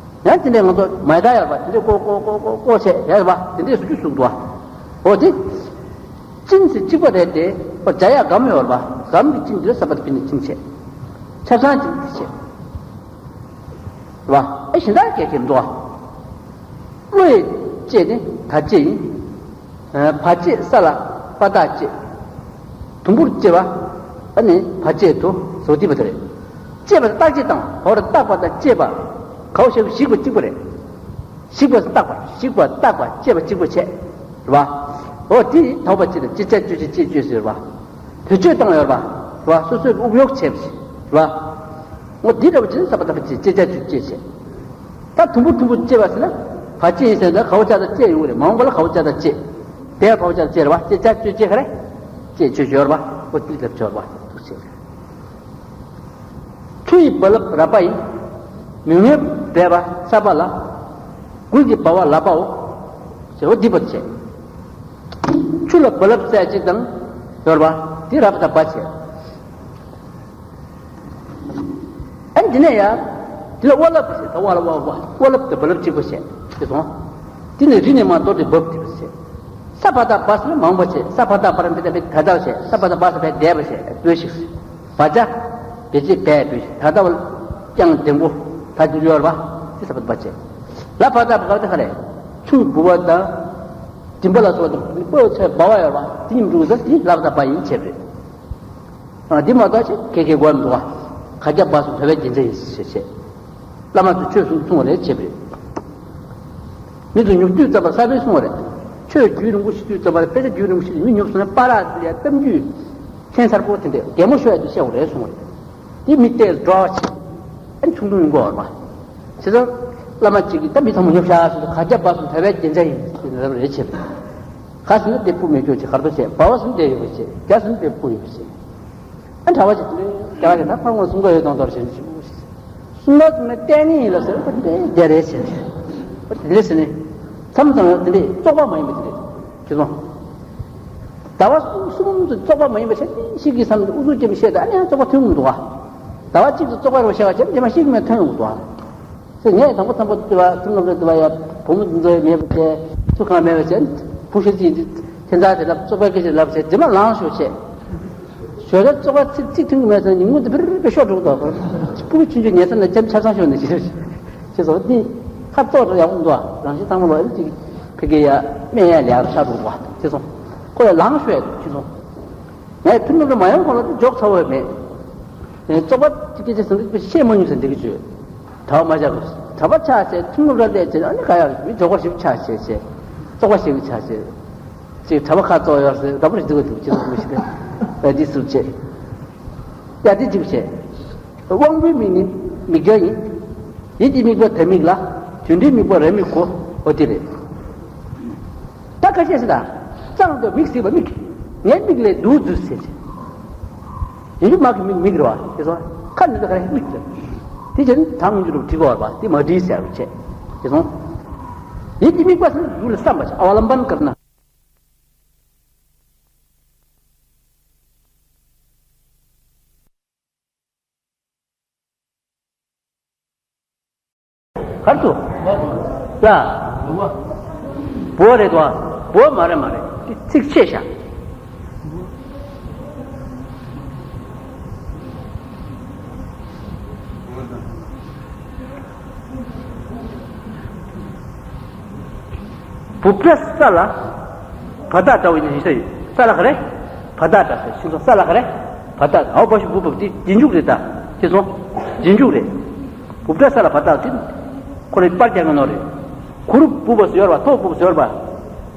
ཡང་དེ་འདྲས་ང་ཚོ་མེ་མདའ་ཡོད་རེད་པ། དེ་འདྲས་ཀོ་ཀོ་ཀོ་ཀོ་ཀོ་བྱས་ཡོད་རེད་པ། དེ་འདྲས་བཟོ་རྒྱུ་བཟོ་གི་འདུག་བ། འོ་དེ། གཅིན་ཟེར་གཅིག་པ་རེད་དེ། ཨོ་བྱ་ཡག་སྒམ་ཡོད་རེད་པ། སྒམ་གྱི་གཅིན་དེ་ལ་ས་པ་ད་པ་ཡ་ནི་གཅིན་བྱས། ཆབ་གསང་གཅིན་དེ་བྱས། རེད་པ། ཨེ་གཞན་དག་གས་གས་མི་འདུག་བ། གློ་ཡི་ལྕེ་ནི་ད་ལྕེ་ཡིན། བ་ལྕེ་ས་ལ་པ་ད་ལྕེ། དུམ་བུར་ལྕེ་བ། ཨ་ནི་བ་ལྕེ་དུ་ཟོ་དི་པ་དེ་རེད། ལྕེ་བ་རྟག་ཅེས་དང་བ་ར་རྟག་པ་དང་ལྕེ་བ། གའོ་ཞེས་པའི་ཞིག་པ་གཅིག་པ་རེད། ཞིག་པ་རྟག་པ། ཞིག་པ་རྟག་པ། ལྕེ་བ་གཅིག་པ་བྱས། རེད་པ། འོ་དེ་དོགས་པ་ཅི་དང་ཅི་བྱ་སྤྱོད་བྱེད་ཅེས་སྤྱོད་ཟེར་བ། བེད་སྤྱོད་བཏང་ཡོད་རེད་པ། རེད་པ། སོ་སོས་དབུགས་གཡོག་བྱས་པ་རེད་པ། འོ་དེ་འདྲ་བ་ཅི་ན་ས་པ་ད་པ་ཡ་ཅེ་ཅེ་ཅ་ཅུ་ཅེ་བྱས། ད་དུམ་བུ་དུམ་བུ་ལྕེ་བ་ཟེར་ན། བ་ལྕེ་ཡིན་ཟེར་ན་གའོ་ཅ་ད་ལྕེ་ཡོང་གི་རེད། མ་འོངས་པ་ལ་གའོ་ཅ་ད་ལྕེ། དེ་བའོ་ཅ་ད་ལྕེ་རེད་པ། ཅེ་ཅ་ཅུ་ཅེ་ག་རེ། ཅེ་ཅོ་ཅོ་རེད་པ། འོ་དེ་ལབ་ཅོ་རེད་པ། འདུག་བྱས། ཆུ་ཡི་རྦ་རླབས་རལ་པ་ཡིན། མུན་ངེས་འབེབས་པ་ས་པ་ལ། མགུལ་གྱི་བ་བ་ལ་པའོ། ཞེས་པ་འདི་པར་བྱས། ཆུ་ལ་རྦ་རླབས་ཟེར་གཅིག་དང་ཡོད་རེད་པ། འདི་ར་པ་ད་པ་བྱས། ཨ་ནི་འདི་ནས་ཡ། འདི་ལ་ཨོ་ལབ་ཟེར། ད་ཨོ་ལ་ཨོ་ཨོ་ཨོ་ལབ་དང་རྦ་རླབས་གཅིག་པ་བྱས། དེ་སོང་། འདི་ནས་རི་ནས་མར་གཏོར་ཏེ་འབབ་དེ་པར་བྱས། ས་པ་ད་པ་ཟེར་ན་མང་པོ་བྱས། ས་པ་ད་པ་ར་འབེ་ད་འབེ་ད་ད་བྱས། ས་པ་ད་པ་ཟེར་བས་འདས་པ་བྱས། འབོད་ཞིག་བ་ཅ། བེ་ཅེ་བས་འབོད་ཞིག་ད་ད་བ་ཀྱང་ལྡེང་པོ་ད་འདི་ཡོད་རེད་པ། དེ་ས་པ་ད་པ་བྱས། ལ་པ་ད་པ་ག་ད་ག་རེད། ཆུ་ལྦུ་བ་དང་། མགྲིན་པ་ལ་སོགས་དང་པོ་ཚོས་སྦ་བ་ཡོད་རེད་པ། དེ་གཉིས་འགྲོ་ས་དེ་ལ་པ་ད་པ་ཡིན་བྱས་པ་རེད། ཨ་འདི་མ་གཏོགས་ཆེ་ཁེ་ཁེ་གོ་མི་འདུག་བ། ག་རྒྱ་བ་སུ་ཐོས་པའི་རྒྱན་ཆ་ཡིན་ཞེས་བྱས། བླ་མ་ཚོས་ཆོས་གསུངས་གསུངས་པ་རེད་བྱས་པ་རེད། མི་ཚོ་ཉོབ་དུས་ཙམ་པ་གསར་པས་གསུངས་པ་རེད། ཆོས་རྒྱུན་རིང་པོ་ཞིག་དུས་ཙམ་པ་རེད། དཔེ་ཆ་རྒྱུན་རིང་པོ་ཞིག་མི་ཉོབ་སོང་ན་པ་ར་དེ་ལ་གཏམ་རྒྱུད་ཕྲན་ཚར་པོ་དེ་འདྲས་གད་མོ་ཤོར་ཡ་དེ་བཤད་དགོས་རེད་གསུངས་པ་རེད། དེ་མི་ལྟས་འགྲོ་བ་ཆེ། ཨ་ནི་ཆུང་ཆུང་ཡོང་གི་ཡོད་རེད་པ། བྱས་ཙང་། བླ་མ་གཅིག་གིས་ད་མི་ཚང་མ་ཉོབ་ཤག་ཟེར་དུས་ག་རྒྱ་བ་སུ་ཐོས་པའི་རྒྱན་ཆ་ཡིན་ཟེར་ནས་རེད་བྱས་པ་རེད། ག་ཟེར་ན་དེ་སྤུ་མེད་ཁྱོད་ཀྱིས་གར་དོ་བྱས། བ་བ་ཟེར་ན་དེ་ཡོད་པ་བྱས། རྒྱ་ཟེར་ན་དེ་སྤུ་ཡོད་པ་བྱས། ཨ་གྲྭ་བ་ཅིག་དེ་ནས་རྒྱ་གར་གྱི་ད་ཕར་ངོ་གསུང་ག་ཡོད་དང་དོར་བྱས་ནས་ཞུ། གསུང་ག་ཟེར་ན་ལྟས་ངན་ཡིན་ལ་ཟེར་བ་དེ་བསྡད་རེད་བྱས། བ་དེ་འདྲས་ཟེར་ནས། མཚམས་མཚམས་ཡང་དེ་འདྲས་བཙོག་པ་མ་ཡིན་པ་དེ་འདྲས། ཁྱེད་ཚོ། ཟླ་བ་གསུམ་གསུམ་དུ་བཙོག་པ་མ་ཡིན་པ་བྱས་ཏེ་ཤིག་གི་བསམ་དུ་ཨུ་ཚུགས་ཀྱི་མི་ཤེས་ད་ཨ་ནི་ཡང་བཙོག་པ་ཐོན་གི་མི་འདུག་ག་ཟླ་བ་གཅིག་ཏུ་བཙོག་པ་རུ་བཤད་པ་བྱས་རྗེས་མ་ཤིག་མེད་ཐོན་ཡོང་གི་འདུག་ག་ཟེར་ངས་དང་པོ་ཙམ་པོ་དུ་བ་ཐུན་ལམ་རེ་དུ་བ་ཡ་བུ་མོ་འཛིན་གྲྭ་མེད་པ་བྱས། ཚུགས་ཁང་མེད་པ་བྱས། བུ་ཤི་ཅིག་ཁྱེད་ཚ་དེ་ལབ་བཙོག་པའི་སྐད་ཆ་ལབ་བྱས་རྗེས་མ་ལངས་ཤོག་བྱས། ཞོ་ལ་བཙོག་པ་ཚིག་ཚིག་ཐུན་གི་མེད་ཚེ་ཉིན་མོ་དུ་བིར་བིར་ཤོར་འགྲོ་གི་འདུག་སྤུ་གུ་ཆུང་ཆུང་ཉལ་ས་ན་ལྕམ་ཆབ་གསང་ཤོར་ནས་ཤི་རེད། ཁྱེད་ཚོ་འདི་ཁ་བཙོག་རེ་ཡག་པོ་འདུག་རང་བཞིན་ཚང་མ་ལོ་ཨེ་ཅིག་ཕ་གི་ཡ་སྨན་ཡ་ལེགས་ཆགས་འགྲོ་གི་འདུག་ཁྱེད་ཚོ་ཁོ་ལ་ལངས་ཤོག་ཡ་ཁྱེད་ཚོ། ངས་ཐུན་མོང་དུ་མ་ཡོང་གོང་ལ་འཇོག་ཚར་བ་མེད། བཙོག་པ་ཅིག་སྐད་ཆ་ཟིན་དུས་བཤད་མ་མྱོང་ཟེར་འདི་གི་བརྗོད། གྲྭ་པ་མ་བྱ་དགོས། གྲྭ་པ་ཆགས་བྱས་ཐུན་མོང་ར་ལས་བྱས་ཨ་ནི་ག་ཡག་མི་འཇོག་པ་ཞིག་ཆགས་བྱས་བྱས། བཙོག་པ་ཞིག་ཆགས་བྱས། ཅིག་གྲྭ་པ་ཁ་བཙོག་ཡོད་ཟེར་འདྲ་པོ་ཞིག་འདི་གི་འདུག་ཅི་ཟེར་མི་ཤེས་པས་འདི་ཟུར་བྱས། ཡ་འདི་གཅིག་བྱས། དབང་པོའི་མིག་ནི་མིག་རྒྱང་ཡིན། ཡིད་ཀྱི་དམིགས་པ་ད་མིག་ལ། དོན་འདྲིའི་དམིགས་པ་ར་མིག་གོ། འོ་དེ་རེད། ད་ཁ་ཤས་ཤིག་ད། གཙང་དུ་མིག་གཟིགས་པ་མིག་ངའི་མིག་ལས་སྡུག་འཛུལ་ཟེར། ཡིན་རྒྱུ་མ་གི་མིག་མིག་རེད་བ། དེ་ཚོ་ཁ་ནི་ད་ག་རེ་མིག་རེད། དེ་བྱས་ནི་ད་སྔོན་འཇུག་རུ་བྲིས་དགོས་བ་དེ་མ་བྲིས་ཟེར་བ་བྱས། དེ་སོང་། ཡིད་ཀྱི་དམིགས་པ་ཟེར་ན་ཡུལ་ལ་བསམ་པ་བྱ་ཨ་བ་ལམ་པན་ཀར་ན། གར་དུ། ཡ། བོ་རེད་དོ། བོ་མ་རེད་མ་རེད། ཚིག་ཆད་ཤག་བུ་བྲ་ས་ལ། བ་ད་བྲ་བ་ཡིན་ས་ཡིན། ས་ལ་ག་རེ། བ་ད་བྲ་ས་ཤིང་སོང་ས་ལ་ག་རེ། བ་ད་ཨའོ་བ་ཤུ་བུ་བབ་དེ་རྗེས་འཇུག་རེད་ད། དེ་སོང་། རྗེས་འཇུག་རེད། བུ་བྲ་ས་ལ་བ་ད་དེ། ཁོ་རེ་པར་རྒྱག་གི་ནོ་རེད། གུ་རུ་བུ་བ་སུ་ཡོར་བ་ཐོག་བུ་བ་སུ་ཡོར་བ།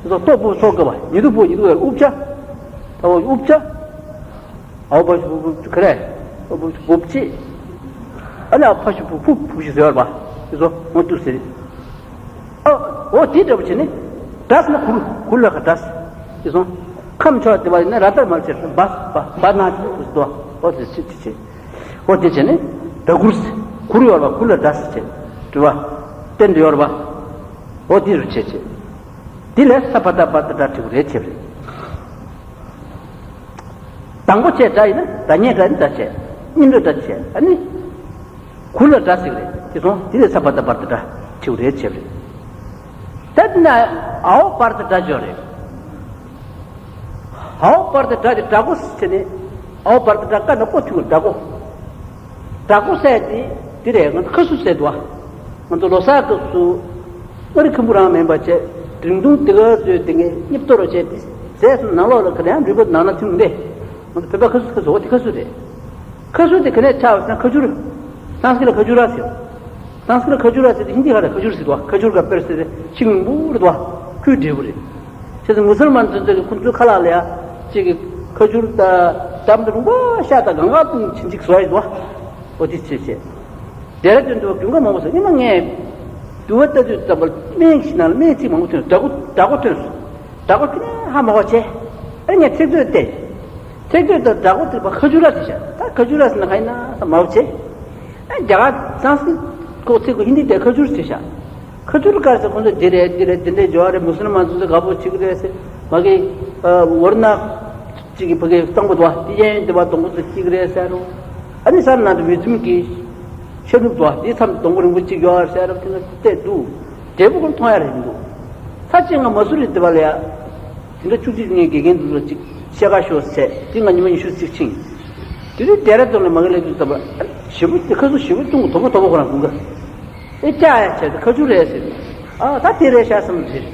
དེ་སོང་ཐོག་བུ་བ་སོག་ག་བ་ཉི་དུ་བུ་ཉི་དུ་ཡོར་ཨུབ་ཅ། ད་བ་ཨུབ་ཅ། ཨའོ་བ་ཤུ་བུ་བབ་ག་རེ། བུ་བབ་ཅི། ཨ་ལ་ཕ་ཤུ་བུ་བུ་བུ་ཤུ་སུ་ཡོར་བ། དེ་སོང་ངོ་ཏུ་ཟེར། ཨ། འོ་དེ་འདྲ་པོ་བྱས་ནས། བྲ་ས་ན་གུ་རུ་གུ་རུ་ལ་ག་བྲ་ས། དེ་སོང་། ཁམས་ཕྱོགས་དེ་བ་ཡིན་ན་ར་ཏར་མ་བྱེད་བ་བ་བ་ན་ཅི་དུ་དོ། འོ་དེ་ཅི་ཅི་ཅི། འོ་དེ་བྱས་ནས་ད་གུར་སི་གུར་ཡོར་བ་གུར་ལ་འདྲ་སི་བྱེད་དྲི་བ་བསྟན་དུ་ཡོར་བ། འོ་དེ་རུ་བྱེད་བྱེད། དེ་ལས་ས་ཕ་ད་བ་ད་འདྲ་དྲི་བ་རེད་བྱེད་རེད། དང་པོ་བྱས་འདྲ་ཡིན་ན་འདྲ་ཉེ་འདྲ་ཡིན་འདྲ་བྱས། གཉིས་འདྲ་འདྲ་བྱས་ཨ་ནི། གུར་ལ་འདྲ་ཟིག་རེད་དེ་སོང་དེ་ལས་ས་བར་དང་བར་དུ་འདྲ་ཆིའུ་རེད་བྱེད་རེད། ད་དེ་ན་ཨའོ་བར་དུ་འདྲ་འཇོག་རེད། ཨའོ་བར་དུ་འདྲ་དེ་འདྲ་གོ་ཟེར་ནས་ཨའོ་བར་དུ་འདྲ་ཀ་ན་ཀོ་ཆུ་འདྲ་གོ། འདྲ་གོ་ཟེར་དེ་དེ་རེད། ང་ཚོ་ཁ་སུ་ཟེར་འདུག་ང་ཚོ་ལོ་སར་སྐབས་སུ་ཨ་རི་ཁམ་བུ་རང་མིན་པ་བྱས་དྲིན་ཐུང་དེ་ག་ཚོས་དེ་ངས་སྙིབ་གཏོར་བྱས་དེ་ཟས་སུ་ནང་ལོགས་ལ་ག་ལེ་ཡང་འབྲུ་པ་ནང་ན་ཐིམ་འདེ། ང་ཚོ་བོད་པ་ཁ་སུ་ཁ་སུ་འོ་དེ་ཁ་སུ་རེད། ཁ་སུ་དེ་ག་ནས་ཆགས་ཡོད་ཟེར་ན་ཁ་ཆུར། སཾ་སྐྲྀ་ལ་ཁ་ཆུ་ར་ཟེར། སཾ་སྐྲྀ་ལ་ཁ་ཆུ་ར་ཟེར་དེ་ཧིན་དི་ཧ་ལ་ཁ་ཆུར་ཟེར་དོ། ཁ་ཆུར་ག་པེར་ཟེར་ཏེ་ཤིང་རིང་པོ་རེད་དོ། ཁོའི་འབྲས་བུ་རེད། བྱས་ཙང་མུ་སུལ་མཱན་ཚོ་ཚོས་ཁོ་ཚོའི་ཁ་ལག་ལ་ཡ་གཅིག་གི་ཁ་ཆུར་དང་འགྲམ་དུ་རིང་པོ་ཤ་དང་གང་ག་བཏུང་བྱིན་ཅིག་བཟོ་ཡི་དོ། འོ་དེ་བྱས་བྱས། དེ་ར་དོན་དུ་རྒྱུན་ག་མང་པོ་ཟེར་ཨིན་ན་ངས། དུ་བ་ལྟ་དུས་ཙམ་པ་སྨན་གྱི་ནང་ལ་སྨན་ཚིག་མང་པོ་ཐོན་སོང་། འདྲ་པོ་འདྲ་པོ་ཐོན་སོང་། འདྲ་པོ་ཐོན་ནས་ཧ་མ་གོ་བྱས། ཨ་ངས་ཚིག་མཛོད་བལྟས། ཚིག་མཛོད་དུ་འདྲ་པོ་ཐིག་པ་ཁ་ཆུ་ར་ཟེར་ཤག་ད་ཁ་ཆུ་ར་ཟེར་ན་ག་ཡིན་ན་ས་མ་བྱས། ཨ་རྒྱ་གར་སཾ་སྐྲྀ་ཏ་ཁོ་ཚིག་གོ་ཧིན་དི་དེ་ཁ་ཆུ་ར་ཟེར་ཤག་ཁ་ཆུ་ར་ག་རེ་ཟེར་ཁོང་ཚོ་འདི་རེད་འདི་རེད་འདི་འདྲས་འབྱོར་བ་རེད། མུ་སུལ་མཱན་ཚོ་ཚོ་དགའ་པོ་བྱེད་ཀྱི་རེད་ཟེར། མ་གི་ཝར་ན་གཅིག་གི་ཕ་གི་གཙང་པོ་དོ་དེ་ཡན་དེ་བ་སྡོང་པོ་ཚོ་གཅིག་རེད་ཟེར་རོ། ཨ་ནི་ས་ནང་དུ་མི་ཚུམ་གི་ཤ་ནུབ་དོ་དེ་མཚམས་སྡོང་པོ་རིང་པོ་གཅིག་ཡོད་ཟེར་རོ། དེ་ན་བལྟས་འདུག་འབྲས་བུ་ཀུན་མཐོང་ཡ་རེད་འདུག་ས་ཆེན་ང་མ་སུ་རི་དེ་བ་ལ་ཡ། དེ་འདྲ་བཅུ་གཅིག་ནས་དགེ་རྒན་དུ་ལ་གཅིག་ཤ་ཁ་ཤོ་ཟས་དེ་ང་ཉི་མ་ཉི་ཤུ་རྩིག་ཕྱིན། དེ་དུས་ཌེ་ར་ཌུན་ལ་མ་གི་ལས་དུས་ཙམ་པ་ཞེ་པོ་དེ་ཁ་སུ་ཞེ་པོ་ཅུང་གི་དོ་པོ་དོ་པོ་ཁོ་རང་དགུན་ཁ། ཨེ་ཀྱ་ཡ་བྱས་ཏེ་ཁ་ཆུ་རེད་ཟེར། ཨ་ད་དེ་རེད་ཤག་བསམ་རེད།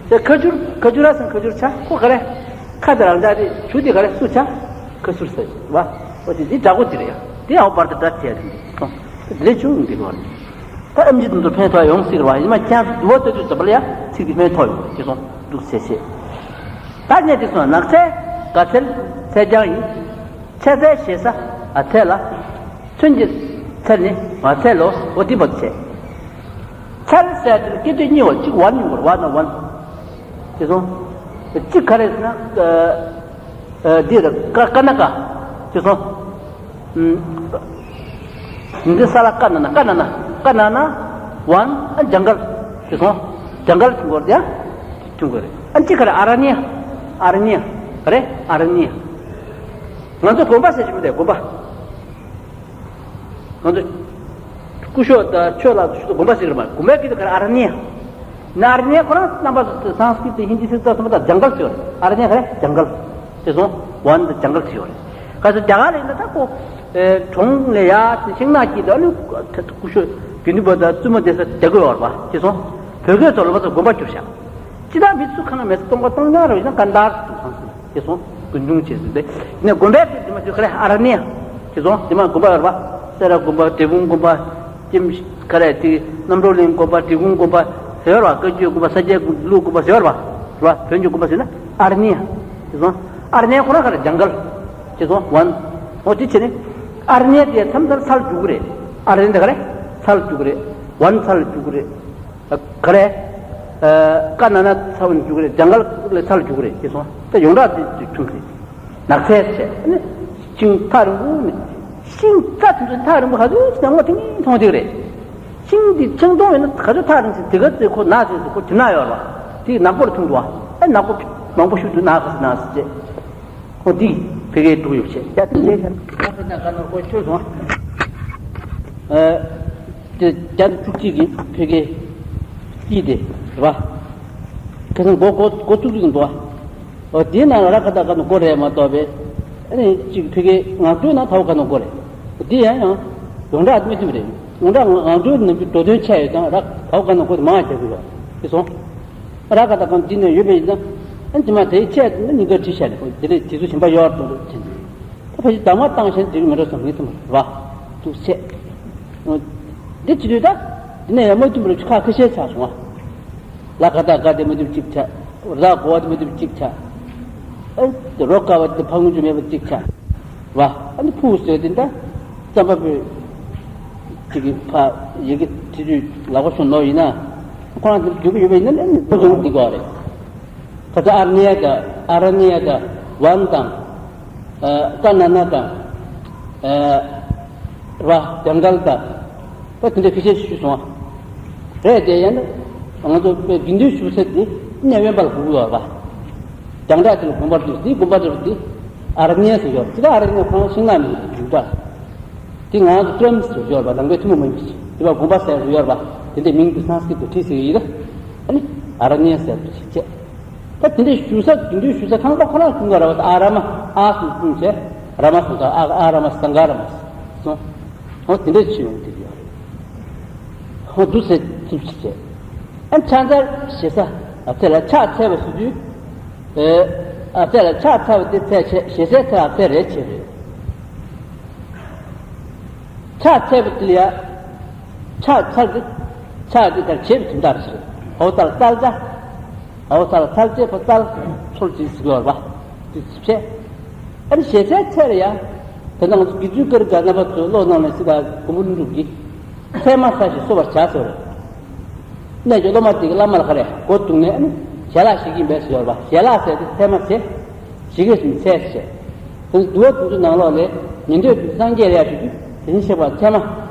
དེ་ཁ་ཆུ་ཁ་ཆུ་ར་སང་ཁ་ཆུ་ཆ་ཁོ་ག་རེ། ཁ་དེ་རང་འདྲ་དེ་ཆུ་དེ་ག་རེ་སུ་ཆ། ཁ་ཆུར་ཟེར་བ། ཨོ་དེ་དེ་འདྲ་གོ་དེ་རེད་ཡ། དེ་ཨའོ་བར་དུ་འདྲ་བྱས་ཏེ་སོང་། དེ་ལས་ཆུང་འདི་གོ་རེད། ད་ཨེམ་ཆི་དེ་ཚོ་ཕན་ཐོགས་ཡོང་སྲིད་རེད་བ། ཡིན་མ་ཁྱེད་ཚོ་དུ་བ་ལྟ་དུས་ཙམ་པ་ལ་ཡ་ཚིག་དེ་ཕན་ཐོགས་ཡོང་དེ་སོང་འདུག་ཟེར་ཟེར། ད་ནས་དེ་སོང་ནགས་ཚལ་དགའ་ཚལ་ཚལ་རྐྱང་ཡིན། ཆ་ཚལ་ཞེ་ས་ཨ་ཚལ་ལ། ཚོན་གྱི་ཚལ་ནི་མ་ཚལ་ལོ། འོ་དེ་བ་ཚལ། ཚལ་ཟེར་དེ་སྐད་དོད་གཉིས་བ་གཅིག་ཝན་ཡོང་བར་ཝན་ན་ཝན། དེ་སོང་། གཅིག་ག་རེ་ཟེར་ན། འདི་ར་ཀ་ཀ་ན་ཀ། དེ་སོང་། འདི་ས་ལ་ཀ་ན་ན་ཀ་ན་ན་ཀ་ན་ན་ཝན་ཨ་ཇང་གལ། དེ་སོང་། ཇང་གལ་ཐུང་གོ་རེད་ཡ། ཐུང་གོ་རེད། ཨ་གཅིག་ག་རེ་ཨ་ར་ནི་ཡ། ཨ་ར་ནི་ཡ། ག་རེ་ཨ་ར་ནི་ཡ། ང་ཚོ་དགོན་པ་ཟེར་གྱི་མི་འདུག་དགོན་པ། ང་ཚོ་སྐུ་ཞབས་དང་ཆོས་ལ་ཞུ་དགོན་པ་ཟེར་གྱི་མ་རེད། དགོན་པའི་སྐད་དུ་ག་རེ་ཨ་ར་ནི་ཡ། ན་ཨ་ར་ནི་ཡ་ཁོ་རང་རྣམ་པ་སོ་སོ་སཾ་སྐྲྀ་ཏ་ཧིན་དི་ཚིག་རྩ་གསུམ་པ་དང་ཇང་གལ་ཟེར་བ་རེད། ཨ་ར་ནི་ཡ་ག་རེ་ཇང་གལ། དེ་སོང་ཝན་དང་ཇང་གལ་ཟེར་བ་རེད། ག་ཚོད་རྒྱ་གར་ལ་ཡིན་ན་ད་ཁོ་གྲོང་ལ་ཡ་ཤིང་ནགས་ཀྱི་ད་ནི་སྐུ་ཞབས་དགེ་འདུན་པ་དང་བཙུན་མ་བསྡད་ས་དེ་དགོས་ཡོད་རེད་པ། དེ་སོང་བོད་སྐད་ཚོ་ལ་བ་ཚོ་དགོན་པ་བསྒྱུར་བཞག་ཅི་ལྟར་མི་ཚུགས་ཁ་ན་མེད་ས་སྟོང་པ་སྟོང་རྐྱང་རེ་བ་ཡིན་ན་ག་འདར་དུ་སོང་སོང་། དེ་སོང་། ཀུན་འབྱུང་བྱེད་ཟེར་ཏེ། ནས་དགོན་པའི་དེ་མ་ཞུ་ཁ་རེ་ཨ་ར་ནི་ཡ། དེ་སོང་དེ་མ་དགོན་པ་ཡོད་རེད་པ། སེ་ར་དགོན་པ་འབྲས་སྤུངས་དགོན་པ། ཀྱེམ་ཁ་རེ་དེ་རྣམ་གྲོལ་གླིང་དགོན་པ་འབྲི་གུང་དགོན་པ་ཟེར་ཡོད་རེད་པ། བཀའ་བརྒྱུད་དགོན་པ་ས་སྐྱའི་ཀླུ་དགོན་པ་ཟེར་ཡོད་རེད་པ། རེད་པ་བོད་འགྱུར་དགོན་པ་ཟེར་ན་ཨ་ར་ནི་ཡ། དེ་སོང་ཨ་ར་ནི་ཡ་ཁོ་རང་ཁ་རེ་ཇང་གལ། དེ་སོང་ཝན། འོ་དེ་བྱས་ནས་ཨ་ར་ནི་ཡ་དེ་མཚམས་མཚམས་ཚར་རྒྱུག་གི་རེད། ཨ་ར་ནི་ཡ་དེ་ག་རེ་ཚར་རྒྱུག་གི་རེད། ཝན་ཚར་རྒྱུག་གི་རེད། ག་རེ། ཀ་ན་ན་ཚ་བོ་ནས་རྒྱུག་གི་རེད། ཇང་གལ་ལ་ཚ་ལ་རྒྱུག་གི་རེད་ཅེས་སོང་། ད་ཡོངས་གྲགས་དེ་དེ་ཐུང་གི་རེད། ནགས་ཚལ་ཟེར་ནི། ཤིང་ཐག་རིང་པོ་ནས། ཤིང་རྩ་དེ་ཚོ་ཐག་རིང་པོ་ག་ཚོད་ཟེར་ན་སྔོ་ཐིང་ཐིང་མཐོང་བསྡད་ཀྱི་རེད། ཤིང་འདི་ཆང་འཐུང་ཡོད་ན་ག་ཚོད་ཐག་རིང་ཟེར་དེ་ག་ཚོད་ཁོ་ནགས་ཚལ་ཟེར་ཁོ་དེ་ན་ཡོད་རེད་པ། དེ་ནག་པོ་ལ་ཐུག་འདུག་པ། ཨེ་ནག་པོ་མང་པོ་ཤུགས་འདུག་ནགས་ཁ་ཟེར་ནགས་ཟེར་བྱས། ཁོ་འདི་ཕ་གིའི་འདུག་ཡོད་བྱས། ཡ་དེ་ལས་ཀྱང་ཁོ་ཚོ་ནང་ག་ནོར་ཁོ་ཁྱོད་སོང་། ཨ། དེ་བརྒྱ་དང་བཅུ་གཅིག་གི་ཕ་གི་དཀྱིལ་དེ་རེད་པ། ཁ་སང་འགོ་འགོ་འགོ་བཙུགས་ཀྱི་འདུག་པ། འོ་དེའི་ནང་ལ་ར་ཁ་ད་ག་ནོར་སྐོར་རེད་མ་གཏོགས་པས། ཨ་ནི་གཅིག་ཕ་གི་ང་ཚོའི་ནང་ད་བ་ག་ནོར་སྐོར་རེད། དེ་ཡང་ཡང་ཡོངས་གྲགས་མི་མཐུན་པ་རེད། ཡོངས་གྲགས་ང་ང་ཚོའི་ནང་གི་འགྲོ་དོན་ཆེ་ཡོད་ཙང་ར་ད་བ་ག་ནོར་སྐོར་དེ་མང་བ་རྒྱག་གི་ཡོད་དེ་སོང་། ར་ཁ་ད་ག་འདི་ནས་ཡོད་པ་ཡིན་ན། ཨ་ནི་དེ་མ་དེའི་ཆེད་དུ་ནི་སྙིང་ག་བྲིས་བཞག་ནས་དེ་ལས་དེ་ཚོ་གཞན་པ་ཡོད་དོ་དེ། ད་ཕལ་ཆེར་གདམས་ངག་བཏང་ཞེན་འགྲིག་མི་འགྲོ་བསམ་ངེས་ཐུབ་པ་རེད་པ། འདུག་བྱས། འདི་བྱེད་དུས་ད། འདི་ནས་ཡང་མ་མཐུན་པ་ཁ་ཁ་ཤས་ཆགས་སོང་ང་། ལ་ཁ་ད་ག་དེ་མ་མཐུན་གཅིག་ཆགས། ར་གོ་བ་དེ་མ་མཐུན་གཅིག་ཆགས། ཨ། རོ་ཀ་བ་དེ་ཕ་ངུ་ཅུ་མེད་པ་གཅིག་ཆགས། བ། ཨ་ནི་ཕུ་ཟེར་དེ་ད། རྩམ་པ་པོས། ཅིག་གི་ཕ། ཡི་གེ་བྲིས་དུས་ལག་པ་སོ་ནོར་ཡིན་ན། ཁོ་རང་དེ་རྒྱུག་གི་ཡོད་པ་ཡིན་ན་ཨ་ནི་ཕ་ངུ་འདི་གོ་རེད། ད་ལྟ་ཨར་ནི་ཡ་དང་ཨ་ར་ནི་ཡ་དང་ཝན་དང་། ཨ་ཀ་ན་ན་དང་། ཨ་ར་ཇང་གལ་དང་། ད་དེ་འདྲའི་ཕལ་ཆེར་ཞུས་སོང་བ། རེད་དེ་ཡང་ན། ང་ཚོ་དགེ་འདུན་བཞུགས་ས་དེ་གནས་དབེན་པ་ལ་གོ་གི་ཡོད་པ། རྒྱང་གྲགས་དེ་ལ་དགོན་པ་འདུག་དེའི་དགོན་པ་འདྲ་པོ་དེ་ཨ་ར་ནི་ཡ་ཟེར་ཡོད་པ། ཅི་ལ་ཨ་ར་ནི་ཡ་ཁོང་ཤིང་ནགས་མི་འདུག་ད། དེ་ང་ཚོ་ཏྲམ་ཟེར་ཡོད་པ། ནང་པའི་ཐུན་མོང་མ་ཡིན་པ་ཞིག་དེ་བ་དགོན་པ་ཟེར་ཡོད་པ། དེ་འདྲའི་མིང་དེ་སང་སྐྲིད་དུ་བྲིས་ཟེར་གྱི་ཡིན་ད། ཨ་ནི་ཨ་ར་ནི་ཡ་ཟེར་དུ་ཞིག་བྱས། ད་དེ་འདྲའི་བཞུགས་ས་དེ་འདྲའི་བཞུགས་ས་ཁང་པ་ཁོ་རང་ཀུན་དགའ་ར་བ་ཨ་ར་མ་ཨ་སུ་ཀུན་བྱས་ར་མ་སུ་ད་ཨ་ཨ་ར་མ་སང་ག་ར་མ་སོང་། ཨོ་དེ་འདྲའི་ཆོས་ཡོང་གི་ཡོད་རེད། ཨོ་འདུག་སེ་ཚིག་ཅིག་བྱས། ཨ་ཕྱག་འཚལ་ཞེ་ས་ཨ་ཚེ་ལ་ཕྱག་འཚལ་བ་ཟེར་དུས། ཨ་ཚེ་ལ་ཕྱག་འཚལ་བ་དེ་ཚད་ཆེ་ཞེ་སའི་ཚེ་ཨ་ཚེ་རེད་ཆེ་རེད། ཕྱག་འཚལ་བ་དེ་ལ་ཡ། ཕྱག་འཚལ་ཏེ། ཕྱག་འདི་ལྟར་བྱེད་པའི་དོན་དག་ཞིག་རེད། ཨོ་ཚ་ལ་ཚལ་ཅ། ཨོ་ཚ་ལ་ཚལ་ཅེ་ཁོ་ཚལ་ཚོལ་ཅིག་ཟིག་ཡོད་པ། དེ་ཚིག་བྱས། ཨ་ནི་ཞེ་སའི་ཚེ་ལ་ཡ། དེ་ནང་དགེ་ཚུལ་ཀར་ག་རྣམ་པ་ཚོའི་བློ་སྣང་ནས་སྲིད་པ་མགོན་པོ་ཀླུ་སྒྲུབ་ཀྱིས། ཚད་མ་ས་ཞེས་གསོལ་བར་བྱ་ཟེར་བ་རེད། གནས་ཀྱི་སློབ་མ་དེ་གི་བླ་མ་ལ་ག་རེ་མགོ་བཏུགས་ནས་ཨ་ནི་ཞལ་ལག་བཞེས་ཀྱིན་པས་ཟེར་བ། ཞལ་ལག་ཟེར་དེ་ཚད་མ་ཚེ། ཞིག་གེ་ཞིག་ཚད་ཟེར། དེ་ནི་འདུལ་བ་དོན་གྲུབ་ནང་ལོགས་ལས་ཉན་ཐོས་ཀྱི་སངས་རྒྱས་ལ་ཡ་ཞུ་རྒྱུ་དེ་བཞིན་གཤེགས་པ་ཚད་མ་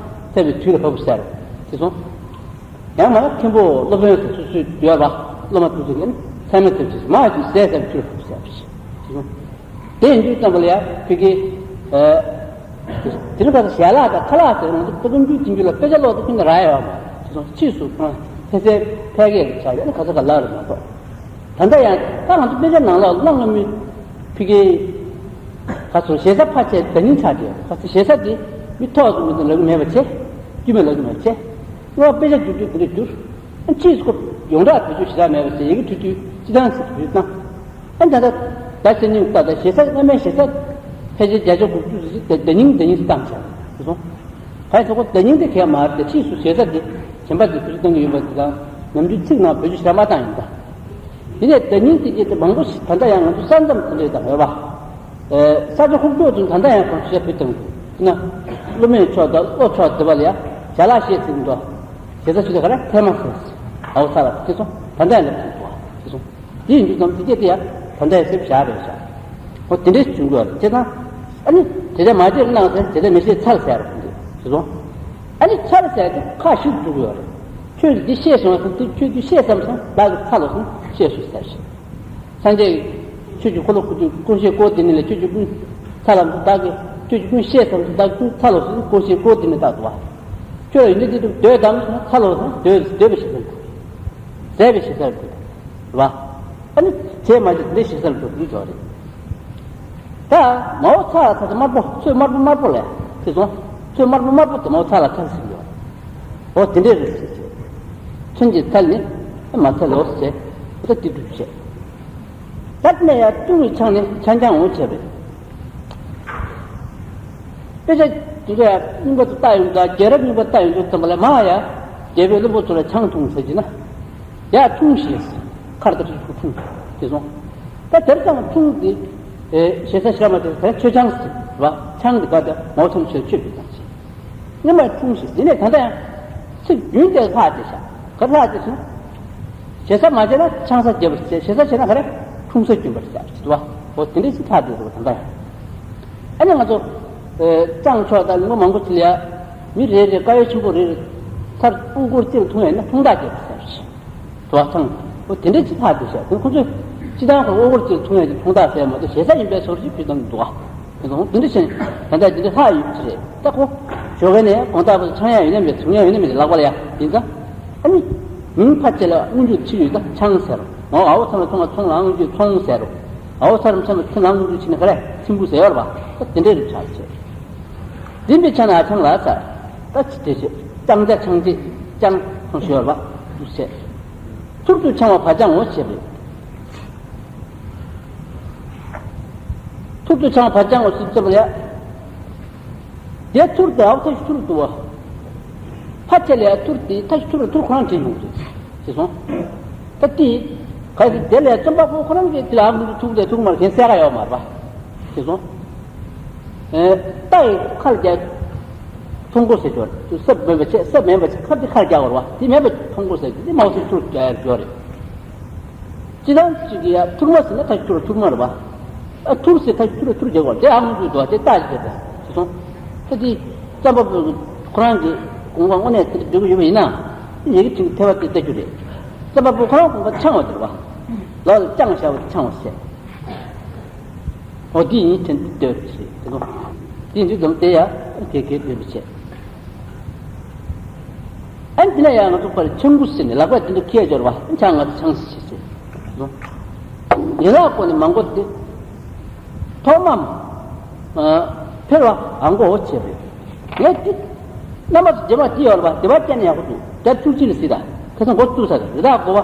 ཚད་པའི་དུས་ལ་བབ་ཟེར། དེ་སོང་། ཡང་མ་མཁན་པོ་སློབ་དཔོན་སོ་སོའི་འདུལ་བ་སློབ་མ་དེ་ཚོ་གིས་ཚད་མ་ཚད་ཅིག་མ་ཡ་དུས་ཟས་ཟེར་དུས་ལ་བབ་ཟེར། དེ་སོང་། དེ་ཡིན་དུས་ཙམ་པ་ལ་ཡ་ཕ་གི། དེ་རིང་ཁ་སང་ཞལ་ལག་དང་ཁ་ལག་ཟེར་ང་ཚོ་ཕ་གི་འཇུག་དེ་འཇུག་ལ་དཔེ་ཆ་ཀློག་དུས་ཁྱོན་ནས་རག་ཡོད་མ་རེད། དེ་སོང་ཕྱིས་སུ་ཁོང་ཕལ་ཆེར་ཕལ་སྐད་ལ་ཆགས་ཡོད་ན་ག་ས་ག་ལ་རེད་མ་གཏོགས། ད་ལྟ་ཡང་ད་ང་ཚོ་དཔེ་ཆ་ནང་ལ་གླང་ལྔ་མོའི་ཕ་གི། ག་ཚོད་ཞེ་ས་ཕལ་ཆེར་བརྡ་རྙིང་ཆགས་ཏེ་ཡོད། ག་ཚོད་ཞེ་ས་དེ་མི་ཐོག་ཏུ་མི་ཚོ་ལབ་ཀྱི་མེད་པ་བྱས། རྒྱུས་མེད་ལབ་ཀྱི་མེད་པ་བྱས། སྔོན་དཔེ་ཆ་བསྒྱུར་དུས་དེ་འདྲ་བསྒྱུར། ཕྱིས་སུ་ཡོངས་གྲགས་བེད་སྤྱོད་ཞེ་དྲག་མེད་པ་བྱས། ཡི་གེ་འབྲི་དུས་སྤྱི་བཏང་ཞིག་བསྒྱུར་བཏང་། ཨ་ནི་ད་ལྟ་ད་ཅི་ནས་ད་ལྟ་ཞེ་ས་སྔ་མའི་ཞེ་ས་ཕལ་ཆེར་བརྒྱ་ཆ་དགུ་བཅུ་ཙམ་ཞིག་བརྡ་རྙིང་བརྡ་རྙིང་དུ་བཏང་བྱས་དེ་སོང་། གང་ཡིན་ཟེར་ན་བརྡ་རྙིང་དེ་གས་མ་རེད་དེ། ཕྱིས་སུ་ཞེ་ས་དེ་གཞན་པ་དེ་བེད་སྤྱོད་གཏོང་གི་ཡོད་པ་དེ་དང་ནམ་རྒྱུན་ཚིག་ནང་བེད་སྤྱོད་ཞེ་དྲག་མ་བཏང་ཡིན་ད། དེ་ནས་བརྡ་རྙིང་དེ་གས་དེ་མང་པོ་ཞིག་ད་ལྟ་ཡང་ང་ཚོ་ས་མཚམས་དེ་འདྲས་དང་ཡོད་པ། ས་ཆ་ཁུག་ཀྱོག་དེ་ད་ལྟ་ཡང་གང་ཤེས་བེད་བཏང་གི་ན། སློབ་མའི་ཕྱོགས་དང་བློ་ཕྱོགས་དེ་པ་ལ་ཡང་ཞལ་ལག་ཤེས་ཟིན་འདུག་ཞེ་ས་ཞུ་དེ་ག་རེ་ཐལ་མ་ཟེར། ཨའོ་ས་ལ་དེ་སོང་ད་ལྟ་ཡང་ལབ་ཀྱི་འདུག་དེ་སོང་། དེ་ཡིན་དུས་ཙམ་དེ་སྐད་དེ་ཡང་ད་ལྟ་ཡང་སེམས་བཞག་རེད་བཞག་འོ་དེ་འདྲས་བྱུང་དགོས་རེད་ཅེ་ན། ཨ་ནི་དེ་འདྲ་མ་བྱེད་གནང་ཟེར་དེ་འདྲ་མི་བྱེད་ཚར་ཟེར་རོ་དེ་སོང་། ཨ་ནི་ཚར་ཟེར་དེ་ཁ་ཞིག་འཛུགས་དགོས་རེད། ཁྱོད་ཀྱིས་འདི་ཤེས་སོང་ཟེར་དུས་ཁྱོད་ཀྱིས་ཤེས་བསམ་སོང་བདག་གིས་ཚར་ལོ་སོང་ཤེས་སོང་ཟེར་ཞིག་སངས་རྒྱས་ཀྱིས་ཆོས་ཀྱི་འཁོར་ལོ་བསྐོར་དུས་ཀུན་ཤེས་ཀོ་དེ་ནི་ལས་ཆོས་ཀྱི་ཀུན་ཚར་ལ་འདུག་བདག་གིས་ཆོས་ཀྱི་ཀུན་ཤེས་བསམ་སོང་བདག་ཀུན་ཚར་ལོ་སོང་ཀུན་ཤེས་ཀོ་དེ་ནི་བདག་འདུག་བ། ཁྱོད་ཡིན་དུས་དེ་དུས་སྡོད་དམ་སོང་ཚར་ལོ་སོང་སྡོད་སྡོད་པའི་ཞེ་ས་འདུག་ཟད་པའི་ཞེ་ས་འདུག་རེད་བ། ཨ་ནི་བྱས་མ་བྱས་འདི་ཞེ་ས་འདུག་འདུག་ཅོག་རེད། ད་མའོ་ཚ་ལ་ཚ་ཚ་དམར་པོ་ཚོས་དམར་པོ་དམར་པོ་ལས་དེ་སོང་། ཚོས་དམར་པོ་དམར་པོ་དེ་མའོ་ཚ་ལ་ཚ་ཟེར་གྱི་ཡོད། འོ་དེ་འདྲས་རེད་ཟེར་བྱས། ཚོན་གྱི་ཚལ་ནི་མ་ཚལ་ལོ་ཟེར་བྱས། ད་དེ་འདུག་བྱས། ད་ནས་ཡང་ལྟུང་བའི་ཆང་ནི་ཆང་རྐྱང་འོང་བྱས་པས། དཔེ་ཆ་དེ་ཚོ་ཡང་རྙིང་པ་དུ་བལྟ་ཡོང་ད་རྒྱལ་རབས་རྙིང་པ་བལྟ་ཡོང་དུས་ཙམ་པ་ལ་མ་ཡ། རྒྱལ་པོའི་བློན་པོ་ཚོ་ལ་ཆང་འཐུང་ཟེར་གྱི་ན། ཡ་འཐུང་ཞེས། ཁར་ད་ཁྲི་ཁུ་འཐུང་དེ་སོང་། ད་དེར་ཙམ་འཐུང་དེ། ཞེ་ས་ཤ་མ་དེ་ད་མཆོད་ཆང་ཟེར་བ་ཆང་དེ་ག་ད་མའོ་ཚང་མཆོད་མཆོད་པའི་ཙམ་ཞིག་སྔོན་མ་འཁྲུངས་ཤིང་འདི་ནས་ད་ལྟ་ཡང་། ཚིག་རྒྱུན་དེ་ལྷག་བསྡད་ཤག་ག་ལྷག་བསྡད་སོང་། ཞེ་ས་མ་བྱས་ན་ཆང་ས་རྒྱབ་པར་བྱས། ཞེ་ས་བྱས་ན་ག་རེ་འཁྲུངས་ས་རྒྱུན་པར་བྱས་ཟེར་བ། འོ་དེ་འདྲས་ཅིག་ལྷག་བསྡད་འདུག་ད་ལྟ་ཡང་། ཨ་ནི་ང་ཚོ། གཙང་ཕྱོགས་དང་ལུང་པ་མང་པོ་ཅིག་ལ་ཡ། མི་རེ་རེ་དཀར་ཡོལ་ཆེན་པོ་རེ་རེ། ཚར་དབུ་སྐོར་གཅིག་ལ་འཐུང་ཡ་ཡིན་ན་འཐུང་ཐག་བཅད་པར་བྱས། དུ་བ་ཚང་། འོ་དེ་འདྲས་ཅིག་ལྷག་བསྡད་ཤག་དེ་ཁོ་ཚོས་སྤྱི་བཏང་ཁོ་དབུ་སྐོར་གཅིག་ལ་འཐུང་ཡ་གི་འཐུང་ཐག་ཟེར་མ་གཏོགས་ཞེ་ས་ཡིན་པའི་བཟོ་འདྲ་ཅིག་ཕུལ་བཏང་གི་འདུག་བ། དེ་ཚོ་དེ་འདྲ་བྱས་ནས་ད་ལྟ་དེ་འདྲ་ལྷག་ཡོད་ཀྱི་རེད། ད་ཁོ་ཞོགས་ཀས་ནས་དགོང་དག་བར་དུ་ཆང་ཡང་ཡོད་ན་མེད་འཐུང་ཡང་ཡོད་ན་མེད་ལག་པ་ལ་ཡ་ཡིན་ཙང་། ཨ་ནི། མིང་ཕལ་ཆེར་ལ་དངུལ་འཇུག་ཕྱི་ཡོད་ད་ཆང་ཟེར་རོ། ཨའོ་ཚང་ལ་ཚོང་ལ་ཚོང་ལ་དངུལ་འཇུག་ཚོང་ཟེར་རོ། ཨའོ་ཚ་རམ་ཚ་ལ་ཚོང་ལ་དངུལ་འཇུག་ཕྱི་ནས་ག་རེ་ཚིམ་བུ་ཟེར་བར་བ། ད་དེ་འདྲའི་རིགས་ཆགས་ཆེ། འདི་འདྲའི་ཆ་ན་ཆང་ལ་ཟ། ད་ཅི་དེ་ཆེ། ལྕང་ཇ་ཆང་ཅེ་ལྕང་ཚོང་ཞོར་བ་འདུག་ཆེ། ཐུར་དུ་འཆང་བ་བ་ལྕང་འོ་ཞེས་པས། ཐུར་དུ་འཆང་བ་བ་ལྕང་འོ་ཞེས་ཙམ་ལ། དེ་ཐུར་དུ་ཨའོ་ཐ་ཤི་ཐུར་དུ་བ། ཕ་ཆེ་ལ་ཐུར་དེ་ཐ་ཤི་ཐུར་ཐུར་ཁོ་རང་དྲན་ཡོང་ཟེར་སོང་། ད་དེ། ག་ཡི་དེ་ལས་རྩོམ་པ་པོ་ཁོ་རང་གིས་དེ་ལ་ཨ་མི་ཐུག་དེ་ཐུག་མར་གན་གསལ་ཁ་ཡོད་མ་རེད་པ། ཞེས་སོང་། རྟ་ཡི་ཁར་རྒྱག་ཐོང་གོ་ཟེར་ཅོར་སབ་མེད་པ་ཆེ་སབ་མེད་པ་ཆེ་ཁར་དེ་ཁར་རྒྱག་བར་བ་དེ་མེད་པ་ཐོང་གོ་ཟེར་དེ་མའོ་སི་ཐུར་རྒྱག་ཡར་ཅོར་རེད། སྤྱིར་བཏང་གཅིག་གིས་ཡ་ཐུར་མ་ཟེར་ན་ཐག་ཐུར་ཐུར་མ་རེད་པ། ཨ་ཐུར་ཟེར་ཐག་ཐུར་ཐུར་རྒྱག་པ་དེ་ཨ་མ་འཇུ་འདུག་པ། དེ་རྟགས་ཅིག་རེད་པ། དེ་སོང་། ད་དེ་རྩམ་པ་པོ་ཁོ་རང་གི་དགོངས་པ་དངོས་གནས་དེ་འདྲ་འགྲིག་གི་ཡོད་པ་ཡིན་ན། ཡི་གེ་བྲིས་ཐལ་བ་དེ་ལྟ་རྒྱུ་རེད། རྩམ་པ་པོ་ཁོ་རང་དགོངས་པ་འཆང་བ་དེ་རེད་པ། ལོ་ལ་བཅང་བཞག་པ་དེ་འཆང་བ་ཟེར། འོ་དེ་ཡིན་དྲན་འདོད་ཞེས་དེ་ནོ། དེ་འདི་ཙམ་དེ་ཡང་དེ་གའི་འདོད་པ་བྱེད། ཨ་ནི་དེ་ལ་ཡང་ང་ཚོ་པར་ཆང་བུ་ཟེར་ནས་ལག་པ་དེ་འདྲ་ཁྱེར་འབྱོར་བ་ཆང་ང་ཚོ་ཆང་ཟེར་ཟེར། ཡན་ལག་སྐོར་ནི་མང་པོ་དེ། ཐོག་མ། ཕེར་བ་ཨང་གོ་བྱས་པས། ངས་དེ། རྣམ་པ་ཚོ་རྗེས་མ་དེ་ཡོད་རེད་པ། དེ་བ་བསྟན་ན་ཡག་པོ་འདུག་དེབ་བཅུ་གཅིག་ལ་གཟིགས་དང་། ཁ་སང་འགོ་བཙུགས་ས་རེད། རི་དྭགས་འགོ་བ་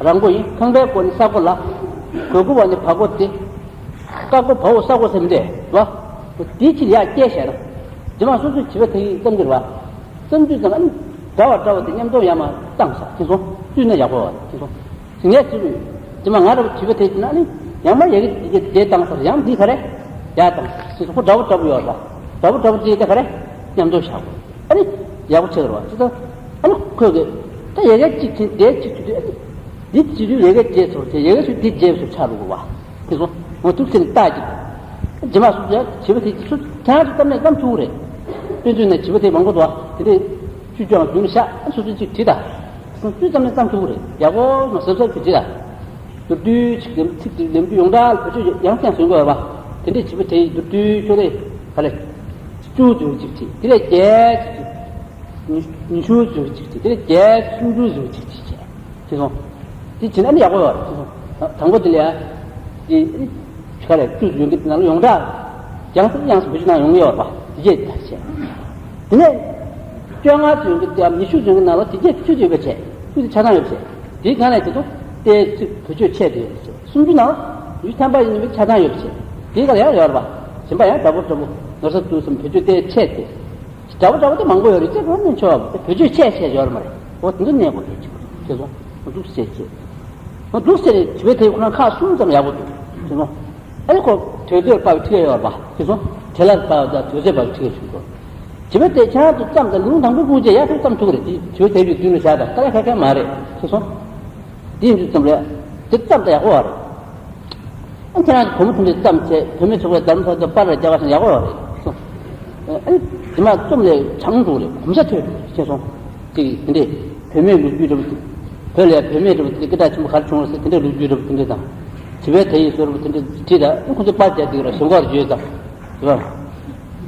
རང་མགོ་ཡིན། ཁང་པའི་སྒོ་ནི་ས་སྒོ་ལ། གོས་སྐུ་བ་ནི་བ་སྒོ་སྟེ། ཀ་སྒོ་བ་འོག་ས་སྒོ་ཟེར་མི་འདྲ་བ། དེའི་ཕྱིར་ཡར་བསྐྱལ་བཞག་ན། རྗེས་མ་སོ་སོའི་བྱིས་པ་དེ་ཡིས་བརྩམས་གྱུར་བ། བརྩམས་དུས་ཙམ་ཨ་ནི། འདྲ་བ་འདྲ་བ་དེ་མཉམ་དུ་ཡར་མར་བཏང་ས་དེ་སོང་། བཙུད་ན་ཡག་པོ་བ་དེ་སོང་། ངས་བཙུད་དགོས། རྗེས་མ་ང་འདྲ་བོ་བྱིས་པ་དེ་ཡིན་ན་ཨ་ནི། ཡར་མར་ཡ་གི་དེ་ག་དེ་བཏང་ས་རེད། ཡང་འདི་ག་རེ། ཡར་བཏང་ས་དེ་སོང་། ཁོ་འདྲ་བོ་འདྲ་བོ་ཡོད་རེད་པ། འདྲ་བོ་འདྲ་བོ་དེ་ད་ག་རེ། མཉམ་དུ་བཞག་དགོས། ཨ་ནི། ཡག་པོ་ཆགས་རེད་པ། ཅི་ལྟར། ཨ་ནི་ཁོས་གི། ད་ཡ་གི་གཅིག་བྱིན་དེ་གཅིག་བྱིན་དུས་ཨ་ནི། འདི་བྱེད་དུས་ཡ་གི་རྗེས་སོར་བྱས། ཡ་གི་སུ་འདི་རྗེས་སུ་ཆགས་འགྲོ་དགོས་པ། དེ་སོང་། འོ་འདུག་ཟེར་ནས་རྟགས་ཀྱི། རྗེས་མ་སུ་ཡ་བྱིས་པ་དེ་སུ་ཁྱེད་རང་ཚོ་ཙམ་ནས་བརྩམས་ཐུབ་ཀྱི་རེད། དཔེ་མཚོན་ནས་བྱིས་པ་དེ་མང་པོ་འདུག་པ། དེ་འདྲས་བཅུ་བཅོ་ལྔ་བདུན་བཞག་ཨ་སོ་སོ་གཅིག་བྲིས་དང་། སུ་ཙམ་ནས་བརྩམས་ཐུབ་ཀྱི་རེད། ཡག་པོ་ངོ་གཟབ་གཟབ་ཀྱིས་བྲིས་དང་། མདོར་བསྡུས་ཅིག་ལམ་ཚིག་ཅིག་ལམ་རྒྱུ་ཡོངས་གྲགས་ལ་བེད་སྤྱོད་ཡང་སེང་བཟོ་དགོས་པ། དེ་འདྲས་བྱིས་པ་དེ་ཡི་མདོར་བསྡུས་ཤོག་ལེ། ག་ལེ། བཅུ་བདུན་ཅིག་བྲིས། དེ་ལས་བརྒྱད་ཅིག་བྲིས། ཉི་ཉི་ཤུ་བདུན་ཅིག་བྲིས། དེ་ལས་བརྒྱད་སུམ་ཅུ་བདུན་ཅིག་བྲིས་བྱས། དེ་སོང་། དེ་བྱས་ན་ནི་ཡག་པོ་ཡོད་རེད། དེ་སོང་། དང་པོ་དེ་ལ་ཡ། དེ། ག་རེ་བཅུ་ཡོད་འདི་ནང་ལ་ཡོངས་གྲགས། རྒྱང་སྲིང་ཡང་སྲིད་བེད་སྤྱོད་ནང་ཡོང་གི་ཡོད་རེད་པ། དེ་རྗེས་ད་བྱས། དེ་ནས། བཅོ་ལྔ་ཡོད་འདི་དང་ཉི་ཤུ་ཡོད་འདི་ནང་ལ་དེ་རྗེས་བཅུ་ཡོད་པ་བྱས། བཅུ་དེ་ཆ་ཚང་ཡོད་པ་བྱས། དེའི་སྒང་ནས་དེ་ཚོ་ཏའི་ཚིག་བེད་སྤྱོད་ཆད་དེ་ཡོད་པ་བྱས། སུམ་ཅུ་ནང་ལ་ཡུལ་ཐམ་པ་ཡིན་པའི་ཆ་ཚང་ཡོད་པ་བྱས། དེའི་སྒང་ལ་ཡང་ཡོད་རེད་པ། གཞན་པ་ཡང་འདྲ་པོ་འདྲ་པོ་ནོར་ས་དུས་གསུམ་བེད་སྤྱོད་ཏའི་ཆད་དེ། འདྲ་པོ་འདྲ་པོ་དེ་མང་པོ་ཡོད་རེད། ཅེས་གང་ནས་ཆོག་བ་བེད་སྤྱོད་ཆད་ཆད་ཡོད་རེད་མ་རེད། འོ་དེ་ཚོ་གནས་དགོས་རེད། ཅེས་སོང་། འདུག་ཟེར་བྱས། འདུག་ཟེར་ནས་བྱིས་པའི་དེ་ཁོ་རང་ཁག་གསུམ་ཙམ་ཡག་པོ་འདུག་ཅེས་སོང་། ཨ་ནི་ཁོ་དོལ་རྩེར་སྤར་བའི་ཁྲིད་ཡ་ཡོད་རེད་པ། ཅེས་སོང་། བྲེལ་ལ་སྤར་བ་དང་དོལ་རྩེར་སྤར་བའི་ཁྲིད་ཡ་ཞིག་འདུག་བྱིས་པའི་དེ་ཁྱེད་རང་ཚོ་བརྩམས་ཏེ་ལུང་དང་པོ་ཀུན་གྱིས་ཡག་ཐུག་བརྩམས་ཐུབ་རེད། དེ་བྱིས་པའི་དེ་བཞིན་མདུན་ལ་བཞག་དང་ད་ལ་ཁ་ཁ་མ་རེད། ཅེས་སོང་། འདི་འདི་ཙམ་རེད། དེ་ཙམ་དང་ཡག་པོ་བ་རེད། ཨ་ཁྱེད་རང་གི་བུ་མོ་ཐུན་འདི་ཙམ་བྱས། བུད་མེད་ཚོགས་པའི་རྡ་རམ་ས་ཚོ་པར་ར་རྒྱག་པ་ཞིག་ཡག་པོ་བ་རེད། ཨ་ནི་དེ་མ་རྩོམ་ལས་བྱང་འགྲོ་རེད། གོམས་ས་ཐོས་ཤེས་སོང་། ཅིག་དེ་འདྲས་བུད་མེད་ལོ་རྒྱུས་འདྲ་པོ་ཅིག་བོད་ལ་ཡ་བུད་མེད་འདྲ་པོ་ཅིག་སྐད་གྲགས་ཆེན་པོ་ག་རེ་བྱུང་བ་ཟེར་དེ་འདྲས་ལོ་རྒྱུས་འདྲ་པོ་དེ་འདྲས་དང་། བྱིས་པའི་དེ་ཡི་བཟོ་འདྲ་པོ་དེ་འདྲས་བྲིས་དང་། ཁོ་ཚོས་པར་རྒྱག་དུས་ར་ཞོགས་ཀར་བརྗོད་དང་། དེ་བ།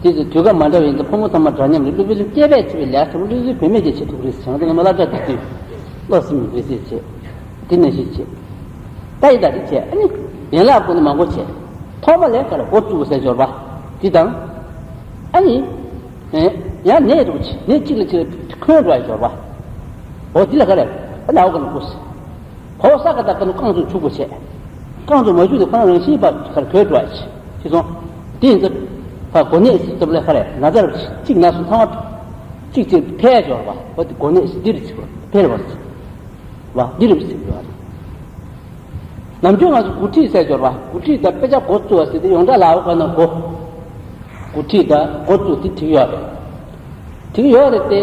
དེ་ཚོ་དུས་སྐབས་མ་འདྲ་བ་ཡིན་ཙང་ཕོ་མོ་ཚང་མ་འདྲ་མཉམ་རེད། སློབ་དཔོན་སློབ་སྐྱེས་པས་བྱས་པའི་ལས་ཚང་མ་སློབ་དཔོན་བུད་མེད་ཀྱིས་བྱེད་ཐུབ་རེད་ཟེར། ང་ཚོ་སྔ་མ་སློབ་གྲྭ་དེ་དུས་སློབ་གསུམ་རེད་ཟེར་བྱས། དེ་ནང་བཞིན་བྱས། ད་ཡིན་ད་དེ་བྱས། ཨ་ནི་ཡན་ལག་སྐོར་ནི་མང་པོ་བྱས། ཐོག་མ་ལས་ཀ་ལ་འགོ་བཙུགས་པ་ཟེར་འབྱོར་བ་དེ་དང་། ཨ་ནི་ཡང་ནས་རུ་བྱས། ནས་གཅིག་ལ་གཅིག་ལ་འཁོན་འགྲོ་ཡ་འབྱོར་བ། འོ་དེ་ལ་ག་རེ། ཨ་ནི་ཨའོ་ག་ནི་འགོ་ཟེར། བ་འོག་ས་ག་བཏགས་ག་ནི་རྐང་བཙུགས་འཁྱུག་པོ་བྱས། རྐང་བཙུགས་མ་འཁྱུག་དེ་ཁོ་རང་རང་བཞིན་པ་གར་གོལ་འགྲོ་བ་བྱས། ཅེས་སོང་། དེ་ཡིན་ཙང་། ཕ་གོ་གནས་སུ་ཙམ་ལས་ཁ་རེ་ན་ཚར་བ་གཅིག་ན་སོང་ཚང་མ། གཅིག་གཅིག་འཕེལ་འབྱོར་བ་འོ་དེ་གོ་གནས་སུ་འདི་རུ་ཚིག་པ་འཕེལ་བར་ཚིག་བ་འདི་རུ་ཚིག་པ་རེད། ནམ་རྒྱུན་ང་ཚོ་འགོ་ཁྲིད་ཟེར་འབྱོར་བ། འགོ་ཁྲིད་དང་དཔེ་ཆ་འགོ་བཙུགས་པ་ཟེར་དེ་ཡོངས་གྲགས་ལ་ཨའོ་ག་ན་འགོ། འགོ་ཁྲིད་དང་འགོ་བཙུགས་དེ་བྲིས་ཡོད་རེད། བྲིས་ཡོད་རེད་དེ།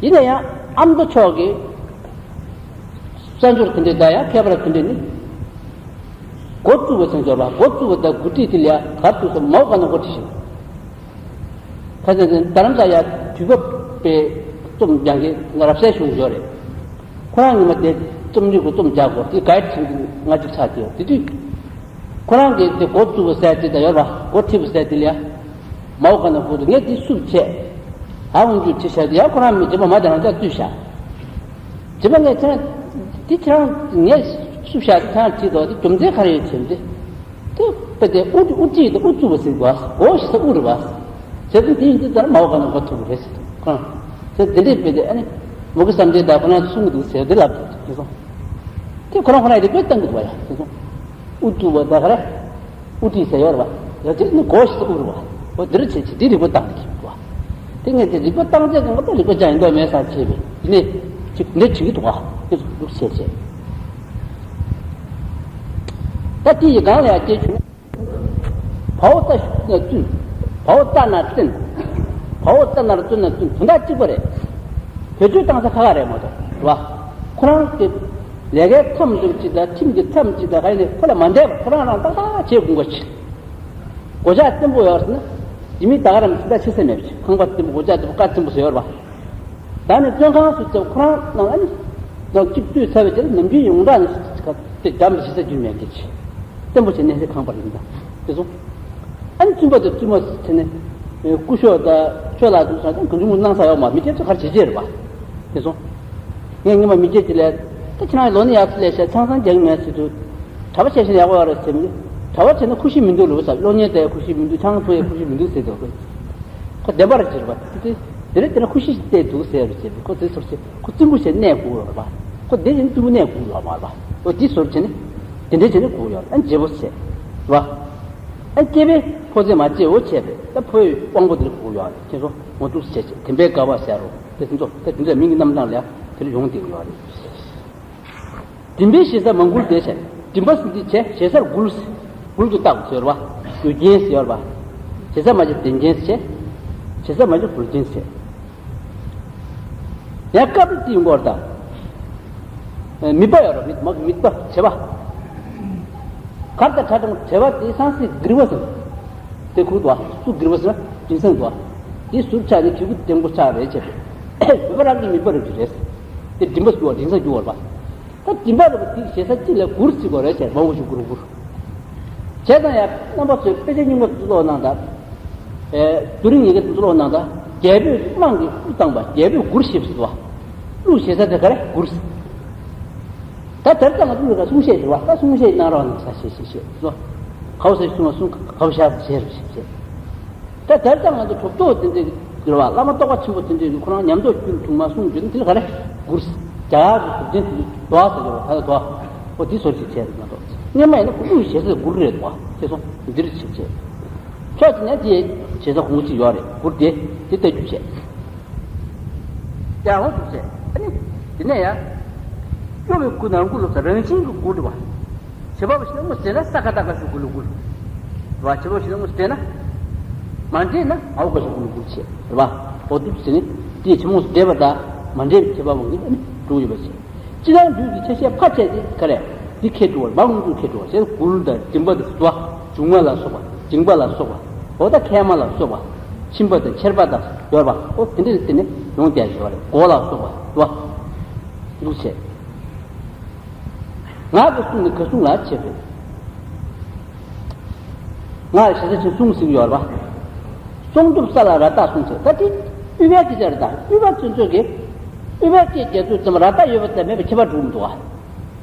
ཡིན་ན་ཡང་ཨ་མདོ་ཕྱོགས་ཀྱི་གསར་འབྱོར་དེ་འདྲས་དང་ཡང་མཁས་པ་དེ་འདྲས་ནི། འགོ་བཙུགས་པ་ཟེར་འབྱོར་བ། འགོ་བཙུགས་པ་དང་འགོ་ཁྲིད་དེ་ལ་ག་རེ་ཐུག་ས་མའོ་ག་ན་འགོ་ཁྲིད་ཤིང་། ཁ་སང་དེ་རྡ་རམ་ས་ཡ་དུས་བབ་པའི་རྩོམ་རྒྱག་མཁན་རབ་གསལ་ཞུ་གི་ཡོད་རེད། ཁོ་རང་ཉི་མ་དེ་རྩོམ་རིག་གི་རྩོམ་རྒྱག་དགོས་དེ་ག་ཡ་ཁྲིད་འདུག་ང་གཅིག་ཆགས་དེ་ཡོད་དེ་དུས། ཁོ་རང་གིས་དེ་འགོ་བཙུགས་པ་ཟེར་དེ་དང་ཡོད་ར་འགོ་ཁྲིད་པ་ཟེར་དེ་ལ་ཡ། མའོ་ག་ན་འགོ་དུ་ངས་དེ་སུབ་བྱས། ཨ་འོང་རྒྱུ་ཁྲིད་བྱས་དེ་ཡ་ཁོ་རང་མི་རྗེས་མ་མ་དེ་རང་ཅག་བཙུད་བཞག་རྗེས་མ་ངས་ཁྱེད་རང་དེ་ཁྱེད་རང་ངས་སུབ་བཞག་དེ་ཁྱེད་རང་ཁྲིད་དོ་དེ་རྒྱུ་མཚན་ག་རེ་ཡོད་བྱས་འདི། དེ་དཔེ་དེ་ཨུ་ཏི་ཨུ་ཏི་དང་ཨུ་ཙུ་བ་ཟེར་བ་འགོ་ཞིག་ས་ཨུ་རུ་བ། ཟེར་དུས་དེ་ཡིན་དུས་ལྟར་མའོ་ག་ན་འགོ་ཐུག་རེད་ཟེར་དུས་ཁོ་རང་། ཟེར་དེ་འདྲས་དཔེ་དེ་ཨ་ནི། མུ་གེ་བསམ་གཏན་དང་ཁོ་རང་གསུང་གི་འདུག་ཟེར་དེ་ལབ་དུས་སོང་། དེ་ཁོ་རང་ཁོ་རང་རིག་པ་བཏང་གི་འདུག་བ་ཡ་དེ་སོང་། ཨུ་ཏུ་བ་ད་ག་རེ། ཨུ་ཏི་ཟེར་ཡོད་རེད་བ། ཡ་དེ་ནི་གོ་ཞིག་ཏུ་ཨུ་རུ་བ། འོ་དེ་རུ་བྱེད་ཅིག་དེ་རིག་པ་བཏང་གི་འདུག་བ། དེ་ངས་དེ་རིག་པ་བཏང་རྗེས་ཀྱི་ང་ད་རིག་པ་ཅང་ཡིན་མདོག་མེད་ས་བྱས་པས་དེ་ནས་ཅིག་འདི་བྱེད་ཀྱི་འདུག་བ། དེ་ཚོ་འདུག་བྱས་བྱས། ད་དེ་ཡི་སྒང་ལ་ཡ་སྐྱེ་བྱུང་། བ་འོག་ཏ་ན་བཙུན། བ་འོག་ཏ་ན་བཙུན། བ་འོག་ཏ་ན་བཙུན་ན་བཙུན་དོན་དག་གཅིག་པ་རེད། བེད་སྤྱོད་བཏང་ས་ཁ་ཁ་རེད་མ་གཏོགས་རེད་བ། ཁོ་རང་གི་ ལས་ཀའི་མཚམས་འཇོག་ཅིག་དང་ཁྲིམས་ཀྱི་མཚམས་ཅིག་དང་ག་ཡིན་ནའི་ཁོ་ལ་མ་འདས་པར་ཁོ་རང་རང་ཏག་ཏག་བྱེད་དགོས་པ་ཅིག་གོད་ཆག་བརྟན་པོ་ཡོད་ཟེར་ན། ལྡེ་མིག་ད་ག་རང་ཇི་ལྟར་ཆེ་ས་མེད་པ་ཅིག་ཁང་པ་བརྟན་པོ། གོད་ཆག་བརྟན་པོ། བཀའ་བརྟན་པོ་ཟེར་ཡོད་རེད་པ། ད་ནི་བཙོན་ཁང་སུ་བཅར་ཁོ་རང་ནང་ཨ་ནི་ནང་གཅིག་བཏུས་ཚར་བའི་རྗེས་ལ་ནམ་རྒྱུན་ཡོངས་གྲགས་ནས་ཁ་དེ་འགྲམ་དུ་ཞེ་ས་རྒྱུས་མེད་མཁན་ཅིག་བརྟན་པོ་བྱས་ནས་ཁང་པར་ཡིན་ད། དེ་སོང་། ཨ་ནི་བཙུན་པ་དང་བཙུན་མ་ཟེར་ནས་སྐུ་ཞབས་དང་ཆོས་ལགས་དུ་ས་དང་གང་བྱུང་གནང་ས་ཡོད་མ། མི་སྐྱ་ཚོ་ག་རེ་བྱེད་ཀྱི་རེད་པ། དེ་སོང་། ངས་སྔོན་མ་མི་སྐྱ་ཅིག་ལ་ད་ཁྱེད་རང་ལོ་ན་ཡག་ཚོ་ལས་ཤ་ཆང་ས་རྒྱག་མེད་ཟེར་དུས། གྲྭ་པ་ཆ་ཤས་ཡག་པོ་ཡོད་རེད་ཟེར་མི། གྲྭ་པ་བྱས་ན་ཁུ་ཤི་མི་འདུག་ལུགས་ཟེར། གློག་བརྙན་ལྟ་ཡ་ཁུ་ཤི་མི་འདུག་ཆང་འཐུང་ཡ་ཁུ་ཤི་མི་འདུག་ཟེར་འདུག་ཁོ་བདེན་པ་རེད་ཟེར་བ་དེ། དེ་རེད། དེ་ན་ཁུ་ཤི་ཞིག་བལྟས་འདུག་ཟེར་རེད་ཟེར། ཁོ་དེ་ཟུར་བྱས་ཁོ་བཙུན་པོ་བྱས་གནས་དགོས་ཡོད་རེད་པ། ཁོ་དེ་བཞིན་བཙུན་པོ་གནས་དགོས་ཡོད་མ་རེད་པ། ཁོ་དེ་ཟུར་བྱས་ནས་དེ་འདྲ་བྱས་ནས་དགོས་ཡོད་རེད། ཨ་ནི་བརྗེ་པོ་བྱས་རེད་པ། ཨ་ནི་སྐྱེས་པའི་ཕོ་ཚོད་མ་བརྗེ་བོ་བྱས་པས་ད་ཕོའི་དབང་པོ་དེ་ལ་དགོས་ཡོད་རེད། ཁྱེད་ཚོ་ངོ་སྤྲོད་བྱས་བྱས་དེ་འདྲའི་དགའ་བ་ཟེར་རོ། དེ་ཚོ་ད་དེ་འདྲ་མིང་གི་རྣམ་གྲངས་ལ་དེ་ལ་ཡོང་བསྡད་ཡོད་རེད། སྦྱིན་པའི་ཞེ་ས་མ་འགུལ་དེ་བྱས། སྦྱིན་པ་ཟེར་དུས་བྱས་ཞེ་སར་འགུལ། འགུལ་དུ་བཏགས་ཟེར་བ། འགུལ་རྐྱེན་ཟེར་བ། ཞེ་ས་མ་བྱས་འགུལ་རྐྱེན་བྱས། ཞེ་ས་མ་བྱས་འགུལ་རྐྱེན་བྱས། ཡང་སྐབས་རེ་དེ་ཡོང་གི་ཡོད་རེད་ད། མིད་པ་ཡོད་རེད། མིད་མ་མིད་པ་བྱེད་པ། གར་དང་ཁྲ་གྲང་བྲལ་བ་དེ་སང་སྲིད་སྒྱུར་བ་ཟེར། དེ་ཁུག་ཏུ་བ་སུ་སྒྱུར་བ་ཟེར་ན་དྲིན་བཟང་དུ་བ། དེ་ཟུར་ཆག་ནས་གྲི་གུ་བརྟན་པོ་ཆག་རེད་བྱས་པས། མིད་པ་རང་གི་མིད་པ་རེད་རེད། དེ་དྲིན་པ་སྒྱུར་བ་དྲིན་བཟང་སྒྱུར་བ་རེད་པ། ད་སྦྱིན་པ་རེད་པ། དེ་ཞེ་ས་གཅིག་ལ་སྒུར་ཟེར་དགོས་རེད་བྱས། མང་པོ་ཞིག་སྒུར་སྒུར། བྱས་ཙང་ཡང་རྣམ་པ་ཚོས་དཔེ་ཆ་རྙིང་པ་དེ་ཚོ་ཀློག་གནང་དང་། ཨེ། རྒྱུན་རིང་ཡི་གེ་དེ་ཚོ་ཀློག་གནང་དང་། རྒྱལ་པོས་དམངས་ཀྱི་དབུ་བཏང་བ། རྒྱལ་པོས་སྒུར་ཞེས་ཟེར་བ། གླུ་ཞེ་ས་དེ་ག་རེ་སྒུར་ཟེར། ད་དེར་ཙམ་ལ་གླུ་ལ་གསུང་བཤད་ཞུ་བ། ད་གསུང་བཤད་གནང་རོགས་གནང་ས་ཞེས་ཞེས་ཞེས་ཟེར། ག་བ་ཟེར་གསུང་བ་གསུང་། ག་བ་བཞག་ཟེར་ཞེས་རོ་ཞེས་ཞེས། ད་དེར་ཙམ་ང་ཚོ་གྲུབ་ཐོབ་དེ་འདྲའི་གི་ཟེར་བ། བླ་མ་རྟོགས་པ་ཆེན་པོ་དེ་འདྲའི་གི་ཁོ་རང་ཉམས་རྟོགས་བཅུ་དྲུག་མ་གསུངས་རྒྱུ་ནི་དེ་ལ་ག་རེ་སྒུར་ཟེར། རྒྱ་གར་གྱི་གྲུབ་ཆེན་དེ་ཚོས་དོ་ཟེར་གྱི་ཡོད་པ། ད་དོ་ཨོ་དེ་ཟོར་ཞིག་བྱས་འདུག་མ་གཏོགས། སྔོན་མ་ཡིན་ན་ཁོ་ཚོའི་ཞེ་སའི་སྒུར་རེད་དོ། ཁྱེད་ཚོ་འདིར་ཞིག་བྱས། ཕྱོགས་གཅིག་ནས་དེ་ཞེ་ས་གོང་གཅིག་ཡོད་རེད། སྒུར་དེ་དེ་ལྟ་རྒྱུ་བྱས། ཡང་ཧོ་ཐུག་བྱས། ཨ་ནི་དེ་ནས་ཡང་སྐྱོ་བའི་སྐུ་ནང་ཁུལ་ལོག་ས་རང་བཞིན་གྱི་སྒུར་རེད་བ། བྱེད་པ་བ་ཞིག་ལ་དངོས་ཟེར་ན་ས་ཀ་ད་ཀ་ཞུ་དགོས་ལུགས་དགོས། རེད་བ། བྱེད་པ་བ་ཞིག་ལ་དངོས་ཟེར་ན། མ་འདྲེས་ན་ཨའོ་ཀ་ཞུ་དགོས་ལུགས་དགོས་བྱེད། རེད་བ། འོ་འདུག་ཟེར་ནས་དེའི་ཆེན་མོ་འདྲེས་པ་དང་མ་འདྲེས་པའི་ཁྱད་པར་འོང་གི་ཨ་ནི་འགྲོ་ཡོད་པ་བྱེད། སྤྱི་དང་ལུས་ཀྱི་ཆ་ཤས་ཕར་བྱས་ཏེ་ག་རེ། འདི་ཁེ་འགྲོ་བར་མ་འོང་དུ་ཁེ་འགྲོ་བ་ཞེས་སྒུར་དང་མགྲིན་པ་དང་སོ། འབྱུང་བ་ལ་སོགས་པ། འགྱིང་བ་ལ་སོགས་པ། འོ་ད་མཁལ་མ་ལ་སོགས་པ། མཆིན་པ་དང་མཆེར་པ་དང་ཡོད་པ། འོ་དེ་འདྲ་དེ་ནི་ཡོང་བསྡད་ཡོད་རེད། མགོ་ལ་སོགས་པ་ཡོད་པ། འདུག་བྱས། ངག་གི་གསུང་ནི་ག་གསུང་ལ་བྱེད་པས། ངག་ལ་ཞེ་ས་ཆེན་གསུང་ཟེར་གྱི་ཡོད་རེད་པ། གསུང་སྒྲུབ་ས་ལ་ར་བཏགས་གསུང་ཟེར། ད་དེ་དབུས་པའི་སྐད་ཆ་རེད། ད་དབུས་པ་ཚོན་ཚོད་ཀྱི་དབུས་པའི་སྐད་རྒྱ་མཚོའི་ཙམ་ར་བཏགས་ཡོད་པ་དང་མེད་པའི་ཁྱད་པར་འགྲོ་མི་འདུག་བ།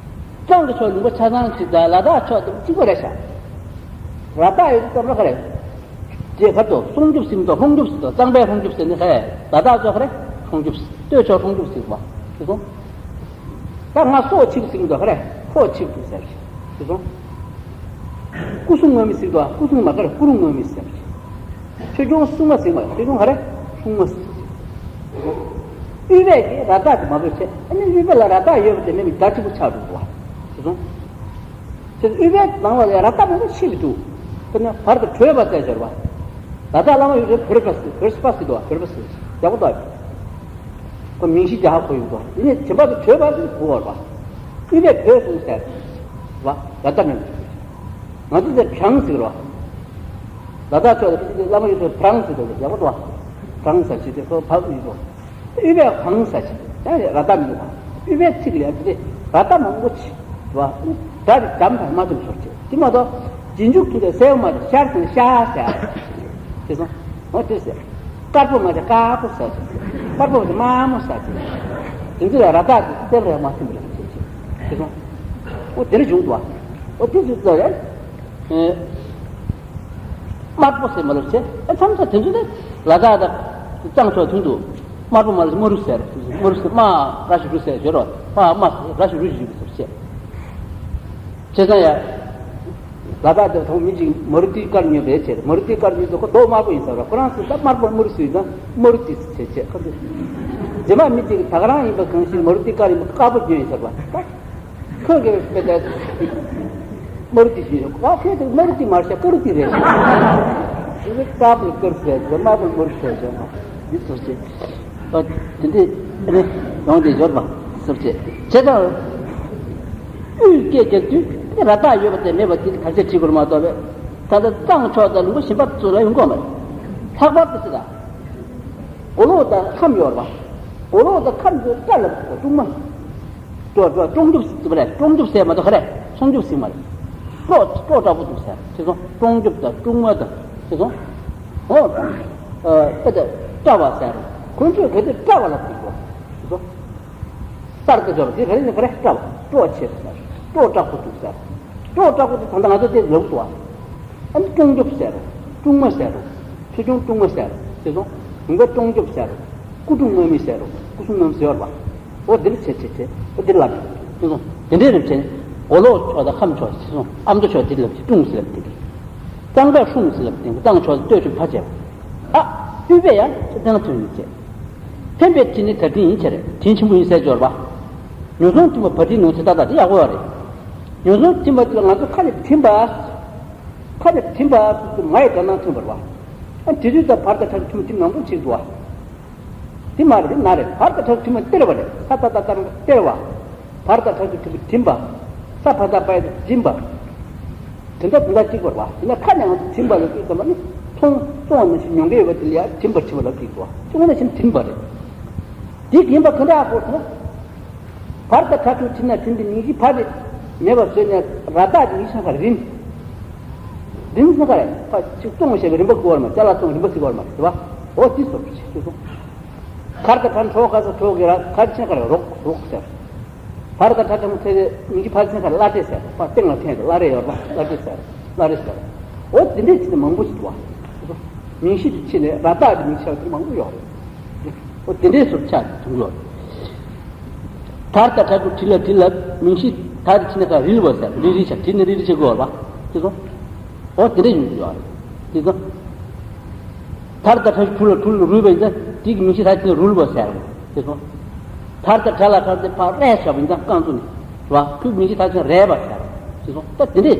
གཙང་གི་ཕྱོགས་ལུང་པ་ཆ་ཚང་གཅིག་དང་ལ་དྭགས་ཕྱོགས་དེ་གཅིག་པ་རེད་ཤག་ར་བཏགས་ཡོད་དུས་ཙམ་ར་ག་རེ། དེ་གར་དུ་གསུང་སྒྲུབ་ཟེར་མི་འདུག་ལྷུང་སྒྲུབ་ཟེར་འདུག་གཙང་པའི་ལྷུང་སྒྲུབ་ཟེར་ནི་ག་རེ། ལ་དྭགས་ཕྱོགས་ག་རེ། ལྷུང་སྒྲུབ་ཟེར། སྟོད་ཕྱོགས་ལྷུང་སྒྲུབ་ཟེར་བ། དེ་སོང་། ད་ང་སྲོག་ཆིབས་ཟེར་མི་འདུག་ག་རེ། ཁོག་ཆིབས་འདུག་ཟེར། དེ་སོང་། སྐུ་གསུང་དངོས་མེད་ཟེར་འདུག་སྐུ་གསུང་མ་ག་རེ། སྐུ་རུ་དངོས་མེད་ཟེར། ཆོས་སྐྱོང་སྲུང་མ་ཟེར་མ། ཆོས་སྐྱོང་ག་རེ། སྲུང་མ་ཟེར། དབུས་པས་ཀྱི་ར་བཏགས་དེ་མ་བོས་བྱས། ཨ་ནི་དབུས་པ་ལ་ར་བཏགས་ཡོད་པ་དེ་མེད་པའི་སྒྲ་གཅིག་པུ་ཆགས་འགྲོ་འདུག་བ། དེ་སོང་། དེ་དབུས་པའི་ནང་ལ་ཡང་ར་བཏགས་མང་པོ་ཕྱེ་བའི་འདུག་དཔེར་ན་བར་དུ་བྲོས་པ་བཙལ་སྦྱོར་བ། ར་བཏགས་བླ་མ་ཡོད་རེད། བོར་པ་ཟེར། བོར་པ་ཟེར་འདུག་བ། བོར་པ་ཟེར། ཡག་པོ་འདུག་བ། ཁོ་མིང་གཞི་རྒྱ་ཧ་གོ་ཡོང་འདུག་དེ་ནས་བྱེད་པ་དེ་བྲོས་པ་ཟེར་གོ་བར་བ། དབུས་པས་བོས་སོང་ཟེར་བ། ར་བཏགས་མེད་པ། ང་ཚོ་ཚེ་བྲང་ཟེར་བ། ལ་དྭགས་ཕྱོགས་ལ་བླ་མ་ཡོད་ཚོ་བྲང་ཟེར་དུས་ཡག་པོ་འདུག་བ། བྲང་ཟེར་བྱེད་དེ་ཁོ་བབ་ཡོད་དོ། དབུས་པས་བང་ཟེར་བྱེད་དེ་ཡང་ར་བཏགས་མི་འདུག་བ། དབུས་པའི་ཚིག་ལ་ཡང་དེ་ར་བཏགས་མང་པོ་བྱེད་བ། སྒྲ་དེ་འཇམ་དང་དམའ་འབྱུང་ཤོར་བྱེད་དེ་མ་གཏོགས་རྗེས་འཇུག་དེ་ལ་གསལ་བ་མ་གཏོགས་ཤར་དང་ཤར་ཟེར། དེ་སོང་། འོ་དེ་ཟེར། དཀར་པོ་མ་ཟེར་དཀར་པོ་ཟེར། དམར་པོ་མ་ཟེར་དམར་མོ་ཟེར། དེ་ཚོ་ལ་ར་བཏགས་དེ་གསལ་བ་ཡང་མ་ཐོན་པ་ལ་བྱེད་བྱེད་དེ་སོང་། འོ་དེ་འདྲ་བྱུང་འདུག་བ། འོ་དེ་ཚོ་ཚོ་ཡང་། དམར་པོ་ཟེར་མ་ལབ་བྱས། ཨ་མཚམས་མཚམས་དེ་ཚོ་ནི་ལ་དྭགས་དང་གཙང་ཕྱོགས་མཐུན་འདུག་དམར་པོ་མ་ལབ་དམར་རུ་ཟེར། དམར་རུ་ཟེར། དམར་ར་ཞུ་རུ་ཟེར་བརྗོད་རོགས། དམར་དམར་ཟེར་ར་ཞུ་རུ་ཞུ་རུ་ཟེར་བྱས། བྱས་ཙང་ཡ། ལ་དྭགས་དེ་ཐོག་མི་གཅིག་མ་རུ་ཏི་ཀར་ཉོས་པའི་ཆེད། མ་རུ་ཏི་ཀར་ཉོས་ཚོ་ཁོ་མདོག་དམར་པོ་ཡིན་ཟེར་བ། ཁོ་རང་ཚོ་ད་དམར་པོ་དམར་རུ་ཟེར་ན་མ་རུ་ཏི་ཟེར་བྱས་ཁོ་ཚོ། རྗེས་མ་མི་གཅིག་ད་ག་རང་ཡིན་པ་གང་ཤེས། མ་རུ་ཏི་ཀར་ཡིན་པ་དཀར་པོ་ཉོས་ཡིན་ཟེར་བ། ཁོས་ཀྱི་དཔེ་ལྟ། མ་རུ་ཏི་ཞུས་ཡོད། ཨ་ཁོས་དེ་མ་རུ་ཏི་མ་རེད་ཤག་ཀ་རུ་ཏི་རེད་ཤག་དེ་ནི་དཀར་པོ་དཀར་ཟེར་ཟེར། དམར་པོ་དམར་ཟེར་ཟེར་མ་འདི་ཟུར་བྱེད། ཨ་དེ་འདྲས་ནི་ཡོང་དེ་འབྱོར་པ་ཟུར་བྱེད་བྱེད་དང་། དབུས་སྐད་ཀྱི་དུས་དེ་ར་བཏགས་ཡོད་པ་དེ་མེད་པ་དེ་གར་ཆ་བྲིས་དགོས་མ་གཏོགས་པས། ད་ལྟ་གཙང་ཕྱོགས་དང་ལུང་པ་གཞན་པ་ཚོ་ལ་ཡོང་གི་མ་རེད། ལྷག་པར་དུ་ཟེར་ད། མགོ་ལོག་དང་ཁམས་ཡོད་རེད་པ། མགོ་ལོག་དང་ཁམས་ཀྱི་སྐྲ་ལ་སྲུང་མ། སྲོག་སྲོག་སྲུང་སྐྱོབ་ཟེར་བ་རེད། སྲུང་སྐྱོབ་ཟེར་མ་གཏོགས་ག་རེ། སྲུང་སྐྱོབ་ཟེར་མ་རེད། སྲོག་སྲོག་དྲག་པོ་འདུག་ཟེར། ཁྱེད་ཚོ་སྲུང་སྐྱོབ་དང་སྲུང་མ་དང་ཁྱེད་ཚོ། ཨོ། ཨ་ད་སྐྲ་བ་ཟེར། ཁོང་ཚོས་ག་དུས་སྐྲ་བ་ལ་ཁྱེད་ཚོ། ཁྱེད་ཚོ། གསར་དུ་འབྱོར་བ་དེ་ག་རེ་ཡིན་ག་རེ། སྐྲ་བ། སྤྲོ་བ་ཆེ་ཟེར། སྤྲོ་བ་དྲག་པོ་འདུག་ཟེར། སྤྲོ་བ་དྲག་པོ་དེ་ད་ལྟ་ང་ཚོ་དེ་ལབ་འདུག་བ། ཨ་ནི་སྲུང་སྐྱོབ་ཟེར་རོ། སྲུང་མ་ཟེར་རོ། ཆོས་སྐྱོང་སྲུང་མ་ཟེར་རོ། ཁྱེད་ཚོ། ཡུམ་བཀའ་སྲུང་སྐྱོབ་ཟེར་རོ། སྐུ་སྲུང་དམག་མི་ཟེར་རོ། སྐུ་སྲུང་དམག་མི་ཟེར་བ། འོ་འདིར་བྱེད་བྱེད་བྱེད། འོ་འདིར་ལབ། ཁྱེད་ཚོ། དེ་འདྲའི་རིམ་བྱེད། མགོ་ལོག་ཕྱོགས་དང་ཁམས་ཕྱོགས་ཁྱེད་ཚོ། ཨ་མདོ་ཕྱོགས་འདིར་ལབ་ཀྱི་སྲུང་ཟེར་ལབ་ཀྱི། གཙང་ཁ་སྲུང་ཟེར་ལབ་ཀྱི་སྟོད་ཆུ་ཕར་བྱེད། ཨ། སྟོད་པས་ཡང་ཚེ་བརྟན་ལ་ཐོན་ཡིན་བྱེད། འཕེན་པའི་དྲིན་ནི་ད་དྲིན་ཡིན་ཕྱིར། དྲིན་ཆེན་པོ་ཡིན་ཟེར་སྦྱོར་བ། ཉོ་ཚོང་ཁྲིམས་པ་བ་དྲིན་ནོ་ཚེ་ཏག་ཏག་དེ་ཡག་པོ་ཡོད་རེད། ཉོ་ཚོང་ཁྲིམས་པ་དེ་ལ་ང་ཚོ་ཁ་ནས་དྲིན་པ། ཁ་ནས་དྲིན་པ་སུ་སུ་མ་ཡི་དགྲ་སྣང་ཐོན་པར་བ། ཨ་དེ་དུས་ད་བར་དང་ཁྲག་ཁྲིམས་ཁྲིམས་མང་པོ་ཕྱིར་འདུག་བ། དེ་མ་རེད་དེ་ན་རེད། བར་དང་ཁྲག་ཁྲིམས་པ་སྟེར་བ་རེད། ས་ཏག་ཏག་ཏག་སྟེར་བ། བར་དང་ཁྲག་ཁྲིམས་པ་སྒྲིམ་པ། ས་ཕ་ད་པའི་སྒྲིམ་པ། དེ་འདྲ་དེ་འདྲ་གཅིག་པར་བ། དེ་ན་ཁ་ནས་ང་ཚོ་དྲིན་པ་ལ་དུས་ཙམ་པ་ནི། ཚོང་བཙོང་བ་ནང་བཞིན་ཉོ་མཁན་ཡོད་པ་དེ་ལ་ཡང་དྲིན་པ་དྲིན་པ་ལབ་ཀྱི་འདུག་བ། ཅུང་ནང་བཞིན་དྲིན་པ་རེད། དེ་ཡིན་པ་ག་འདྲ་ཧ་གོ་སོང་། བར་དང་ཁྲག་ཁྲིམས་ན་དྲིན་དེ་མིང་གཞི་ཕ་དེ་མེད་པ་བཟོས་ནས་ར་བཏགས་དེ་མིང་གཞི་ཁ་རིམ། རིམ་ཟེར་ག་རེད། ཕ་ཅིག་བཙོང་བྱས་པའི་རིམ་པ་དགོས་པར་མ། ཅ་ལག་བཙོང་རིམ་པ་ཟེར་དགོས་པར་མ་རེད་བ། འོ་དེ་སོགས་ཀྱི་ཆེད་དུ། གར་དང་གྲ་གྲོགས་ག་ས་གྲོགས་ཀྱི་ར་གར་ཆེན་ག་རེ་རོགས་རོགས་ཟེར། བར་དང་གྲ་ཆེན་མོ་ཚེ་རེ་མིང་གཞི་ཕར་ཆེན་ག་རེ་བླ་བྲེ་ཟེར། ཕ་སྟེང་ལ་འཐེན་ཏེ་བླ་རེ་ཡོད་ར་བླ་བྲེ་ཟེར། བླ་རེ་ཟེར། འོ་དེ་འདྲས་ཆེ་ནས་མང་པོ་ཞིག་འདུག་བ། མིང་གཞི་དེ་ཆེ་ནས་ར་བཏགས་ཀྱི་མིང་ཆགས་དེ་མང་པོ་ཡོད་རེད། འོ་དེ་འདྲས་སུ་ཆགས་དེ་བྱུང་ཡོད་རེད། དར་དང་དར་དུ་བྲིས་ལ་བྲིས་ལ་མིང་གཞི་དར་དེ་ཆེ་ནས་ག་རིལ་བ་ཟེར། རིལ་རིལ་ཆགས་བྲིས་ནས་རིལ་རིལ་ཆགས་དགོས་བ། དེ་ཚོ། འོ་དེ་འདྲ་ཡིན་དུས་ཡོད་རེད། དེ་ཚོ། དར་དང་དར་གྲུ་ལ་གྲུ་ལ་རུལ་བ་ཡིན་ཙང་དེ་གི་མིང་གཞི་ད་ཅི་ན་རུལ་བ་ཟེར་བ། དེ་ཚོ། དར་དང་དར་ལ་དར་དེ་ཕར་རས་བྱ་བ་ཡིན་ཙང་རྐང་བཙུགས་ནས། རེད་བ། ཁོའི་མིང་གཞི་ད་ཅི་ན་རས་པ་ཟེར་བ། དེ་ཚོ། ད་དེ་འདྲས་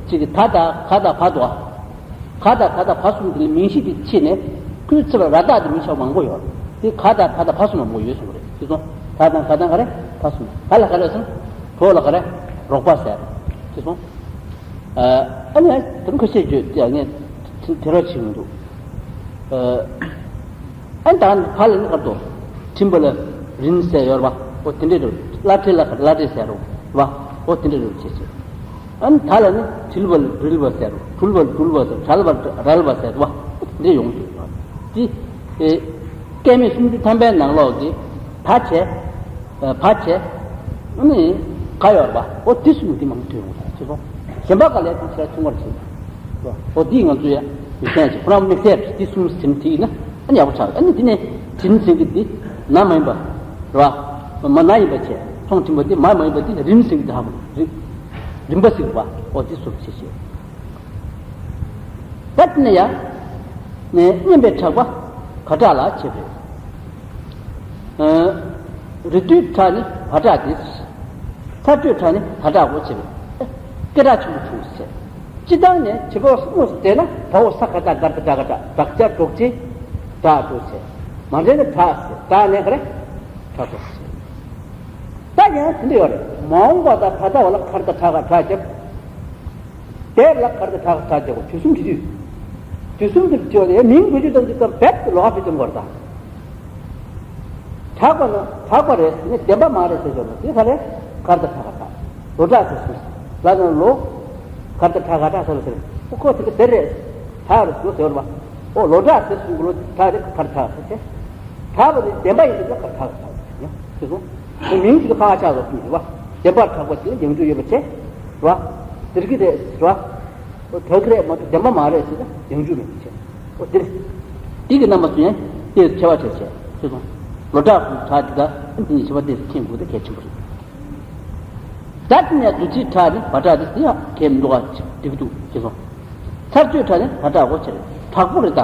ཅིག་གི་ད་དང་ག་དང་བ་དོ། ག་དང་ག་དང་བ་གསུམ་དེ་ལ་མིང་གཞི་དེ་ཕྱེ་ནས་ཁོའི་ཚེ་ལ་ར་བཏགས་དེ་མིང་གཞི་མང་པོ་ཡོད་རེད། དེ་ག་དང་ག་དང་བ་གསུམ་མང་པོ་ཡོད་གསུངས་པ་རེད། དེ་ཚོ། ད་དང་ག་དང་ག་རེ་བ་གསུམ། ག་ལ་ག་རེ་ཟེར་ན། གྲོགས་ལ་ག་རེ། རོགས་པ་ཟེར། དེ་ཚོ། ཨ་ནི་དེ་རིང་ཁ་ཤས་བརྗོད་དེ་ངས་དེ་རོགས་བྱེད་མི་འདུག་ཨ་ནི་ད་བ་ལ་ནི་གར་དོ། ཁྲིམས་པ་ལ་རིན་ཟེར་ཡོད་རེད་བ། འོ་དེ་འདྲས་རེད། བླ་བྲེ་ལ་བླ་བྲེ་ཟེར་རོ་བ། འོ་དེ་འདྲས་རེད་བྱེད་བྱེད། ཨ་ནི་ད་ལ་ནི་དྲིལ་བ་ལ་དྲིལ་བ་ཟེར་རོ། གྲུལ་བ་ལ་གྲུལ་བ་ཟེར། དྲལ་བ་ལ་དྲལ་བ་ཟེར་བ། འོ་དེ་འདྲས་ཡོང་གི་ཡོད་རེད། དེ་ཨེ་སྐལ་དམན་སུམ་ཅུ་ཐམ་པའི་ནང་ལོགས་ཀྱི་ད་བྱས། བ་བྱས། ནི། ག་ཡོད་རེད་པ། འོ་དེ་གསུམ་དེ་མང་ཐོས་ཡོང་ད་ཅི་སོང་། གཞན་པ་ག་ལས་དེ་ཕྱིར་ཆུང་བར་བྱེད། འོ་དེ་ང་ཚོ་ཡ་མི་ཤེས་ཅིག་ཁོ་རང་དམིགས་བསལ་དེ་གསུམ་ཟིན་དེ་ཡིན་ན་ཨ་ནི་ཡག་པོ་ཆགས། ཨ་ནི་དེ་ནས་དྲིན་ཟེར་གི་དེ་ན་མ་ཡིན་པ་རེད་བ། མ་ན་ཡིན་པ་བྱས། ཚོང་དྲིན་པ་དེ་མ་མ་ཡིན་པ་དེ་རིམ་ཟེར་གི་དེ་ཧ་གོ་རིམ། རིམ་པ་ཟེར་གི་བ། འོ་དེ་སོགས་བྱེད་ཤེས། ད་དེ་ནས་ཡང་། ནས་སྙན་པའི་གྲགས་པ་ག་གྲགས་ལ་བྱེད་པས། ཨ། རེ་ལྟོས་གྲགས་ནི་བ་གྲགས་ཏེ། ཚར་གཅོད་གྲགས་ནི་ད་གྲགས་སྒོ་བྱེད་པས། སྐད་གྲགས་ཆེན་པོ་བྱུང་ཟེར། སྤྱིར་བཏང་ནས་བྱེད་པ་དངོས་སུ་བལྟས་ན་དག་པོ་ས་ག་ད་གར་ད་གྲགས་ག་གྲགས། དག་ཆ་གྲོགས་ཆེ་གྲགས་གྲོགས་ཟེར། མ་འདྲེས་ན་གྲགས་ཟེར། གྲགས་ནས་ག་རེ། གྲགས་གྲོགས་ཟེར། ད་ཡང་དེ་འདྲ་ཡོད་རེད། མ་འོངས་པ་དང་ད་ལྟ་བ་ལ་གར་ད་གྲགས་ག་གྲགས་རྒྱབ། དེབ་ལ་གར་དང་གྲགས་གྲགས་རྒྱག་དགོས། དུས་གསུམ་གྱི་དུས། དུས་གསུམ་གྱི་དུས་ལ་མིང་བེད་སྤྱོད་གཏོང་དུས་ཙམ་རྦད་དེ་ལོགས་ཀ་བེད་སྤྱོད་དགོས་རེད་ད། གྲགས་པ་ན་གྲགས་པ་རེད་ཟེར་ནས་བདེན་པ་མ་རེད་ཟེར་ཆོག་ན་དེ་ག་རེ། གར་དང་གྲགས་གྲགས། ལོ་གྲགས་ཟེར་གསུངས། ལ་ན་ལོ། གར་དང་གྲགས་གྲགས་ཟེར་ལ་ཟེར། ཨོ་ཁོ་དེ་ག་དེ་རེད། གྲགས་རེད་ཟེར་ཟེར་བ། ཨོ་ལོ་གྲགས་ཟེར་གསུངས་གི་ལོ་གྲགས་རེད། གར་གྲགས་ཟེར་ཆེ། གྲགས་པ་ནི་བདེན་པ་ཡིན་དུས་ལ་གར་གྲགས་ཟེར་ཡང་ཟེར་སོང་། དེ་མིང་གཅིག་ལ་ཁ་ཁ་ཆགས་སོང་གསུངས་ཟེར་བ། བདེན་པར་གྲགས་པ་དེ་ཡང་འཇུག་ཡོད་པ་བྱས། རེད་བ། དེར་གི་རེད་ཟེར་བ། ཨོ་དག་གི་རེད་མ་གཏོགས་བདེན་པ་མ་རེད་ཟེར་ན་ཡང་འཇུག་མེད་པ་བྱས། ཨོ་དེ་རེད། དེ་གི་རྣམ་པ་ཚོ་ཡང་ཏོག་ཙམ་ཁྱད་པར་ཆེ་ཆེ་ཆེ་སོང་། ལོ་གྲགས་ཀྱི་གྲགས་དེ་དག་དེ་ཉིད་ཁྱད་པར་ཏོག་ཙམ་མཁྱེན་དགོས་དེ་གལ་ཆེན་པོ་རེད། ད་དེ་ནས་རྡོ་རྗེའི་གྲགས་ནི་བ་གྲགས་དེ་ཡང་གལ་མི་འདུག་ག་འགྲིག་འདུག་ཅེས་སོང་། ཚར་གཅོད་གྲགས་ནི་ད་གྲགས་གོ་ཆེར་དྲག་པོ་རེད་ད།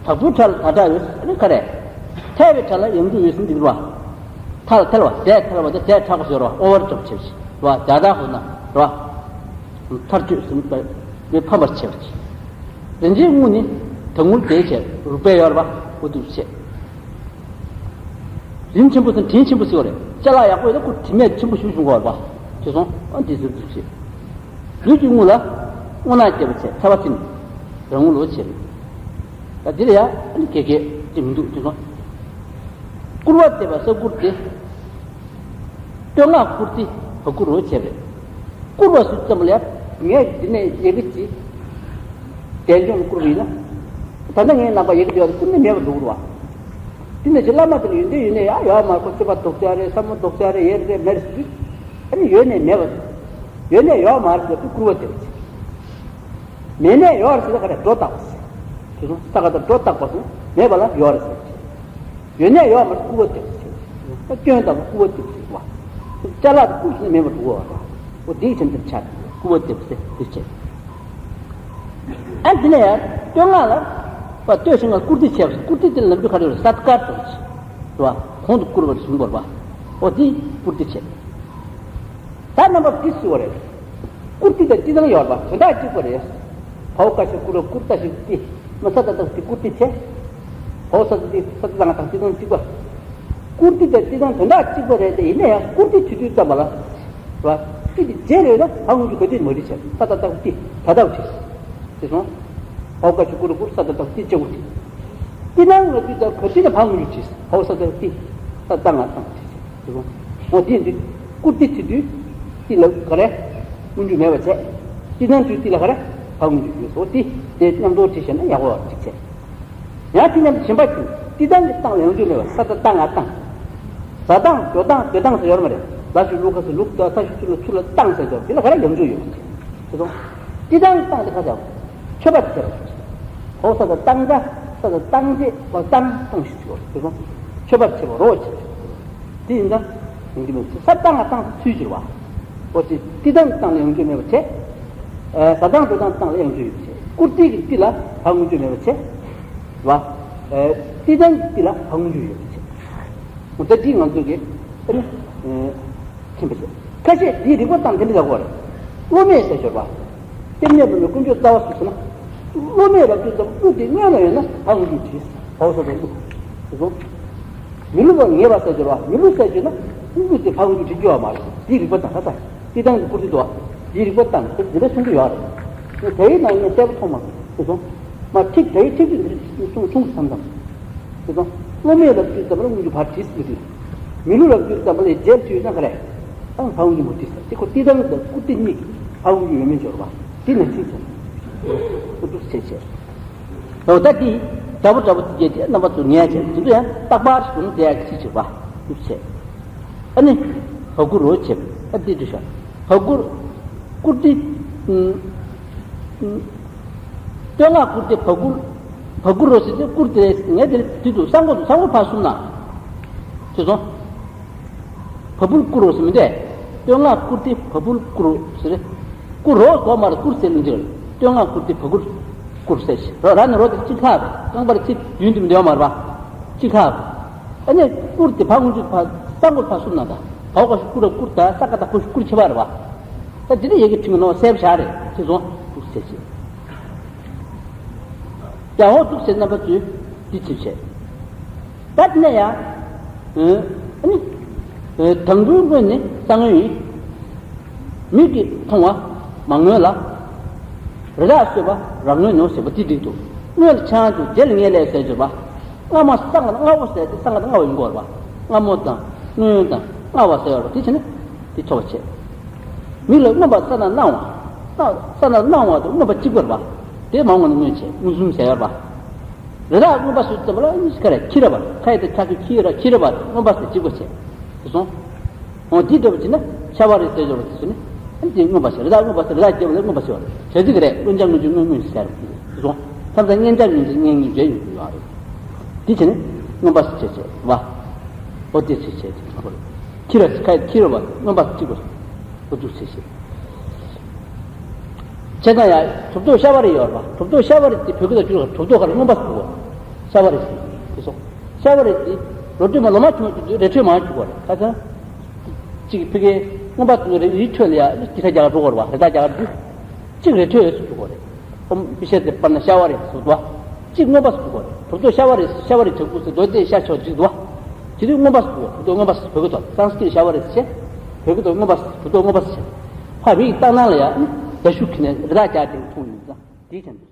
དྲག་པོའི་གྲགས་ལ་ད་གྲགས་ཡོད་ཟེར་ནི་ག་རེ། ཐལ་བའི་གྲགས་ལ་ཡང་འཇུག་ཡོད་ཟེར་འདུག་ར། ཐལ་ཐལ་བ་ཟས་ཐལ་བ་དེ་ཟས་དྲག་པོ་ཟེར་ར། ཨོ་བར་ཅོབ་བྱེད་ཅིག་ར། རྒྱ་དག་ཧོ་ན་ར། ཚར་གཅོད་ཟེར་ནི་ཕམ་པར་བྱེད་པ་ཅིག་རིན་ཆེན་དངུལ་ནི་ད་དངུལ་དེའི་ཆེད་རུ་པའི་ཡོར་བ་འུ་ཐུག་བྱེད། རིན་ཆེན་པོ་དང་དྲིན་ཆེན་པོ་ཟེར་བ་རེད། ཅ་ལག་ཡག་པོ་ཡོད་ན་ཁོ་དྲི་མེད་ཆེན་པོ་ཞུ་བྱུང་གོ་བ། ཅེས་སོང་། ཨ་འདི་ཟུར་དུ་བྱེད། ལུས་ཀྱི་དངུལ་ལ་དངོས་སྣང་སྐྱེ་བ་བྱས་ཚ་བ་ཚིམ། རང་ངོ་ལོག་བྱེད། ད་འདི་ལ་ཡང་ཨ་ནི་གེ་གེ་ཅིག་མི་འདུག་ཅེས་སོང་། སྐུར་བ་འདེབས་པ་ས་སྐུར་ཏེ། བསྟོད་བསྔགས་བཀུར་སྟི་བ་སྐུར་རོ་བྱས་པས། བསྐུར་བ་ཟེར་ཙམ་ལ་ཡང་ངས་འདི་ནས་ཡི་གེ་གཅིག་དལ་འབྱོར་བསྐུར་བ་ཡིན་ན། ད་ལྟ་ངའི་ནང་པ་ཡི་གེ་འདི་བ་ཀུན་ནས་མེད་པར་འགྲོ་གི་རེད་བ། འདི་ནས་ཅི་བླ་མ་དེ་ལ་ཡོན་ཏན་ཡོད་ནས་ཡ་ཡོད་མ་རེད། ཁོ་སྤྱོད་པ་དོག་ཅག་རེད། བསམ་བློ་དོག་ཅག་རེད། ཡེ་རེད་མེད་རེད་ཟེར་དུས། ཨ་ནི་ཡོད་ནས་མེད་པ། ཡོད་ནས་ཡོད་མ་རེད་ཟེར་དུས་བསྐུར་བ་དེ་རེད། མེད་ནས་ཡོད་རེད་ཟེར་ན་ག་རེ། སྒྲོ་བཏགས་པ་ཟེར། དེ་ཚོ་ས་ག་དང་སྒྲོ་བཏགས་པ་སོང་། མེད་པ་ལ་ཡོད་རེད་ཟེར། ཡོད་ནས་ཡོད་མ་རེད། བསྐུར་བ་དེ་རེད་ཟེར། སྐྱོན་དང་བསྐུར་བ་དེ་རེད་ཟེར་བ། ཅ་ལག་དེ་བསྐུར་ཟེར་ན་མེད་པར་འགྲོ་བ་རེད། འོ་དེའི་ཕྱིར་དེར་ཆགས་བསྐུར་བ་དེ་རེད་ཟེར་དེ་བྱས། ཨ་འདི་ནས་ཡང་བསྟོད་བསྔགས་ལ་བ་བསྟོད་ཞིང་བཀུར་སྟི་བྱས་པ། བཀུར་སྟི་དེ་ལ་ལབ་རྒྱུ་ག་རེ་རེད། སད་ཀར་དང་། རེད་བ། གོང་དུ་བཀུར་བར་བྱུང་བར་བ། འོ་དེ་བཀུར་སྟི་བྱས། ད་རྣམ་པ་འདི་ཞུ་བ་རེད། བཀུར་སྟི་དང་སྟི་སྟངས་ཡོད་པ་དོན་དག་གཅིག་པ་རེད། བའོ་ཀ་ཞབས་ཀྱུ་རོ་བཀུར་ཏ་ཞབས་ཀྱུ་སྟི། མ་ས་ཏ་བཏགས་སྟི། བཀུར་སྟི་བྱས། བའོ་ས་ཏ་སྟི། ས་ཏ་བཏགས་ང་དང་སྟི་སྟངས་གཅིག་པ། བཀུར་སྟི་དང་སྟི་སྟངས་དོན་དག་གཅིག་པ་རེད་དེ། ཡིན་ན་ཡང་བཀུར་སྟི་བྱེད་དུས་ཙམ་པ་ལ། རེད་བ། སྟི་དེ་རྗེས་ལ་ཡོད་ན་བ་སྔོན་འཇུག་ག་དུས་མ་བྲིས་བྱས། ས་ཏ་བཏགས་སྟི། ད་ལྟ་བྲིས། དེ་སོང་། བའོ་ཀ་ཞབས་ཀྱུ་རོ་བཀུར། ས་ཏ་བཏགས་སྟི། ལྕེ་བོ་སྟི། སྟི་སྟངས་ང་དུས་ཙམ་ག་དུས་ན་བ་སྔོན་འཇུག་བྲིས། བའོ་ས་ཏ་སྟི། ས་ཏ་ང་བཏགས་སྟི། འོ་དེ་འདི། བཀུར་སྟི་བྱེད་དུས་སྟི་ལ་ག་རེ། སྔོན་འཇུག་མེད་པ་བྱས། སྟི་སྟངས་དུས་སྟི་ལ་ག་རེ། བ་སྔོན་འཇུག་ཡོད་སོ། དེ་དེ་མཉམ་དུ་བྲིས་བྱས་ན་ཡག་པོ་གཅིག་བྱས། ཡང་དེ་མཉམ་དུ་གཞན་པ་གཅིག། སྟི་སྟངས་ཀྱི་སྟངས་ལ་ཡང་འཇུག་མེད་པ། ས་ཏ་བཏགས་ང་བཏང་། ཟ་སྟངས། འགྲོ་སྟངས། སྡོད་སྟངས་ཟེར་ཡོད་མ་རེད། ལ་ཞུགས་ལུ་ག་ས་ལུག་ད་ས་ཞུགས་ཚུ་ལ་ཚུ་ལ་སྟངས་ཟེར་ཡོད། དེ་ལ་ག་རེ་ཡང་འཇུག་ཡོད། དེ་སོང་། སྟི་སྟངས་ཀྱི་སྟངས་དེ་ག་ཚ། མཆོད་པ་བྱེད་པ། ཧོ་ས་ཏ་བཏང་ད། ས་ཏ་བཏང་རྗེས་ཧོ་བཏང་བཏང་ཞིག་ཟེར་བ། དེ་སོང་། མཆོད་པ་བྱེད་པ་རོ་བྱེད་པ། དེ་ཡིན་ཙང་ཡིན་གྱི་མེད། ས་བཏང་ང་བཏང་ཚུལ་གྱིས་རེད་བ། འོ་དེ་སྟི་སྟངས་སྟངས་ལ་ཡང་འཇུག་མེད་པ་བྱས། ཨ་ཟ་སྟངས་འགྲོ་སྟངས་སྟངས་ལ་ཡང་འཇུག་ཡོད་པ་བྱས། བཀུར་སྟི་གི་སྟི་ལ་བ་སྔོན་འཇུག་མེད་པ་བྱས། རེད་བ། ཨ་སྟི་སྟངས་ཀྱི་སྟི་ལ་བ་སྔོན་འཇུག་ཡོད་པ་བྱས། འོ་ད་འདི་ང་ཚོ་གི་ཨ་ནི། ཨ། ཁྱིམ་པ་ཞིག་ཁ་ཤས་འདིའི་རིགས་པ་དང་དེ་འདྲ་ཡག་པོ་རེད། བློ་མེད་ཟེར་སྦྱོར་བ། སྟེང་ནས་བུད་མེད་དཀོན་མཆོག་རྩ་བ་སུ་ཟེར་ན། བློ་མེད་ལབ་དུས་ཙམ་གླུ་དེ་སྔོན་ལ་ཡོད་ན་བ་སྔོན་འཇུག་བྲིས། བའོ་ས་ཏ་གླུ། དེ་ཚོ། མི་སླུ་བར་ངེས་པ་ཟེར་སྦྱོར་བ། མི་སླུ་ཟེར་སྦྱོར་ན་གླུ་དེ་བ་སྔོན་འཇུག་བྲི་རྒྱུ་ཡོད་མ་རེད། འདིའི་རིགས་པ་དང་ཁ་ས། སྟི་སྟངས་ཀྱི་བཀུར་སྟི་དོ། འདིའི་རིགས་པ་དང་དེ་འདི་འདྲ་གསུང་གི་ཡོད་རེད། དེའི་ནང་ནས་གསལ་པོ་མཐོང་མ་སོང་། དེ་ཚོ། མ་ཁྲིག་དེའི་ཁྲིག་ཁྲིག་འདི་གསུང་གསུང་གི་བསམ་བསམ། དེ་ཚོ། བློ་མེད་ལབ་དུས་ཙམ་པ་ལ་སྔོན་འཇུག་བ་བྲིས་མི་འདུག་མི་སླུ་ལབ་དུས་ཙམ་པ་ལ་རྗེས་བྲིས་ན་ག་རེ། ཨང་བ་སྔོན་འཇུག་མ་བྲིས་ས། དེ་ཁོ་སྟི་སྟངས་དང་བཀུར་སྟི་གཉིས་ཀྱི་བ་སྔོན་འཇུག་ཡོད་མེད་སྦྱོར་བ། དེ་ནས་ཁྲིག་ཚར། ཨུ་ཏུ་སེ་བྱས། འོ་ད་དེ་འདྲ་པོ་འདྲ་པོ་དེ་གྱད་དེ་རྣམ་པ་ཚོ་ངས་བྱས། དེ་ཚོ་ཡང་རྟག་པར་བྱུང་བསྡད་ཡག་གི་ཚིག་བྱེད་པ། ཨུ་ཏུ་སེ། ཨ་ནི། བ་སྐུར་རོ་བྱེད་པ། ཨ་དེ་འདྲ་བྱ། བ་སྐུར། བཀུར་སྟི། ཨུམ། ཨུམ། བསྟོད་བསྔགས་བཀུར་སྟི་བ་སྐུར། བ་སྐུར་རོ་ཟེར་ཏེ་བཀུར་སྟི་ངས་དེ་དུས་དུ་གསང་སྒོ་དུ་གསང་སྒོ་ཕར་གསུམ་ན། དེ་སོང་། བ་སྤུར་བསྐུར་རོ་ཟེར་མི་འདུག་བསྟོད་བསྔགས་བཀུར་སྟི་བ་སྤུར་བསྐུར་རོ་ཟེར། བསྐུར་རོ་གོ་མ་རེད། བསྐུར་ཟེར་ལ་འཇིགས། བསྟོད་བསྔགས་བཀུར་སྟི་བ་སྐུར། བསྐུར་ཟེར་ཞིག་རོ། ར་ནི་རོ་དེ་གཅིག་ཁ་བས། རྐང་པར་ཚིག་རྒྱུན་དུ་མི་འདུག་མ་རེད་པ། གཅིག་ཁ་བས། ཨ་ནི་བསྐུར་དེ་བ་སྔོན་འཇུག་བ་ས་སྒོ་ཕར་གསུམ་ན་ད། བའོ་ཀ་ཞབས་ཀྱུ་རོ་བསྐུར། ད་ས་ཀ་བཏགས་སྐུ་ཞབས་བསྐུར་ཕྱི་པ་རེད་པ། ད་འདི་ནི་ཡི་གེ་ཁྲིད་མི་ནོར་གསལ་པོ་བཞག་རེད། ཅེས་སོང་། བསྐུར་ཟེར་ཞིག་ཡ་འོ་འདུག་ཟེར། རྣམ་པ་ཚོས་འདི་ཚོས་བྱས། ད་དེ་ནས་ཡང་། ཨ་ནི། དང་པོའི་སྔོན་ནི་ས་སྔོན་ཡིན། མིག་གིས་མཐོང་བ་མ་སྔོན་ལ། རི་དྭགས་གསོད་པ་ར་སྔོན་ནོ་ཟེར་བ་དེ་འགྲིག་འདུག་སྔོན་ལ་ཆང་དུ་རྗེས་ལ་ངེས་ལས་ཟེར་སྦྱོར་བ། སྔ་མ་ས་སྔ་སྔ་བོ་ཟེར་ཏེ་ས་སྔ་སྔ་བོ་ཡིན་དགོས་པ། སྔ་མོ་དང་སྔོན་དང་སྔ་བ་ཟེར་བ་དེ་བྱས་ནས་དེ་ཐོབ་པ་བྱས། མིག་ལ་མངོན་པར་ས་ན་སྣང་བ། ས་ན་སྣང་བ་དང་མངོན་པ་གཅིག་པ་རེད་པ། དེ་མ་མངོན་ན་སྔོན་བྱས། མངོན་སུམ་ཟེར་ཡོད་པ། རི་དྭགས་མངོན་པ་ཟེར་ཙམ་པ་ལ་ག་རེ། ཁྱི་རེད་པ། ཁ་ཡི་དེ་ཁ་ཁྱི་ཁྱི་ར་ཁྱི་རེད་པ། མངོན་པ་ཟེར་གཅིག་པ་བྱས། དེ་སོང་། འོ་དེ་འདྲ་བ་བྱས་ན་ཤ་བ་རི་ཟེར་སྦྱོར་བ་དེ་ཚོ་ནི། ཨ་ནི་དེ་མངོན་པ་ཟེར། རི་དྭགས་མངོན་པ་ཟེར། རི་དྭགས་རྒྱབ་ལ་མངོན་པ་ཟེར་བ་རེད། བྱ་ཚིག་རེད། སྔོན་བྱ་སྔོན་འཇུག་སྔོན་སྔོན་ཟེར་བ་དེ་སོང་། མཚམས་མཚམས་སྔོན་བྱ་སྔོན་འཇུག་སྔོན་སྔོན་བྱས་ཡོང་གི་ཡོད་རེད། དེ་བྱས་ནས་མངོན་པ་ཟེར་བྱས་བྱས་བ། འོ་དེ་ཚོ་བྱས་ཏེ་ཁྱི་ར་ཁ་ཡི་ཁྱི་རེད་པ། མངོན་པ་ཟེར་གཅིག་པ་རེད། འོ་འདུག་སེ་བྱས། བྱས་ཙང་ཡང་གྲུབ་ཐོབ་ཤ་བ་རི་ཡོད་རེད་པ། གྲུབ་ཐོབ་ཤ་བ་རི་དེ་བོད་སྐད་དུ་བསྒྱུར་བ། གྲུབ་ཐོབ་ག་རེ། མངོན་པ་ཟེར་གོ། ཤ་བ་རི་ཟེར་དེ་སོང་། ཤ་བ་རི་དེ་རོ་སྟོད་མ་ལོ་མ་བྱུང་བ་དུས་རི་ཁྲོད་མར་རྒྱུག་གོ་རེད། ཁ་སང་། གཅིག་ཕ་གིའི་མངོན་པ་དེ་ཚོ་རི་རི་ཁྲོད་ལ་ཡ་ཇི་ལྟར་རྒྱག་འགྲོ་གོ་རེད་པ། རི་དྭགས་རྒྱག་འགྲོ། གཅིག་རི་ཁྲོད་སུ་རྒྱུག་གོ་རེད། ཨོམ་པི་ཤ་དེ་པར་ན་ཤ་བ་རི་སུ་དུ་བ། གཅིག་མངོན་པ་སུ་རྒྱུག་གོ་རེད། གྲུབ་ཐོབ་ཤ་བ་རི། ཤ་བ་རི་བྱ་ཀུ་སུ་རྡོ་རྗེ་ཤ་ཆོག་འཇིག་དུ་བ། དེ་དུས་མངོན་པ་སུ་རྒྱུག་གོ། གྲུབ་ཐོབ་མངོན་པ་སུ་བོད་སྐད་ཐོག་སཾ་སྐྲྀཏ་ཤ་བ་རི་ཟེར། བོད་སྐད་ཐོག་མངོན་པ་གྲུབ་ཐོབ་མངོན་པ་ཟེར། ཕར་མིག་ལྟ་ན་ལ་ཡ་ནི་རྒྱ་ཤུག་གི་ནས་རི་དྭགས་རྒྱག་དེ་མཐོང་ཡོང་ཙང་དེའི་ཆ་ནས།